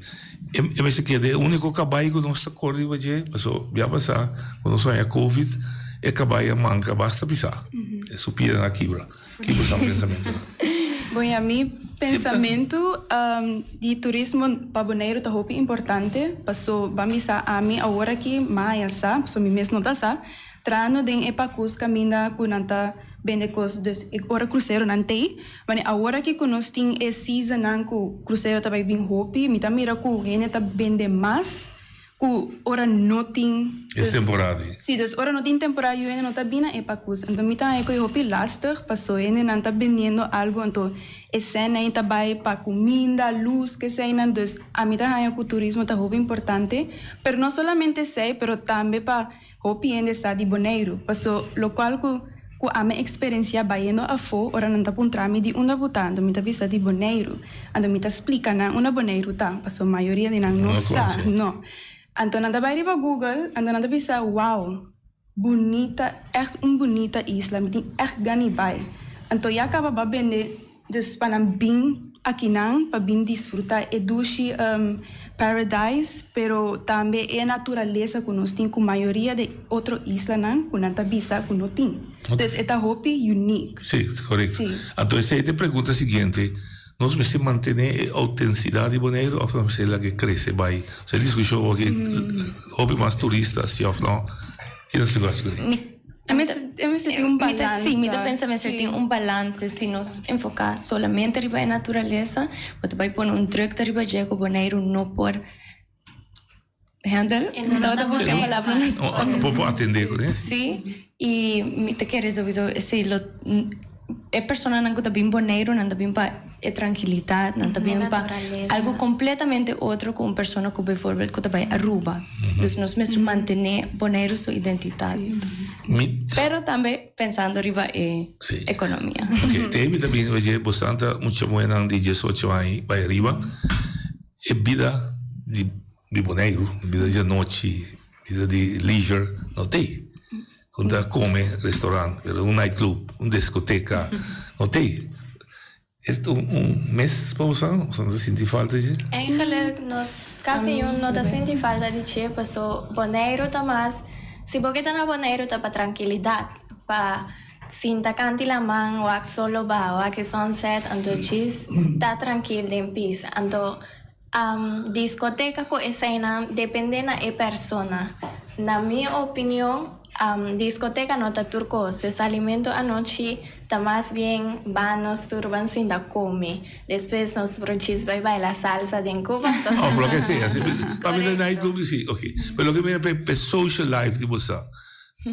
E mester keda e úniko kabai ku nos ta kore riba dje, paso bia pasá ku nos haña covid e kabai a manka basta pisá, su pianan a kibra. Ki bo sa pensamentunan? Bon ya, mi pensamentu di turismo pa Boneiru ta hopi importante, paso ban bisa ami awor aki m'a haña sa, paso mi mes no ta sa, trahando den e pakus kaminda ku nan ta bende kos, dus e ora kruseronan t'ei, Wanneer awor aki ku nos tin e seasonnan ku krusero ta bai bin hopi, mi ta mira ku hende ta bende mas ku ora no tin. E temporada ei. Sí, dus ora no tin temporada yu hende no ta bin na e pakus. Anto mi ta haña ku e hopi lastig paso hendenan ta bendiendo algu anto e sèn ei ta bai pa kuminda, lus, keseinan. Dus ami ta haña ku turismo ta hopi importante, pero no solamente esei pero tambe pa Hopi hende sa di Boneiru, paso lokual ku ku ami eksperensiá bayendo afó ora nan ta puntra mi di unda bo ta, anto mi ta bisa di Boneiru. Anto mi ta splika nan unda Boneiru ta, paso mayoria di nan no sa, no. Anto nan ta bai riba Google, anto nan ta bisa, wow, bunita, ègt un bunita isla, mi tin ègt gana di bai. Anto ya kaba bo a bende. Dus pa nan bin akinan pa bin disfruta e dushi paradise pero tambe e naturalesa ku nos tin ku mayoria di otro islanan ku nan ta bisa ku no tin. Dus e ta hopi unique. Sí, korekto. Anto esei ta e pregunta siguiente, nos mester mantené e outensidat di Boneiru òf nos mester laga e krese bai? Osea e diskushon aki hopi mas turista si òf no, kiko nos tin ku hasi ku esei? E mester tin un balansa. Sí, mi ta pensa mester tin un balanse. Si nos enfoká solamente riba e naturalesa, bo ta bai pone un drukte riba dje ku Boneiru no por handle. Mi tabata buska e palabra na spañó. Por por atendé kuné. Sí, i mi ta kere souiso esei lo e personanan ku ta bin Boneiru nan ta bin pa e trankilidat, nan ta bin pa algu kompletamente otro ku un persona ku bijvoorbeeld ku ta bai Aruba. Dus nos mester mantené Boneiru su identitat. Pero tambe pensando riba e ekonomia. Oke, te mi ta bin oye bosan ta mucha muhernan di diesocho aña bai ariba, e bida di di Boneiru, bida di anochi, bida di leisure no t'ei. Ku ta kome restaurant, pero un night club, un discoteca no t'ei. Es un un mes pa boso? Boso no ta sinti falta di dje? Eigenlijk nos kasi un no ta sinti falta di dje paso Boneiru ta mas, si bo ke ta na Boneiru ta pa trankilidat, pa sinta kanti laman wak solo baha wak e sunset anto djis ta trankil den pis anto Discoteca cu eseinan depende na e persona. Na mi opinion discoteca no ta tur cos. E salimento anochi ta mas bien ban nos tur ban sinta come. Despues nos por djis bai baila salsa den Cuba. Oh, lo que sea. Pa mi na nightclub si, ok. Pero loke mi pe social life di bosa.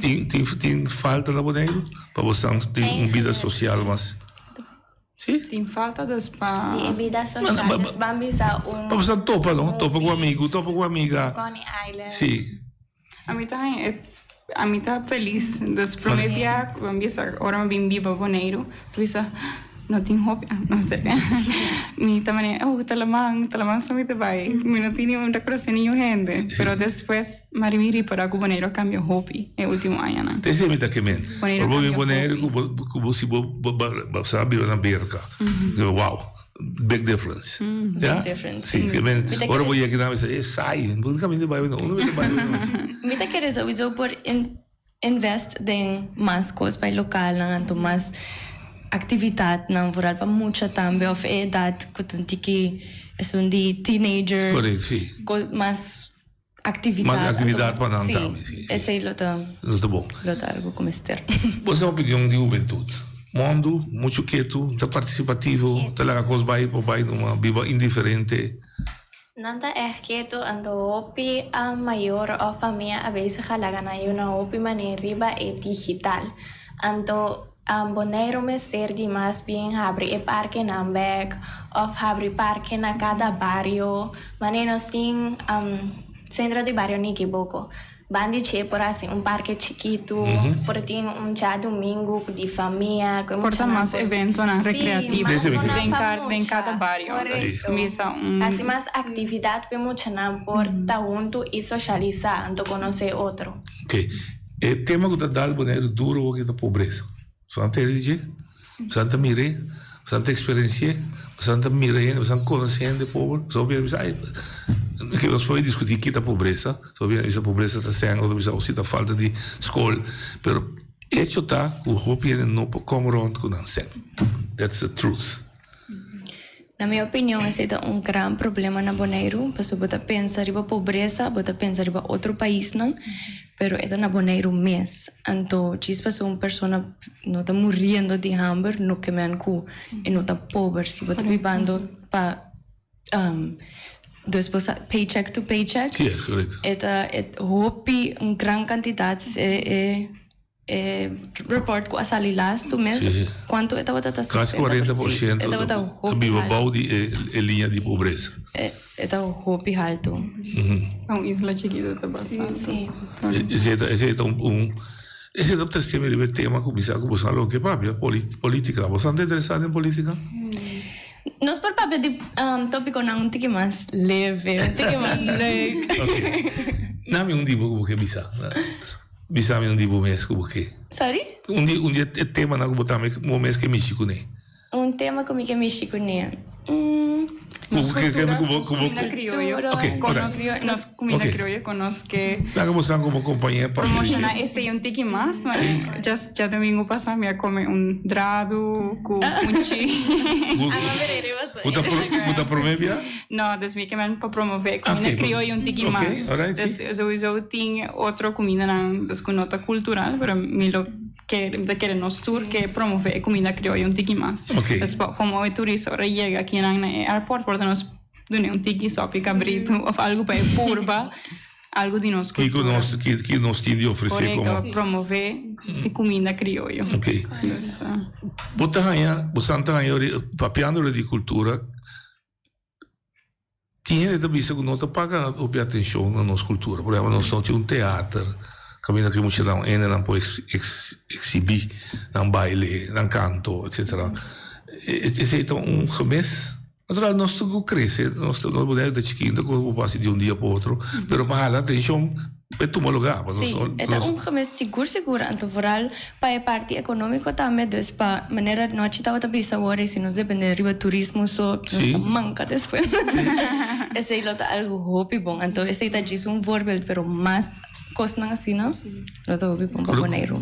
Tin tin tin falta na Boneiru pa bosa tin un bida social mas? Sí. Tin falta dus pa. Di e bida social. Dus ban bisa un. Pa boso topa no, topa ku amigu, topa ku amiga. Coney Island. Sí. Ami ta haña et ami ta felis. Dus prome bia ku ban bisa ora mi bin biba Boneiru, mi bisa no tin hopi ah no se mi ta manera oh ta laman ta laman so mi ta bai mi no tin mi no ta konosé niun hende pero despues Mi a ripara ku Boneiru a kambia hopi e ultimo añanan. Te esei mi ta kemen. Boneiru Ora bo bin kambia Boneiru hopi. ku bo ku bo si bo bo bo sa biba na Berka. Wow, big difference. Big Ya? difference. Si, kemen Mi ta ora bo kere yega kinan mi sa e sai, bo no kaminda bai no, unda mi ta bai no. Mi ta kere souiso por in invest den mas kos pa e lokalnan anto mas aktividatnan vooral pa mucha tambe òf e edat ku ta un tiki esun di teenagers Correct, si. ko mas Actividad. Mas actividad pa nan tambe, si, si. Esey lo ta. Lo ta bon. Lo ta algo cu mester. Bo sa opinion di hubentud? Mondo mucho ketu, ta participativo, ta laga cos bay por bay numa, biba indiferente. Nan ta echt ketu, anto hopi mayor of famia a bezig a laga nan yuna hopi manera riba e digital. Anto Boneiru mester di mas bien habri e parkenan bek of habri parke na kada bario. Manera nos tin Centro di Bario Nikiboko. Bandi dje por hasi un parke chikitu, por tin un djadumingu di famia ku e Por ta muchanan mas por eventonan Sí, rekreativo mas konan den pa ka den mucha. kada bario. Korekto. Misa un Hasi mas aktividat pa e muchanan por ta huntu i sosialisá anto konosé otro. Oké. E tema ku ta dal Boneiru duro awor ta pobresa. Bo sa tende di dje? Bo sa ta mir'é? Boso ta eksperensi'é, boso ta mira hende, boso ta konosé hende pober. Boso a bisa, ai, ke nos por diskutí kita pobresa. Boso a bisa pobresa ta sèn, otro bisa si ta falta di skol. Pero echo ta ku hopi hende no por kòm rònt ku nan sèn. That's the truth. Na mi opinion esei ta un gran problema na Boneiru, pasobra bo ta pensa riba pobresa, bo ta pensa riba otro paisnan, pero e ta na Boneiru mes. Anto djis pasobra un persona no ta muriendo di hamber no ke men ku e no ta pober. Si bo ta bibando pa dus bo sa paycheck to paycheck, e ta hopi un gran kantidat e E report ku a sali lastu mes, kuantu e tabata ta? Kasi 40% E tabata ta hopi biba haltu. bou di e liña di pobresa. E ta hopi haltu. Pa un isla chikitu ta bastante. Sí. Esei ta esei ta un un esei ta trese mi riba e tema ku mi sa ku boso a loke papia, politika. Boso ta interesá den politika? Nos por papia di topikonan un tiki mas leve, un tiki mas leuk. Oke. Nami un di bo ku bo ke bisa. Bisa mi un di bo mes ku bo ke. Sorry? Un di un di e temanan ku bo tambe bo mes ke mishi kuné. Un tema ku mi ke mishi kuné? Mm. Ku ke ke ku bo ku bo. Nos kumida krioyo. Ok, alright. Nos kumida krioyo ku nos ke. Laga bo san komo kompañé pa. Promoshoná esei un tiki mas. Just djadumingu pasá mi a kome un dradu ku funchi. Bo ta bo ta promé bia? No, dus mi ke men pa promové kumida krioyo un tiki mas. Dus souiso tin otro kumindanan dus ku no ta kultural, pero mi lo ke, mi ta kere nos tur ke promové e kumida krioyo un tiki mas. Dus pa komo e turista ora yega akinan na e airport por ta nos dun'e un tiki sopi kabritu òf algu pa e purba algu di nos Kiko kultura. nos ki nos tin di ofresé komo. Korekto, promové e kuminda krioyo. Ok. Bo ta haña, bo san ta haña papiando di kultura. Tin hende ta bisa ku no ta paga hopi atenshon na nos kultura. Por ehèmpel, nos no tin un teater kaminda ku e muchanan hendenan por eksibí nan baile, nan kanto, etsetera. Esei ta un gemis. Natural nos tin ku krese, nos Boneiru ta chikinto ku bo por hasi di un dia pa otro, pero pa hala atenshon E tuma lugá. Sí, e ta un gemes sigur sigur, anto vooral pa e parti economico tambe, dus pa manera Nochi tabata bisa awor y si nos depende riba turismo so nos ta manca despues. Esey lo ta algo hopi bon, anto esey ta djis un voorbeeld, pero mas cosnan asina lo ta hopi bon pa Boneiru.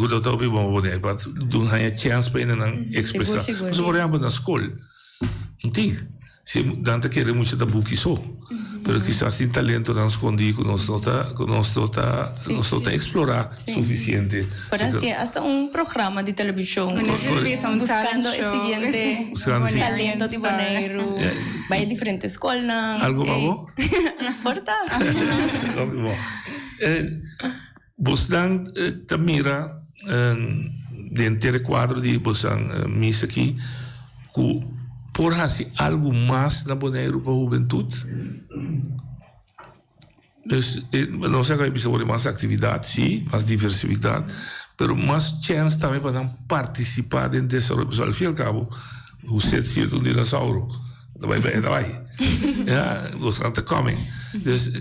Lo ta hopi bon pa Boneiru, pa dun haña chance pa hendenan expresa. Sigur sigur. Por ehempel na scol, un tin. Si nan ta kere mucha ta buki so. Pero kisas tin talentonan skondí ku nos no ta, ku nos no ta, nos no ta eksplorá sufisiente. Por hasi asta un programa di televishon buskando e siguiente talento di Boneiru, bai e diferente skolnan. Algo pa bo? Por ta. Hopi bon. Bosnan ta mira den ter e kuadro di bosnan misa aki ku por hasi algu mas na Boneiru pa hubentut? Dus nos a bisa wòrdu mas aktividat si, mas diversifidat, pero mas chèns tambe pa nan partisipá den desaroyo. Pasobra al fin i al kabo usted si ta un dinosauro, ta bai bai, ta bai. Ya, bosnan ta coming. Dus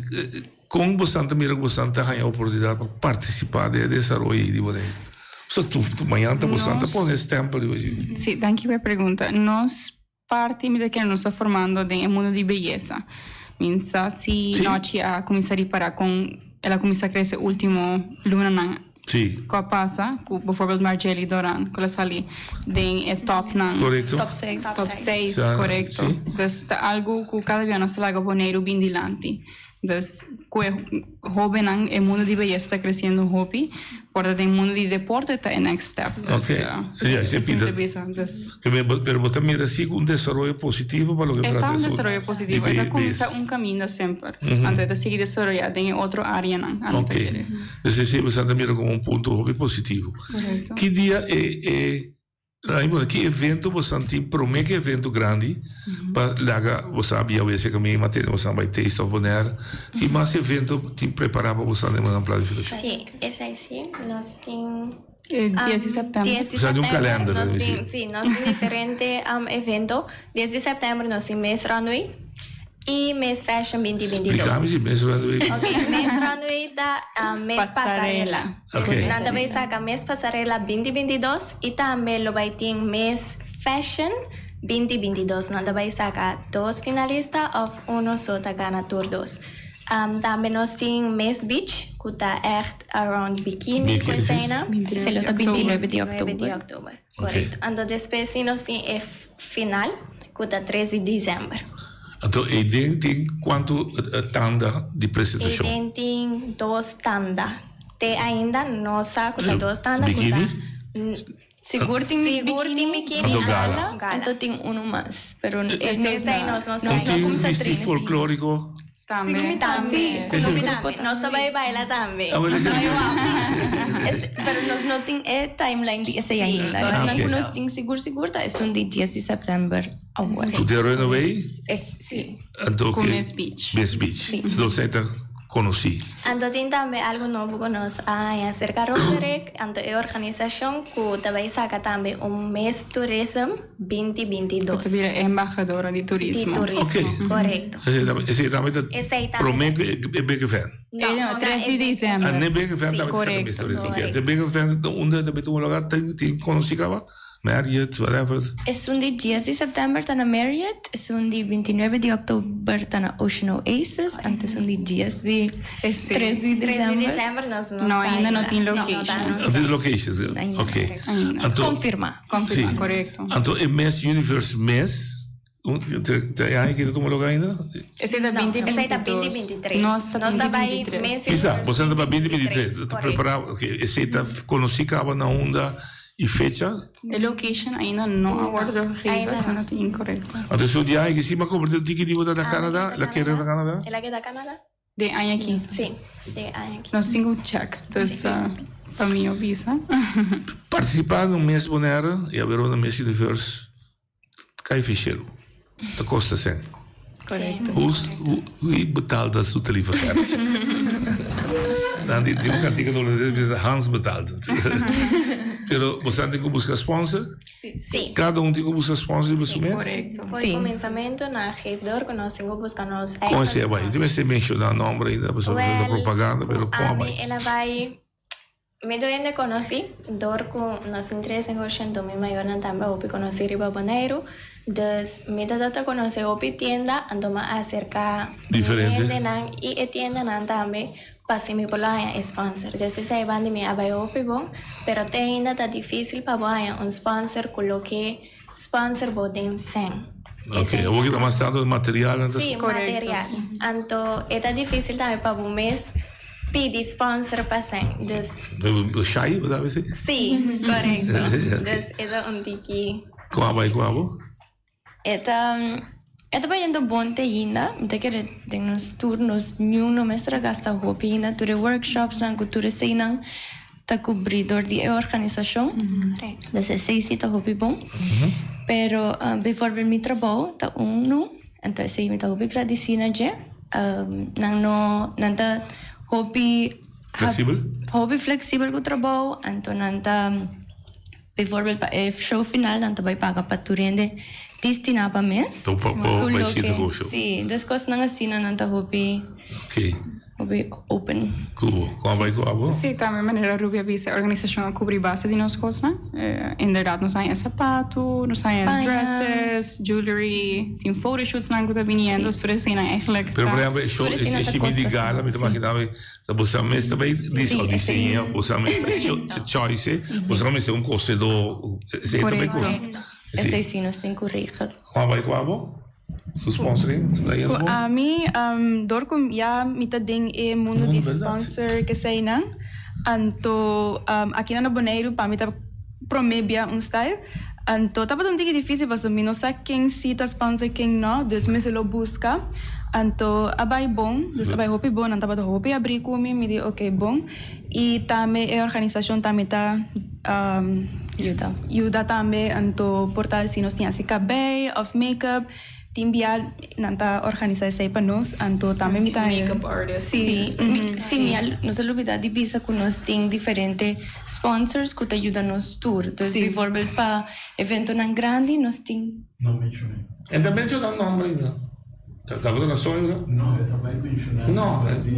Kon bosan ta mira ku bosan ta haña oportunidat pa partisipá den e desaroyo ei di Boneiru? Pasobra tu tu mañan ta bosan ta pone e stèmpel riba dje. Sí, danki pa e pregunta. Nos parti mi ta kere nos ta formando den e mundo di beyesa. Mi sa si Nochi a kuminsá ripará kon el a kuminsá krese último lunanan. Sí. Ku a pasa ku bijvoorbeeld Margelly Doran ku la sali den e topnan. Korekto. Top seis. Top seis, korekto. Dus ta algu ku kada bia nos ta laga Boneiru bin dilanti. Dus ku e hóbennan e mundu di beyesa ta kresiendo hopi, por ta den mundu di deporte ta e next step. Dus Ok. Ja, esei esei pinta. ta bisa. Dus Pero bo ta mira si ku un desaroyo positivo pa loke e ta trata un esun desaroyo di positivo. E ta kuminsá beyesa. un kaminda semper. Anto e ta sigui desaroyá den e otro áreanan. Anto Ok. ta kere. Dus esei bo sa ta mira komo un punto hopi positivo. Korekto. Ki dia e e Ay bueno, ki evento bosan tin prome ki evento grandi pa laga bosan bia wese kami mantene bosan bai Taste of Bonaire? Ki mas evento tin prepara pa bosan den bosan planificacion? Sí, esei sí, nos tin E dies di september. Dies di Bosan tin un september kalender, nos mi tin, si. sí, nos tin diferente evento. Dies di september nos tin Miss Runway y Miss Fashion binti binti dos. Splica mi si Miss Runway. Ok, Miss Runway ta Miss Pasarela. Pasarela. Ok. Nan ta bay saca Miss Pasarela binti binti dos y tambe lo bay tin Miss. Fashion 2022. Nan ta bai saka dos finalista òf uno so ta gana tur dos. Tambe nos tin Miss Beach ku ta ègt around bikini ku eseinan. Esei lo ta 29 di oktober. 29 di oktober, korekto. Anto despues si nos tin e final ku ta 3 di desèmber. Anto eiden tin kuantu tanda di presentashon? Eiden tin dos tanda. Te ainda no sa ku ta dos tanda ku ta. Bikini? Sigur tin Sigur tin bikini Anto gala. Anto tin uno mas, pero Esei nos no sa. Un tin bisti folkloriko? Tambe. Tambe. Sí, tambe. Nos ta bai baila tambe. Ah, bueno, Nos ta bai wak. Pero nos no tin e timeline di esei ainda. Esnan ku nos tin sigur sigur ta esun di dies di sèptèmber awor. Ku ta Runaway? Es, sí. Anto Ku ke Miss Beach. Miss Beach. Sí. Los ei ta konosí. Anto tin tambe algu nobo ku nos a haña serka Roderick, anto e organisashon ku ta bai saka tambe un Miss Tourism 2022. Ku ta bira e embahadora di turismo. Di turismo, korekto. Esei tambe ta Esei tambe promé ku e big event? No, No, 3 di december. Ah, n'e big event tambe ta saka Miss Tourism. Korekto. E big event ta unda ta bini un lugar tin konosí kaba? Marriott, whatever. Esun di dies di september ta na Marriott, esun di bintinuebe di oktober ta na Ocean Oasis, anto esun di dies di tres di Tres di december. december nos no No, sa ainda no tin location. No tin locations, Ainda. ok. Ainda. Anto, Confirma. Confirma, Sí. correcto. Anto e Miss Universe mes, ta e aña ki ta tuma lugar ainda? Esei ta No, 2022. esei ta 2023. Nos ta Nos ta bai 2023. Miss Isa, Universe boso ta pa 2023, ta correcto. prepara, ok, esei ta konosí kaba na unda y fecha? E location ainda no a wordo doorgegeven, Ainda so no ta incorrecto. Anto su di aña ki si, m'a komprende un tiki di bo ta na Canada, la kere na Canada? El a keda Canada? Den aña aki. Sí, den aña aki. Nos tin ku check, dus pa mi yo bisa. Participá na un mes Bonaire y a bira una Miss Universe kai fishero. Ta kosta sen. Correcto. Hoe, hoe, wie betaalt dat zoete lieve geld? Dan die, die cantica holandés bisa Hans betaalt het. Pero bosan tin ku buska sponsor? Sí. Kada un tin ku buska sponsor di boso mes? Correcto. Voor Sí. comensamento na geef door ku nos tin ku buska nos Kon eigen esei a bai? sponsor. Tin mester menshoná nomber ainda pasobra Wel, ta propaganda, pero ku kon a ami bai? el a bai Mi ta hende konosí dor ku nos tin tres negosio anto mi mayornan tambe hopi konosí riba Boneiru. Dus mi ta ta konosé hopi tienda anto mi a aserká mi hendenan i e tiendanan tambe pa si mi por lo haña e sponsor. Dus esei banda mi a bai hopi bon pero te ainda ta difísil pa bo haña un sponsor ku loke sponsor bo den sèn. Ok, awor ki ta mas tantu material nan ta. Sí, material. Anto e ta difísil tambe pa bo mes pidi sponsor pa sèn. Dus. Shy, bo ta bisa? Sí, korekto. Dus e ta un tiki. Kon a bai ku abo? E ta e ta bayendo bon te ainda. Mi ta kere den nos tur nos niun no mester a gasta hopi ainda. Tur e workshopsnan ku tur eseinan ta kubrí dor di e organisashon. Dus esei sí ta hopi bon. Pero bijvoorbeeld mi trabou ta unu, anto esei mi ta hopi gradisí na dje. Nan no, nan ta hopi Flexibel? Hopi flexibel ku trabou, anto nan ta bijvoorbeeld pa e show final nan ta bai paga pa tur hende distiná pa mes. Pa pa bai sinti ku show. Sí, dus kosnan asina nan ta hopi. Ok. Hopi open. Ku bo? Kon a bai ku abo? Sí, tambe manera Ruby a bisa, e organisashon a kubri base di nos kosnan. Inderdaad nos haña e sapatu, nos haña dresses, jewelry, tin photoshootsnan ku ta biniendo, tur eseinan eigenlijk ta. Pero por ehempel e show, e shibi di gala, mi ta imagina mi, ta boso mes ta bai diseña, boso mes ta choice, boso mester un kosedó, esei ta bai kosta. Korekto. Esei sí nos tin ku regel. Kon a bai ku abo? Su sponsoring? Ku ami, dor ku ya mi ta den e mundu di sponsor keseinan, anto akinan na Boneiru pa mi ta promé bia un style, anto tabata un tiki difísil pasobra mi no sa ken si ta sponsor ken no, dus mester lo buska, anto a bai bon, dus a bai hopi bon, nan tabata hopi abrí ku mi, mi di oke bon, i tambe e organisashon tambe ta yuda tambe, anto por ta si nos tin hasi kabei òf make-up. Tin bia nan ta organisa esei pa nos, anto tambe mi ta Makeup artist. Sí, sí, mi a, nos a lubida di bisa ku nos tin diferente sponsors ku ta yuda nos tur. Dus bijvoorbeeld pa eventonan grandi nos tin. No menshoné. E ta menshoná nomber ainda. Tabata na soño no? No, e ta bai menshoná nomber di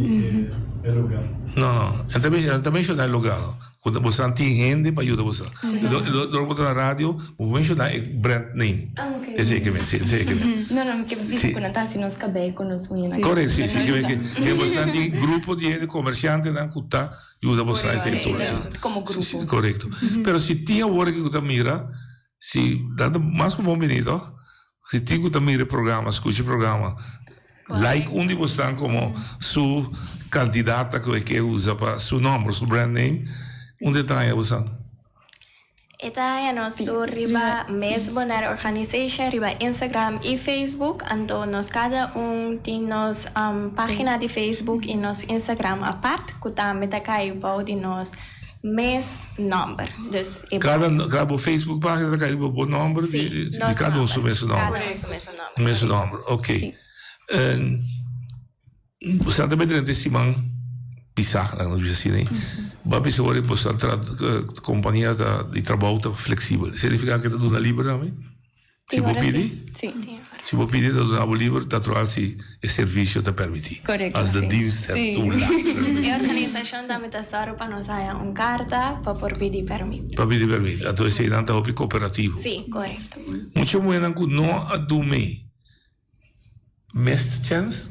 e lugar. No, no, e ta menshoná e lugar. Ku boso tin hende pa yuda boso. Dor bo ta na radio, bo por menshoná e brand name. Esei ke men, si, esei ke men. No, no, mi ke bisa ku nan ta hasi nos kabei ku nos uñanan. Korekto, si, si. Ke boso tin grupo di hende, komershantenan ku ta yuda boso esei tur. Komo grupo. Korekto. Pero si tin awor ku ta mira, si, nan ta mas ku bon bini tok? Si tin ku ta mira e programa, skucha e programa, like un di bosnan komo su kandidata ku e ke usa pa su nòmber, su brand name, unda e ta haña bosan? E ta haña nos tur riba Miss Bonaire Organization riba Instagram i Facebook. Anto nos kada un tin nos página di Facebook i nos Instagram apart ku tambe ta kai bou di nos Mes nomber. Dus e Cada cada bo Facebook pagina ta kai bo bo nomber Sí, di di nos cada un su nomber. mes nomber. Cada un su mes nomber. Mes nomber, ok. Sí. En boso ta drenta e siman pisá, laga nos bisa asina ei. Bo a bisa ora boso ta tra kompania ta di trabou ta fleksibel. Signifiká ke ta duna liber tambe? Si bo pidi? Sí. Si bo pidi ta duna bo liber, natural si e servisio ta permití. Korekto, As de sí. dienst het Sí. toelaat. E organisashon tambe ta sòru pa nos haña un karta pa por pidi pèrmit. Pa pidi pèrmit. Anto eseinan ta hopi kooperativo. Sí, korekto. Mucha muhernan ku no a duna Missed chance,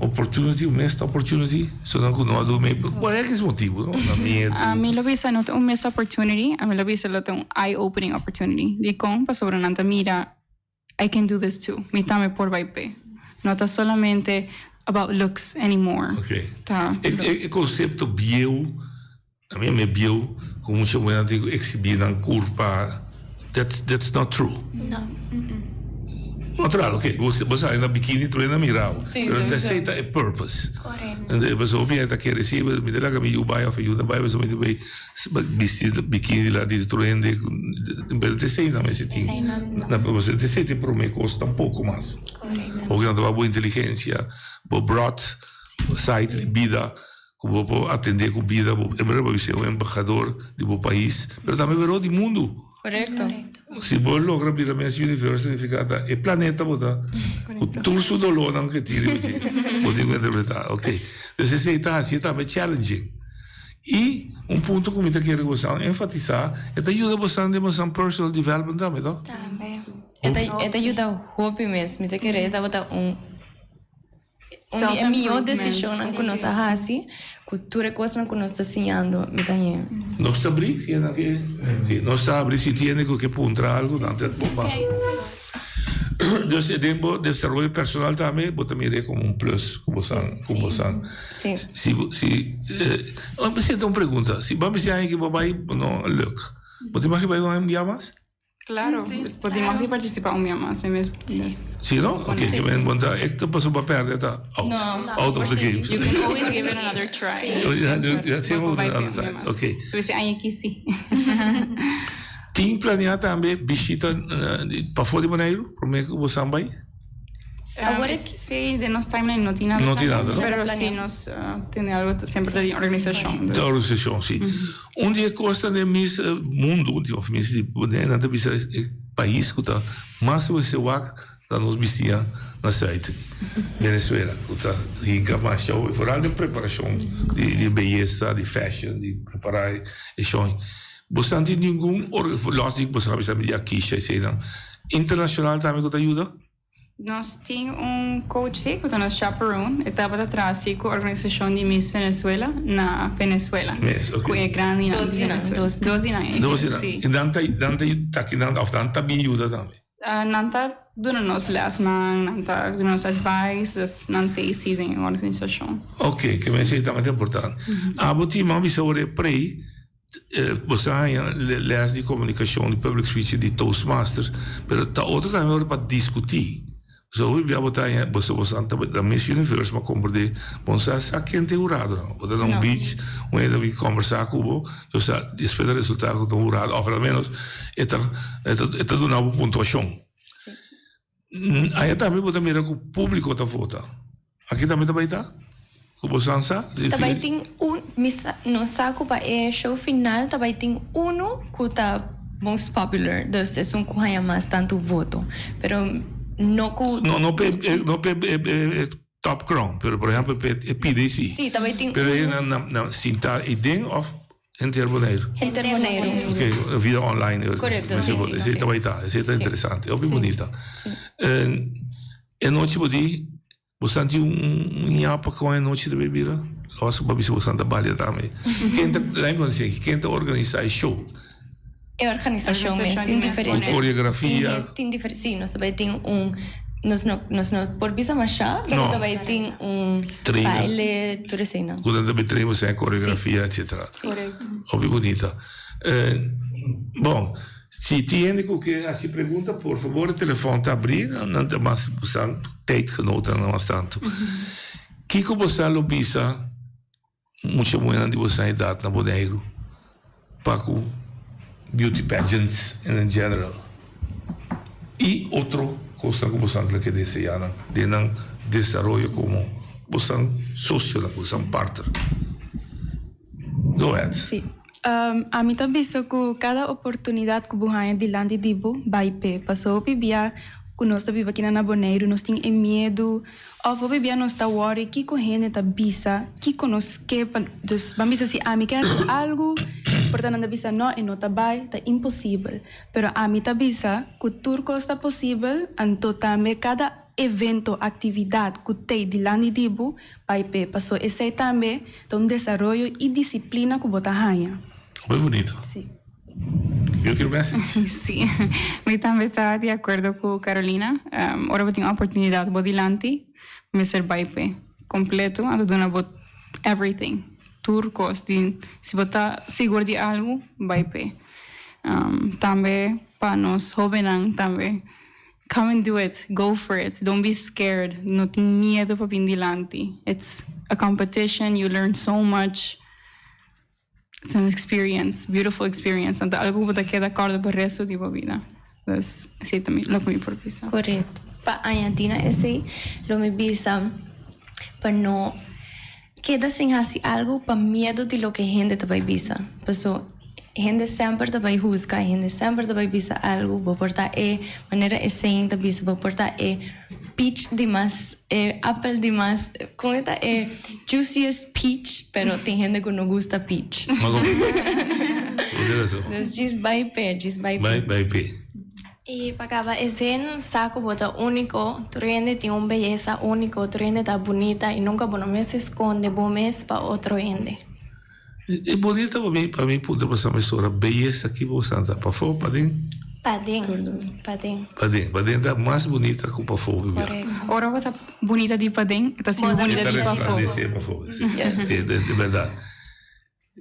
opportunity, missed opportunity, so nan ku no a duna mi, por X motibu, no? Na miedu. Ami lo bisa no ta un missed opportunity, ami lo bisa lo ta un eye opening opportunity. Dikon? Pasobra nan ta mira, I can do this too, mi tambe por bai p'e. No ta solamente about looks anymore. Ok. Ta. E konsepto bieu, ami a mi bieu, ku mucha muhernan tin ku eksibí nan kurpa, that's that's not true. No. Natural, ok, bo bo sali na bikini tur hende a mira bo, Sí, pero sí, ta esei sí. ta e purpose. Korekto. Ente pasobra hopi hende ta kere si mi ta laga mi yu bai òf e yu ta bai pasobra mi ta bai bisti bikini dilanti di tur hende, pero ta esei nan mester tin. Esei nan no. Na pasobra ta esei ta e prome kos tampoko mas. Korekto. Hopi nan ta wak bo inteligensia, bo broad side di bida. Ku bo por atendé ku bida, bo en berdad bo a ser un embahador di bo pais, pero tambe bero di mundu. Korekto. Si bo logra bira Miss Universe significa ta e planeta bo ta ku tur su dolónan ke tin riba dje bo tin ku interpretá. Ok. Dus esei ta hasié tambe challenging. I un punto ku mi ta kere ku bosan enfatisá, e ta yuda bosan den bosan personal development tambe, to? Tambe. E ta e ta yuda hopi mes. Mi ta kere e tabata un. Un di e mihó desishonnan ku nos a hasi, ku tur e kosnan ku nos ta siñando, mi ta haña. Nos ta abrí si nan ke, si nos ta abrí si tiene ku ke puntra algu nan ta bon basta. Dus den bo desaroyo personal tambe bo ta mir'é komo un plus ku bo san, ku bo san. Si bo si mi sienta un pregunta, si bo a bisa aña ke bo bai bo no a luk, bo ta imagina bai un bia mas? Claro, podemos sí participa un día más en mes. mes Sí, no? Ok, que men bon ta, ek ta paso pa perde ta out. No, Out of the game. You can always give it another try. Ja, ja, ja, sí, another try. Ok. Pues aña aki sí. Tin planea tambe bishita pafó di Boneiru, promé ku bosan bai? Awor sí, den nos timeline no tin nada. No tin nada, no? Pero sí nos tene algo semper ta di organisacion. Di organisacion, sí. Un di e cosnan den mis mundo, of mis di Bonaire, nan ta bisa e pais cu ta mas wese wak ta nos bisiña na zuid, Venezuela, cu ta hinca masha hopi, vooral den preparacion di beyesa, di fashion, di prepara e show. Boso nan tin ningun, los di boso a bisa mi di Akisha eseinan, internacional tambe cu ta yuda? Nos tin un coach si cu ta nos chaperone. E tabata traha si cu organisacion di Miss Venezuela na Venezuela. Mes, ok. Cu e grandinan Dos di di nan, Venezuela. dos. Dos di nan, e Dos di nan. si. Y nan ta, nan ta taki nan, of nan ta bin yuda tambe? Nan ta duna nos lesnan, nan ta duna nos advice, dus nan ta si den e organisacion. Ok, ke mester tambe ta importante. Abo tin man bisa ora e prei. Bo sa haña les di komunikashon, di public speech, di Toastmasters, pero ta otro tambe ora pa diskutí. So hopi bia bo ta haña, bo sa ta na Miss Universe bo a komprendé, bo no sa sa ken ta e huradonan. Bo ta na un beach, un hende ta bin kombersá ku bo, bo sa despues ta resultá ku ta un hurado, òf al ménos e ta e ta duna bo puntuashon. Aya tambe bo ta mira ku públiko ta vota. Aki tambe ta bai ta? Ku bo san sa? Ta bai tin un, mi sa, nos sa ku pa e show final ta bai tin unu ku ta most popular, dus esun ku haña mas tantu voto. Pero no ku. No, no p'e, no p'e e top crown, pero por ehèmpel p'e e pide si. Sí, ta bai tin Pero unu. e nan, nan sinta ei den òf. Henter Boneiru? Henter Boneiru. Ok, via online. Correcto, si, si. Esey ta bay ta, esey ta interesante, hopi bunita. E nochi bo di, bo santi un ñapa con e nochi ta bay bira? Los bo a bisa bo santa balia tambe. Ken ta, laat mi pone así, ken ta organisa e show? E organisacion mes tin diferente. Cu coreografia. Tin diferente, si, nos ta bay tin un, nos no, nos no por bisa masha, pero ta bay tin un baile, tur esey no. Cu nan ta bay train boso den coreografia, etcetera. Correcto. Hopi bunita. Bon, si tin hende cu ke haci pregunta, por favor, e telefon ta abri, nan ta mas bosan tijdgenoten nan mas tanto. Kico bosan lo bisa? Mucha muhénan di bosan edat na Boneiru pa ku beauty pageants en general i otro kosnan ku bosan ta ke deseá nan den nan desaroyo komo bosan sosionan, bosan partner. Go ahead. Sí. Ami ta bisa ku kada oportunidat ku bo haña dilanti di bo, bai p'e. Pasobra hopi bia ku nos ta biba kinan na Boneiru nos tin e miedu òf hopi bia nos ta wòri kiko hende ta bisa, kiko nos ke pa dus ban bisa si ami ke hasi algu por ta nan ta bisa nò e no ta bai, ta imposibel. Pero ami ta bisa ku tur kos ta posibel anto tambe kada evento, aktividat ku t'ei dilanti di bo, bai p'e, paso esei tambe ta un desaroyo i disiplina ku bo ta haña. Muy bunito. Sí. Beautiful message. Sí, mi tambe ta di akuerdo ku Carolina. Ora bo tin un oportunidat bo dilanti, mester bai p'e kompleto, anto duna bo everything, tur kos. Di si bo ta sigur di algu, bai p'e. Tambe pa nos hóbennan tambe. Come and do it, go for it, don't be scared, no tin miedo pa bin dilanti, it's a competition, you learn so much, it's an experience, beautiful experience, anto algo ku bo ta keda kòrda pa resto di bo bida, dus esei ta mi loke mi por bisa. Korekto. Pa añadí na esei, lo mi bisa pa no keda sin hasi algu pa miedu di loke hende ta bai bisa. Paso hende semper ta bai husga, hende semper ta bai bisa algu. Bo por ta e manera e saying ta bisa, bo por ta e peach di mas, e apel di mas, kon e ta e juiciest peach, pero tin hende ku no gusta peach. Dus djis bai p'e, djis bai p'e. Bai bai p'e. I pa kaba e zin, sa ku bo ta úniko, tur hende tin un beyesa úniko, tur hende ta bunita i nunka bo no mester skonde bo mes pa otro hende. E bunita pa mi, pa mi punto di bista mesora, beyesa ki bo sa ta pafó, paden? Paden, paden. Paden, paden ta mas bunita ku pafó bibia. Korekto. Ora bo ta bunita di paden, e ta siña bunita di pafó. E ta resplandesé pafó, si, di bèrdat.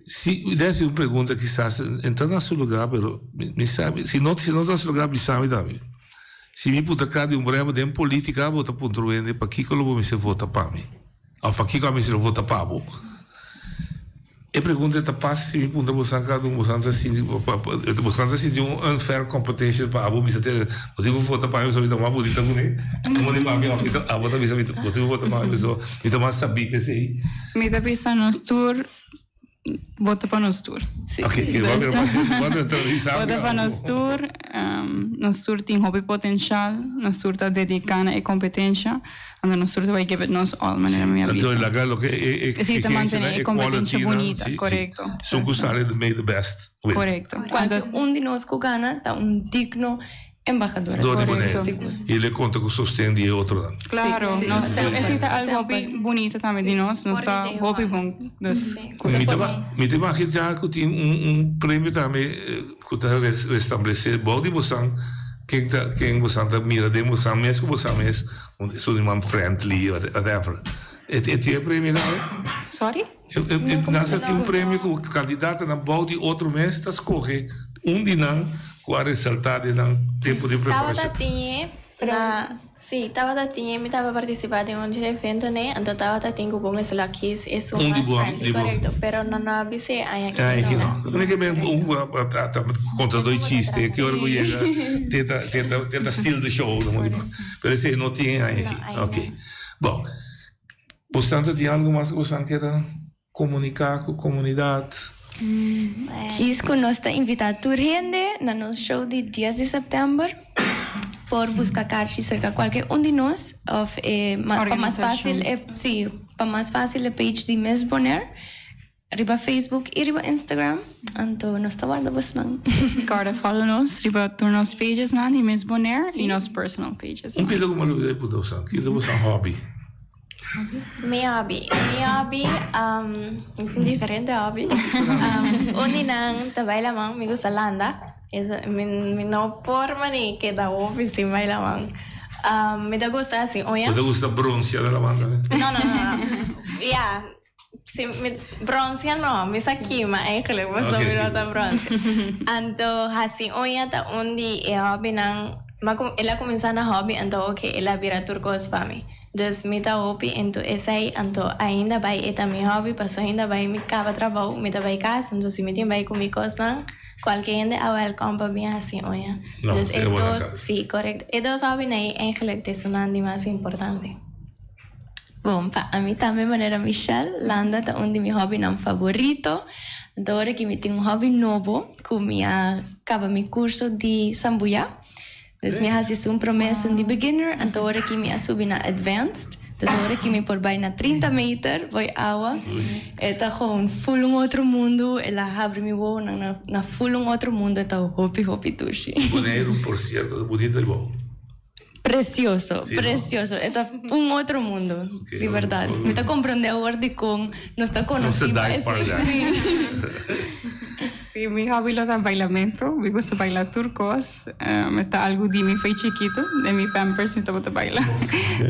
Si, debe ser un pregunta kisas e ta na su lugar, pero mi sabi, si no, si no ta na su lugar bisa mi tambe. Si mi puntra cada di un brema den politica bo ta puntra un hende pakiko lo bo mester vota pa mi? Of pakiko ami mester vota pa bo? E pregunta ta pas si mi puntra bosan cada un bosan ta sinti bosan ta sinti un unfair competition pa abo bisa te bo tin ku vota pa mi pasobra mi ta mas bonita ku mi? Como di papia abo ta bisa bo tin ku vota pa mi pasobra mi ta mas sabi ke esei. Mi ta bisa nos tur Vota pa nos tur. Ok, ke Vota pa nos tur. Nos tur tin hopi potencial. Nos tur ta dedica na e competencia. Anto nos tur ta bay give it nos all, manera mi a bisa. Anto laga loke e Esey ta exigencia mantene e e competencia quality nan, bunita, si, si. corecto. Esun cu sali may the best win. Corecto. Cualke un di nos cu gana ta un digno Embahadora. Dor di Boneiru. I el e konta ku sosten di e otronan. Klaro, nos esei ta algu hopi bunita tambe di nos, nos ta hopi bon. Dus kusa Mi ta mi ta imagina ku tin un un premio tambe ku ta restablesé bou di bosan ken ta ken bosan ta mira den bosan mes ku bosan mes esun di man friendly whatever. E tin e premio tambe? Sorry? Nan sa tin un premio ku kandidatonan bou di otro mes ta skohe un di nan ku a resaltá den nan tempu di preparashon. Tabata tin na, sí, tabata tin, mi tabata partisipá den un dje eventonan, anto tabata tin ku bo mester lo a kis esun mas friendly, korekto, pero nan no a bisa e aña aki no. Aña aki no. Lo ke men un ku a ta konta doi chiste, ki ora ku yega tenta tenta tenta steal the show, pero esei no tin e aña aki. Ok. Bon. Bosan ta tin algo mas ku bosan kier a komuniká ku komunidat? Djis ku nos ta invitá tur hende na nos show di dies di sèptèmber. Por buska karchi serka kualke un di nos òf e pa mas fásil e sí pa mas fásil e page di Miss Bonaire. Riba Facebook y riba Instagram. Anto nos ta warda bosnan. Corda follow nos riba tur nos pages nan di Miss Bonaire y nos personal pages. Un keda ku mi a lubida di puntra bosan, kiko ta bosan hobby? Mi hobby, mi hobby, mi tin diferente hobby. Un di nan ta baila man, mi gusta landa. Mi no por mani keda hopi sin baila man. Mi ta gusta hasi uña. Bo ta gusta broncia na la man tambe? No, no, no, no. Ya, si mi broncia no, mi sa kima eigenlijk, pasobra mi no ta broncia. Anto hasi uña ta un di e hobbynan, el a cuminsa na hobby anto oke el a bira tur cos pa mi. Dus mi ta hopi into esei, anto ainda bai e ta mi hobby, paso ainda bai mi caba trabou, mi ta bai cas, anto si mi tin bai cu mi cosnan, cualke hende a welcome pa bin haci uña. No, Dus e e buena dos, cas. si, correcto. E dos hobbynan ei eigenlijk ta esunnan di mas importante. Bon, pa ami tambe manera Michelle, landa ta un di mi hobbynan favorito. Anto ora ki mi tin un hobby nobo cu mi a caba mi curso di sambuya. Dus mi a hasi esun prome esun di beginner, anto ora ki mi a subi na advanced, dus ora ki mi por bai na trinta meter bo'i awa, e ta gewoon full un otro mundu, el a habri mi wowonan na na full un otro mundu, e ta hopi hopi dushi. Boneiru por cierto ta bunito y bo. Precioso, Sí, no? precioso, e ta un otro mundu, Ok, di berdad. Mi ta comprende awor dikon nos ta Nos ta conoci pa dive esei. paradise. Sí, mi hobby lo ta bailamento. Mi gusta baila tur cos. E ta algu di mi foi chikitu. Den mi pampers mi tabata baila.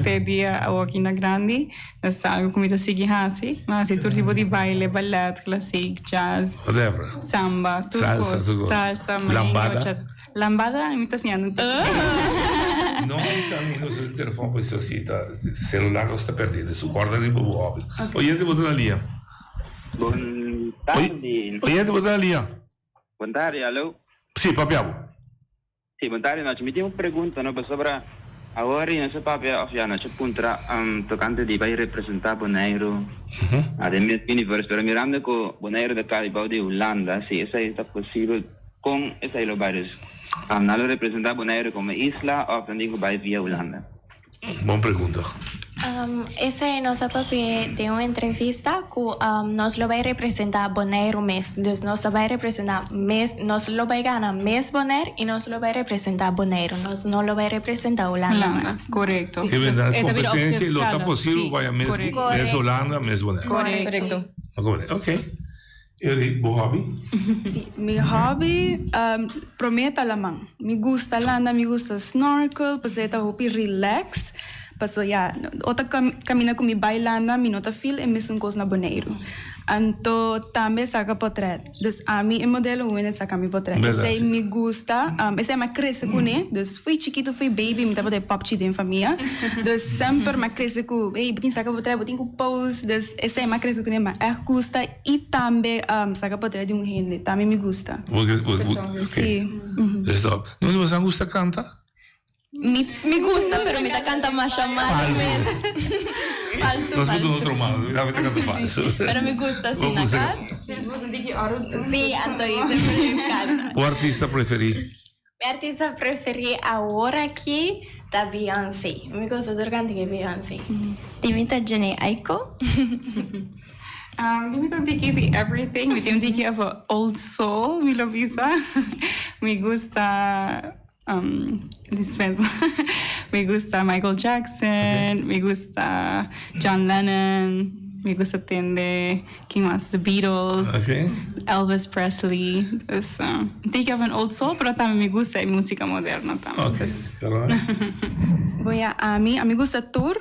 Te dia awoki na grandi. Es ta algu ku mi ta sigui hasi. Mi hasi tur tipo di baile, ballet, klasik, jazz, Whatever. samba, tur Salsa, cos. tur cos. Salsa, merengue, Lambada. bachata. Lambada mi ta siñando un tiki. No bisa mi nos el telefon pues si ta celular nos ta perdi su corda riba bo hobby. Oyente bo ta na lia. Bon tardi. Oyente bo ta na lia. Bon tardi, alo. Si, papia bo. Si, bon tardi nochi. Mi tin un pregunta no pasobra awor y nos a papia of ya nos a puntra tocante di bay representa Boneiru den Miss Universe pero mirando cu Boneiru ta cay bao di Hulanda si esey ta posibel con esey lo bay dus nan lo representa Boneiru como isla of nan tin cu bay via Hulanda? Bon pregunta. Esei nos a papia den un entrevista ku nos lo bai representá Boneiru mes. Dus nos ta bai representá mes, nos lo bai gana mes Bonaire i nos lo bai representá Boneiru. Nos no lo bai representá Hulanda mas. Korekto. Ke berdad, kompetensia lo ta posibel vaya mes mes Hulanda, mes Bonaire. Korekto. Ok. Eri, bo hobby? Si, mi hobby prome ta laman. Mi gusta landa, mi gusta snorkel, pasobra e ta hopi relax. Pasobra ya, ota caminda cu mi bay landa mi no ta feel e mesun cos na Boneiru. Anto tambe saca potret. Dus ami e modelo un hende saca mi potret. Esey mi gusta, esey mi a crece cune. Dus fui chikito, fui baby, mi tabata e popchi den famia. Dus semper mi a crece cu, hey, bo tin saca potret, bo tin cu pose. Dus esey mi a crece cune, mi a echt gusta. Y tambe saca potret di un hende, tambe mi gusta. Si. No di boso gusta canta? Mi mi gusta pero mi ta canta masha malo mes. Falso, Nos falso. por otro malo, mi tambe ta canta falso. Pero mi gusta si na cas. Si, anto y semper mi canta. Bo artista preferi? Mi artista preferi awor aki ta Beyoncé. Mi gusta tur canta di Beyoncé. Di mi ta Jhené Aiko. Di mi ta un tiki di everything. Mi tin un tiki of a old soul, mi lo bisa. Mi gusta dispensa. Mi gusta Michael Jackson, mi gusta John Lennon, mi gusta tende Ken mas? The Beatles, Elvis Presley. Dus un tiki of an old soul, pero tambe mi gusta e musica moderno tambe. Ok, Caroline? Bon ya, ami, ami gusta tur,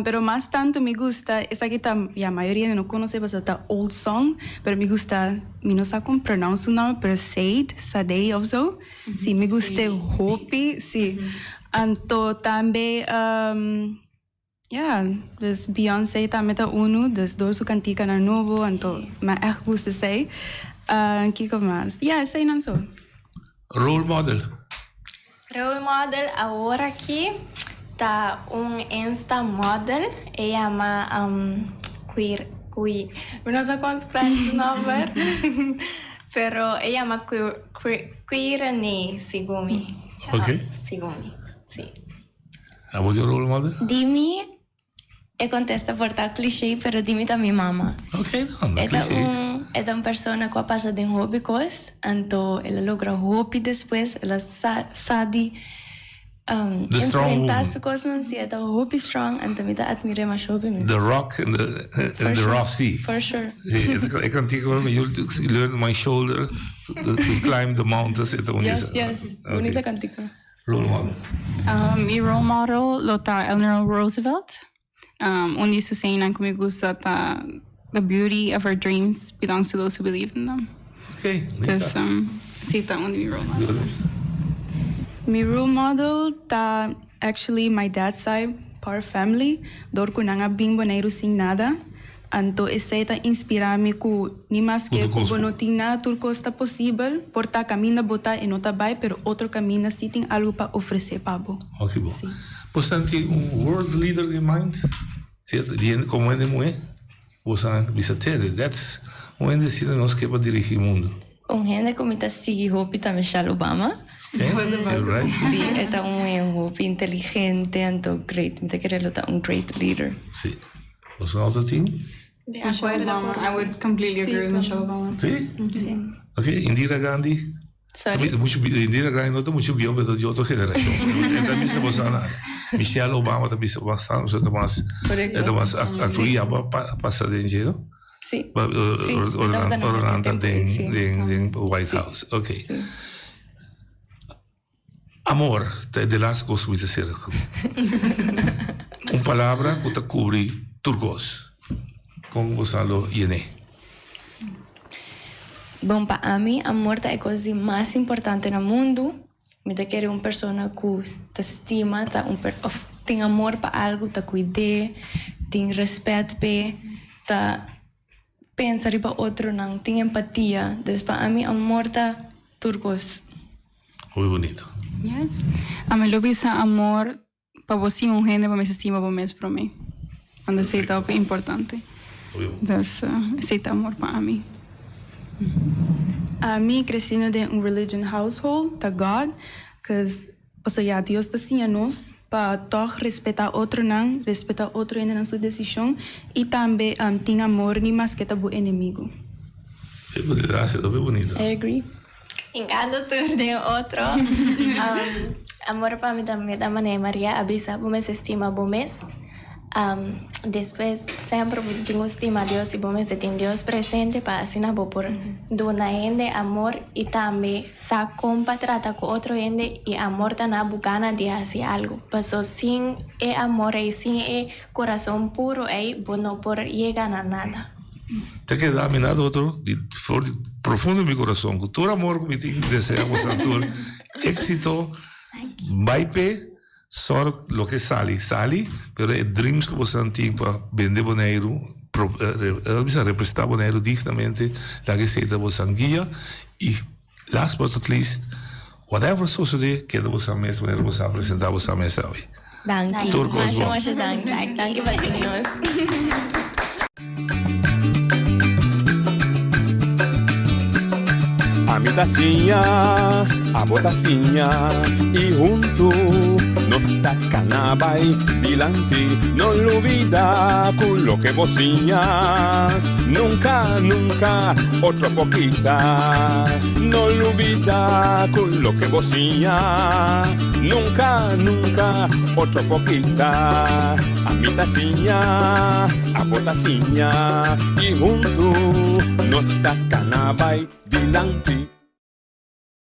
pero mas tanto mi gusta, esaki ta, ya mayoria no conoce pasobra ta old song, pero mi gusta, mi no sa con pronounce su nomber, pero Sade, Sade of zo, si, mi gusta hopi, si. Anto tambe. Ya, dus Beyoncé tambe ta unu, dus door su kantikanan nobo, anto mi a ègt gusta esei. Kiko mas? Ya, eseinan so. Role model? Role model awor aki ta un Insta model, e yama Queer, Qui, mi no sa kon spel su nomber, pero e yama Queerene segun mi. Ok. Segun mi, si. Abo di role model? Di mi. E contesta por ta cliché, pero di mi ta mi mama. Ok, no, no E ta cliché. un, e ta un persona cu a pasa den hopi cos, anto el a logra hopi despues, el a sa, sa di um, The strong enfrenta woman. su cosnan, si e ta hopi strong, anto mi ta admir'é masha hopi mes. The rock in the, in For the sure. rough sea. For sure. Si, e cantica you learn my shoulder to, to climb the mountains. E ta un Yes, disa. yes. Ok. Bunita cantica. Role model. Mi role model lo ta Eleanor Roosevelt. Um, un di su sayingnan cu mi gusta ta The beauty of our dreams belongs to those who believe in them. Okay. Dus, um, si ta un di mi role model. Mi role model ta actually my dad's side, part family, dor ku nan a bin Boneiru sin nada. Anto esei ta inspirá mi ku ni maske ku bo no tin nada tur kos ta posibel, por ta kaminda bo ta e no ta bai pero otro kaminda si tin algu pa ofresé pa bo. Hopi bo. Bo sa tin un world leader in mind? Cierto, di hende como hende muhé, bo sa bisa tende, that's un hende asina nos ke pa dirigi mundo. Un hende ku mi ta sigui hopi ta Michelle Obama. Okay, you're right. Sí, e ta un muhé hopi inteligente anto great. Mi ta kere lo ta un great leader. Sí. Boso no ta tin? De acuerdo. Obama. I would completely agree with Michelle Obama. Sí? Sí. Ok, Indira Gandhi. Sorry. Mucho, Indira Gandhi no ta mucho bieu, pero di otro generacion. E ta bisa boso nada. Michelle Obama ta bisa bastante, ta mas, Correcto. ta mas actual, a pasa den dje, no? Sí. Sí, ora nan ta den, den, den White House. Ok. Amor ta e de laatste kos ku mi ta sera ku. Un palabra ku ta kubri tur kos. Kon bo sa lo yen'é? Bon, pa ami amor ta e kos di mas importante na mundu. Mi ta kere un persona ku ta stima, ta un per òf tin amor pa algu, ta kuid'é, tin rèspèt p'e, ta pensa riba otronan, tin empatia. Dus pa ami amor ta tur kos. Hopi bunito. Yes. Ami lo bisa amor pa bo stima un hende bo mester stima bo mes prome. Ando esei ta hopi importante. Dus esei ta amor pa ami. Ami creciendo den un religion household ta God, cause pasobra ya Dios ta siña nos pa tog respeta otronan, respeta otro hendenan su decision y tambe tin amor ni maske ta bo enemigo. Gracias, hopi bunito. I agree. Hincando tur den otro. Amor pa mi tambe ta manera Maria a bisa, bo mester stima bo mes. Despues semper bo tin ku stima Dios i bo mester tin Dios presente pa asina bo por duna hende amor i tambe sa kon pa trata ku otro hende i amor ta na bo gana di hasi algu. Paso sin e amor ei, sin e kurason puru ei bo no por yega na nada. Ta keda mi nada otro di for di profundo di mi corazon cu tur amor cu mi tin desea boso tur exito bai pe zorg loke sali sali pero e dreams cu boso tin pa bende Boneiru bisa representa Boneiru dignamente laga esey ta boso guia y last but not least whatever sosode keda boso mes manera boso a presenta boso mes awe. Danki. Tur kos Masha bon. masha danki. Danki pa tin nos. Ami ta siña, abo ta siña y huntu nos ta cana bay dilanti. No lubida cu loke bo siña nunca, nunca otro por kita. No lubida cu loke bo siña nunca, nunca otro por kita. Ami ta siña, abo ta siña y huntu nos ta cana bay dilanti.